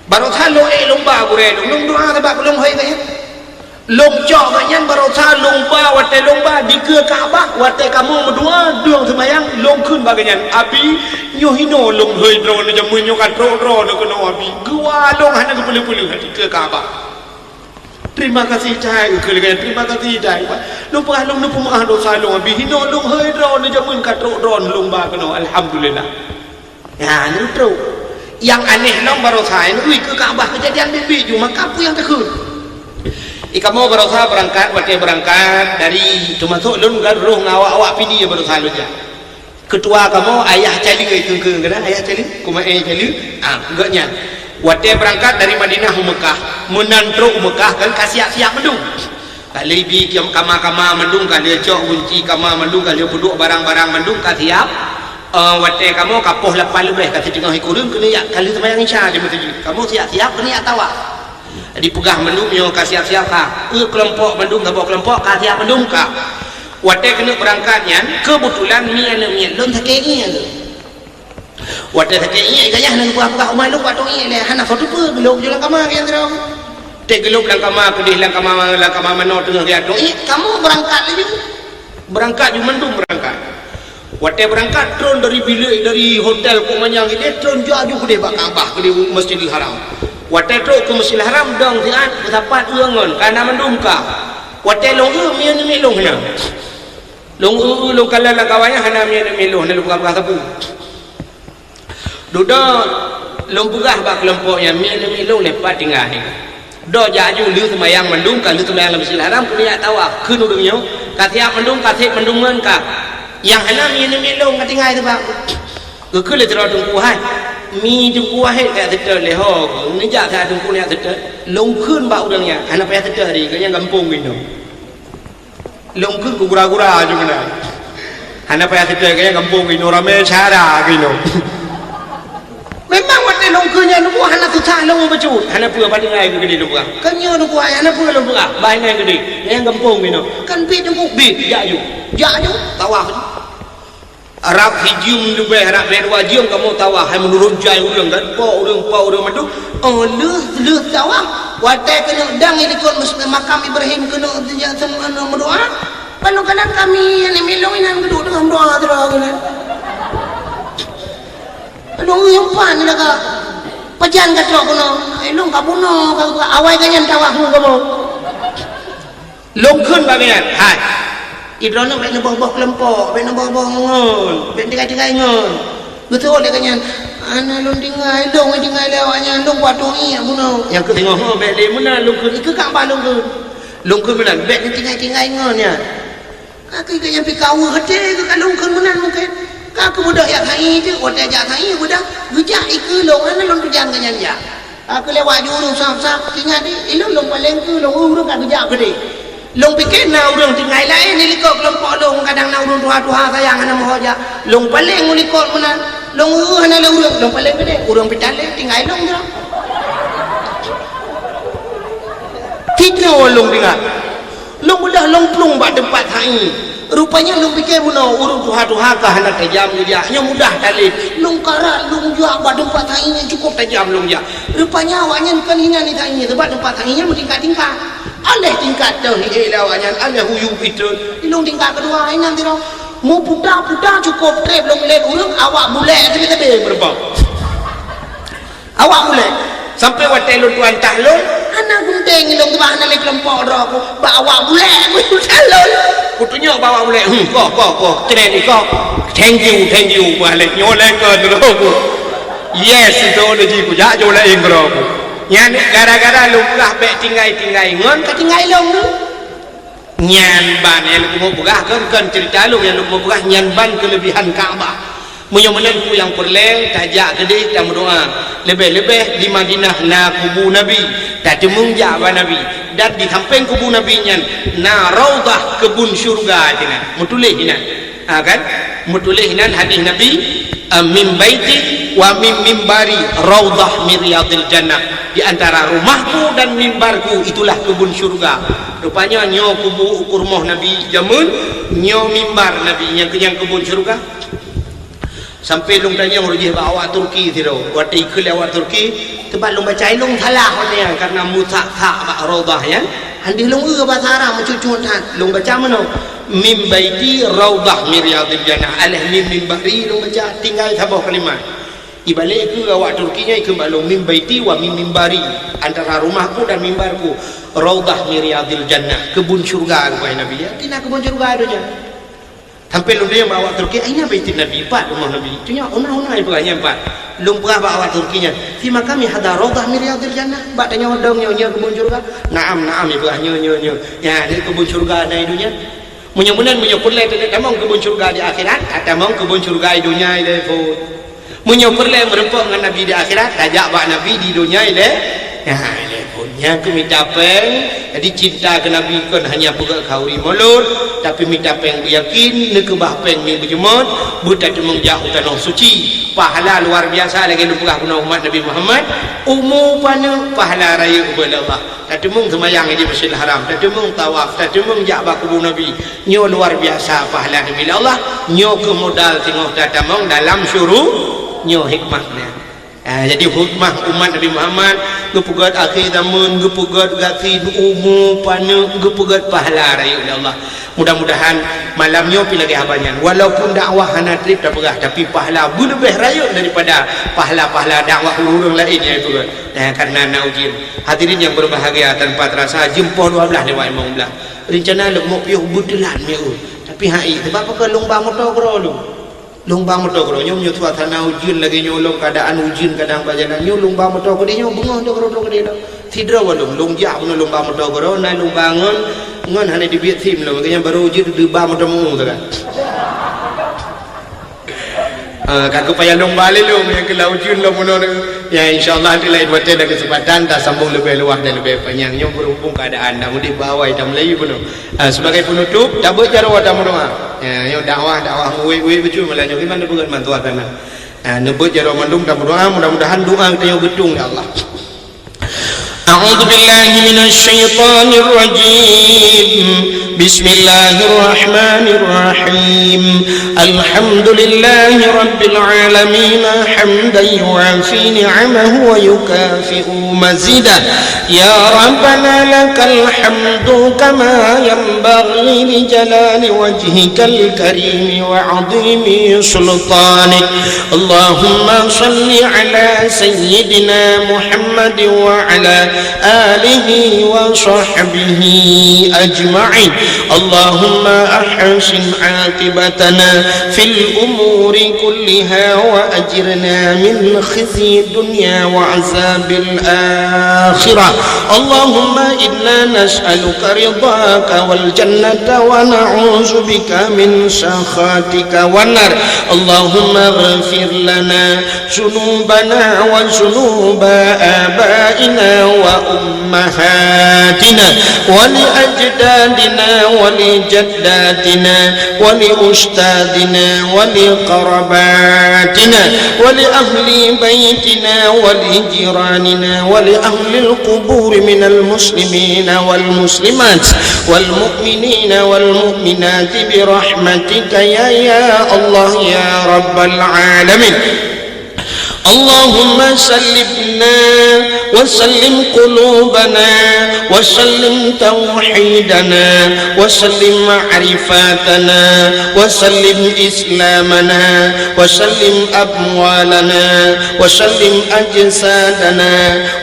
Baroesa lôn ék lôn ba gurée lôn, lôn dua sabab lôn hôi geuh nyan. Lôn cok geuh nyan baroesa lôn ba, watée lôn ba dikeue Ka'bah, watée kamoe meudoa, dong seumayang, lôn kheun bak geuh nyan, "Abi, nyoe hinoe lôn hôi droeneuh jameun nyoe ka trok droeneuh keunoe, Abi." Geuwa lôn hana geupeuleueh-peuleueh dikeue Ka'bah. "Terima kasih, Cai," kheun lagée nyan, "terima kasih, Cai." Lôn peugah lôn neupeumaáh dosa lôn, Abi, hinoe lôn hôi droeneuh jameun ka trok droeneuh lôn ba keunoe, alhamdulillah. Nyan trok. Nyang aneh lom baroesa nyan, ui, keu Ka'bah keujadian biet-biet ju, maka peue nyang takheun? Ih, kamoe baroesa beurangkat, watée beurangkat dari, teumasok lôn ka roh ngon awak-awak Pidie baroesa lôn jak. Keutua kamoe Ayah Caleue, keu-keu keunan Ayah Caleue, kumaé Caleue, ah, geuh nyan. Watée beurangkat dari Madinah u Meukah, meunan trok u Meukah kan ka siap-siap mandum. Ka lheueh bi kama-kama mandum, ka lheueh cok gunci kama mandum, ka lheueh peuduek barang-barang mandum ka siap. Eh, watée kamoe ka poh lapan leubeh, ka siteungoh sikureueng keuneuk jak, ka lheueh seumayang Isya di meuseujid. Kamoe siap-siap keuneuk jak tawaf. Dipeugah mandum nyoe ka siap-siap ka. Eh, keulompok mandum, saboh keulompok ka siap mandum ka. Watée keuneuk beurangkat nyan, keubeutulan mi aneuk miet lôn sakét ngieng. Watée sakét iék, gayah na geupeugah-peugah, "Uma lôn bak tong iék lé, hana soe teupeue, geulôb ju lam kama," geuyan sidroe. Teugeulôb lam kama, keudeh lam kama, lam kama manoe teungoh geuyan tong iék, kamoe beurangkat laju. Beurangkat ju mandum beurangkat. Watée beurangkat, tron dari bilék, dari hotel kok manyang ideh, tron jak ju keudeh bak Ka'bah, keudeh Masjidil Haram. Watée trok keu Masjidil Haram, dong siat, meusapat eu ngon, ka na mandum ka. Watée lôn eu, mié nyoe mié lôn hana. Lôn eu-eu lôn kalon lam kawan nyan hana mié nyoe mié lôn, hana lôn peugah-peugah sapeue. Dudoe lôn peugah bak keulompok nyan, mié nyoe mié lôn leupah tinggai. Doe jak aju lheueh seumayang mandum, ka lheueh seumayang lam Masjidil Haram, keuneuk jak tawaf. Kheun ureuëng nyoe, ka siap mandum, ka sép mandum ngon ka. Nyang hana mié nyoe mié lôn ka tinggai teubang. Geukheun lé sidroe teungku, "Hai, mi teungku, hai, ka seutôt lé ho, neujak sa teungku neujak seutôt." Lôn kheun bak ureuëng nyan, "Hana payah seutôt, ri, keu nyang gampông inoe." Lôn kheun keu gura-gura ju keunan. Hana payah seutôt, keu nyang gampông inoe ramé syara keu inoe. Memang watée lôn kheun nyan, teungku, hana susah lôn bacut. Hana peue, padum ai keu keudeh lôn peugah. Kan nyoe teungku ai, hana peue lôn peugah. Bah nyan keudeh. Nyang gampông inoe. Kan bit teungku, bit. Jak ju. Jak ju. Tawaf. Rab sijeuem leubeh, rab lhée dua jeuem kamoe tawaf, hai meunurot jai ureuëng kan, po ureuëng, po ureuëng mandum. Oh, lheueh, lheueh tawaf, watée keuneuk dang i likot mas-, makam Ibrahim keuneuk teuja-, tem-, anu, meudoá, ban lôn kalon kami, yani, milong inan geuduek teungoh meudoá sidroe keunan. Lôn nyang pan lagak, pajan ka trok keunoe, eh, lôn ka bunoe, ka, ka awai ka nyan tawaf ngon kamoe. Lôn kheun bak geuh nyan, "Hai, droeneuh bék neuboh-boh keulompok, bék neuboh-boh ngon, bék tinggai-tinggai ngon." Geuseuôt lé geuh nyan, "Hana lôn tinggai, lôn tinggai lé awaknyan, lôn kuat tueng iék bunoe." Nyang keu singoh, "Ho, bék lé meunan lôn kheun, ikeu Ka'bah lôn kheun." Lôn kheun meunan, "Bék neutinggai-tinggai ngon nyan." Ka keu geuh nyan pih ka weueh até geuh ka lôn kheun meunan mungken. Ka keu beudôh jak sa'i teuk, watée jak sa'i beudôh, geujak ikeu lôn, hana lôn teujan geuh nyan jak. Ka keu lewat ju ureuëng sab-sab, ingat di, ilôn lôn paleng keu lôn ureuëng ka geujak keudeh. Lôn pike na ureuëng tinggai laén di likot keulompok lôn, kadang na ureuëng tuha-tuha sayang hana meuho jak. Lôn paleng u likot meunan, lôn ureuëng hana lé ureuëng, lôn paleng keudeh, ureuëng pih taleng tinggai lôn jroh. Tiga lôn tinggai. Lôn beudôh lôn plueng bak teumpat sa'i. Rupanya lôn pike bunoe ureuëng tuha-tuha ka hana tajam geujak, nyoe mudah taleh. Lôn karat lôn jak bak teumpat sa'i nyang cukôp tajam lôn jak. Rupanya awaknyan kon inan sa'i, sabab teumpat sa'i nyan meutingkat-tingkat. Aléh tingkat teuh hi lé awaknyan, aléh huyu pih treun. Lôn tingkat keudua inan sidroe. Meuputa-puta cukôp treb lôn lét ureuëng awak bulek sabe-sabe meureubah. Awak bulek. Sampai watée lôn tuan tah lôn, hana geunteng lôn teubang hana lé keulompok droe ku. Bak awak bulek ku calon. Kutunyok bak awak bulek, "Hmm, koh, koh, koh, keren ni koh. Thank you, thank you." Balik nyoe lé keu droe ku. Yes, itu lagi ku jak jo laén droe ku. Nyan gara-gara lôn peugah bék tinggai-tinggai ngon ka tinggai lôn tu. Nyan ban nyang lôn keumeung peugah, kon, kon cerita lôn nyang lôn keumeung peugah, nyan ban keuleubihan Ka'bah. Meunyoe meunan peue nyang peureulée, tajak keudeh tameudoá. Leubeh-leubeh di Madinah na kubu Nabi, tateumeung jak bak Nabi. Dan di sampéng kubu Nabi nyan na raudhah, keubun syeuruga sinan. Meutuléh inan. Ha, kan? Meutuléh inan hadis Nabi, eh, "Min baiti wa min mimbari raudhah min riyadil jannah." Di antara rumahku dan mimbarku itulah keubun syeuruga. Rupanya nyoe kubu ukeue rumoh Nabi jameun, nyoe mimbar Nabi nyang keu-, nyang keubun syeuruga. Sampai lôn tanyong rujih bak awak Turki sidroe. Watée ikheun lé awak Turki, teubat lôn baca ilong salah watée nyan, karena meusak-sak bak raudhah nyan. Handeh lôn eu basa Arab meucut-cut that. Lôn baca meunoe, "Min baiti raudhah min riyadil jannah." Aléh mim mimbari lôn baca, tinggai saboh kalimat. Ibalek keu awak Turki nyan ikheun bak lôn, "Min baiti wa min mimbari." Antara rumahku dan mimbarku, raudhah min riyadil jannah, keubun syeuruga, kheun Nabi. Ya, tina keubun syeuruga donya. Sampai lôn tanyong bak awak Turki, "Aina baitin Nabi?" Pat rumoh Nabi. Tanyong, "Ona, ona," ipeugah nyan pat. Lôn peugah bak awak Turki nyan, "Fi maqami hadza raudhah min riyadil jannah." Bak tanyoe dong nyoe, nyoe keubun syeuruga? "Na'am, na'am," ipeugah, "nyoe, nyoe, nyoe." Ya, di keubun syeuruga na i donya. Meunyoe meunan, meunyoe peureulée tamong keubun syeuruga di akhirat, tamong keubun syeuruga i donya ilée phon. Meunyoe peureulée meurumpok ngon Nabi di akhirat, tajak bak Nabi di donya ilée. Nah, ilée phon. Nyang keu mita péng, jadi cinta keu Nabi kon hanya peugét khauri mulod, tapi mita péng beuyakin, neukeubah péng nyoe beujeumot, beutateumeung jak u tanoh suci. Pahala luar biasa lagée lôn peugah keunoe umat Nabi Muhammad, umu paneuk pahala rayeuk ubé lé Allah. Tateumeung seumayang di Masjidil Haram, tateumeung tawaf, tateumeung jak bak kubu Nabi. Nyoe luar biasa pahala Nabi lé Allah. Nyoe keuh modal singoh tatamong dalam syuru-, nyoe hikmahnya. Ah, jadi hikmah umat Nabi Muhammad, geupeugét akhé zaman, geupeugét gasien umu paneuk, geupeugét pahala rayeuk lé Allah. Mudah-mudahan malam nyoe pih lagée haba nyan. Walaupun dakwah hana treb tapeugah, tapi pahala beuleubeh rayeuk daripada pahala-pahala dakwah ureuëng laén nyang ipeugét. Nah, karena na ujeuen. Hadirin yang berbahagia, tanpa terasa jeuem poh dua belas lewat lima belas. Rencana lôn mok piôh beuteulat meu'ue. Tapi hai, sebab apa, lôn ba moto keudroe lôn. Lôn ba moto keudroe nyoe, meunyoe suasana ujeuen lagée nyoe lom, keadaan ujeuen kadang bak jalan nyoe, lôn ba moto keudeh nyoe beungoh dok keudroe keudeh lom. Sidroe lôn, lôn jak bunoe lôn ba moto keudroe, na lôn ba ngon, ngon hana dibiet sim lom, lagée nyan barô ujeuen deuba moto meu'ue sagai. Ah, ka keuh payah lôn ba lé lôn, nyang keu lam ujeuen lôn bunoe. Ya, insya Allah nanti lain watée ada kesempatan tasambung lebih luas dan lebih panjang. Nyoe berhubung keadaan dah mudik bawai dah mulai bunoe. Ah, sebagai penutup, tabeuet jaroe dah meudoa. Ya, nyoe dakwah, dakwah uwit-uwit beutôi malam nyoe. Gimana bukan bantuan sana? Ah, neubeuet jaroe mandum dah meudoa, mudah-mudahan doa kita nyoe geutung ya Allah. أعوذ بالله من الشيطان الرجيم. بسم الله الرحمن الرحيم. الحمد لله رب العالمين، حمدا يوافي نعمه ويكافئ مزيده. يا ربنا لك الحمد كما ينبغي لجلال وجهك الكريم وعظيم سلطانك. اللهم صل على سيدنا محمد وعلى آله وصحبه أجمعين. اللهم أحسن عاقبتنا في الأمور كلها وأجرنا من خزي الدنيا وعذاب الآخرة. اللهم إنا نسألك رضاك والجنة ونعوذ بك من سخطك والنار. اللهم اغفر لنا ذنوبنا وذنوب آبائنا وأمهاتنا ولأجدادنا ولجداتنا ولأستاذنا ولقراباتنا ولأهل بيتنا ولجيراننا ولأهل القبور من المسلمين والمسلمات والمؤمنين والمؤمنات برحمتك يا، يا الله يا رب العالمين. اللهم سلمنا وسلم قلوبنا وسلم توحيدنا وسلم معرفتنا وسلم إسلامنا وسلم أموالنا وسلم أجسادنا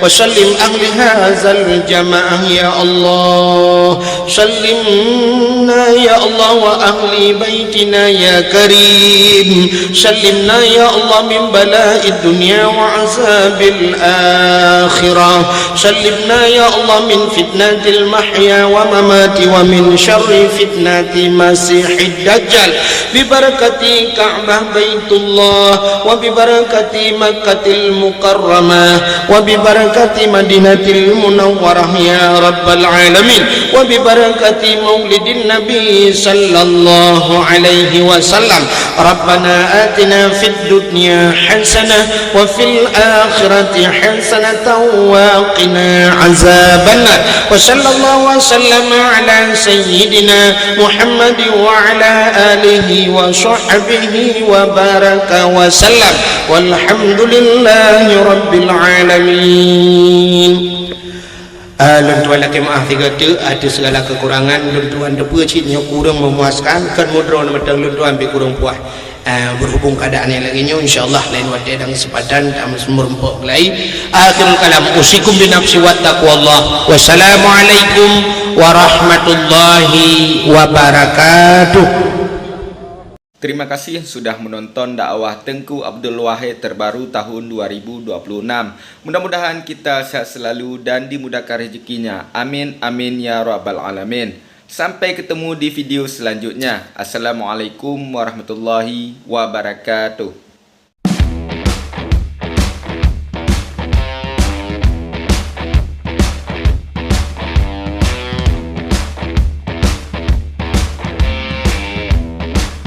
وسلم أهل هذا الجماعة يا الله. سلمنا يا الله وأهل بيتنا يا كريم. سلمنا يا الله من بلاء الدنيا وعذاب الآخرة. الآخرة. سلمنا يا الله من فتنة المحيا وممات ومن شر فتنة المسيح الدجال، ببركة كعبة بيت الله، وببركة مكة المكرمة، وببركة مدينة المنورة يا رب العالمين، وببركة مولد النبي صلى الله عليه وسلم. ربنا آتنا في الدنيا حسنة وفي الآخرة حسنة وقنا عذاب النار. وصلى الله وسلم على سيدنا محمد وعلى آله وصحبه وبارك وسلم. والحمد لله رب العالمين. Ah, lôn tuan lakée meuáh sigoe teuk ateueh segala kekurangan lôn tuan teupeue cit nyoe kureueng memuaskan, kon meudroe mantong lôn tuan pih kureueng puas. Ah, berhubung keadaan nyang lagée nyoe, insya Allah lain watée dan kesempatan tameureumpok lagi. Akhirul kalam, usikum binafsi wa taqwallah. Wassalamualaikum warahmatullahi wabarakatuh. Terima kasih sudah menonton dakwah Teuku Abdul Wahid terbaru tahun dua ribu dua puluh enam. Mudah-mudahan kita sehat selalu dan dimudahkan rezekinya. Amin, amin, ya rabbal alamin. Sampai ketemu di video selanjutnya. Assalamualaikum warahmatullahi wabarakatuh.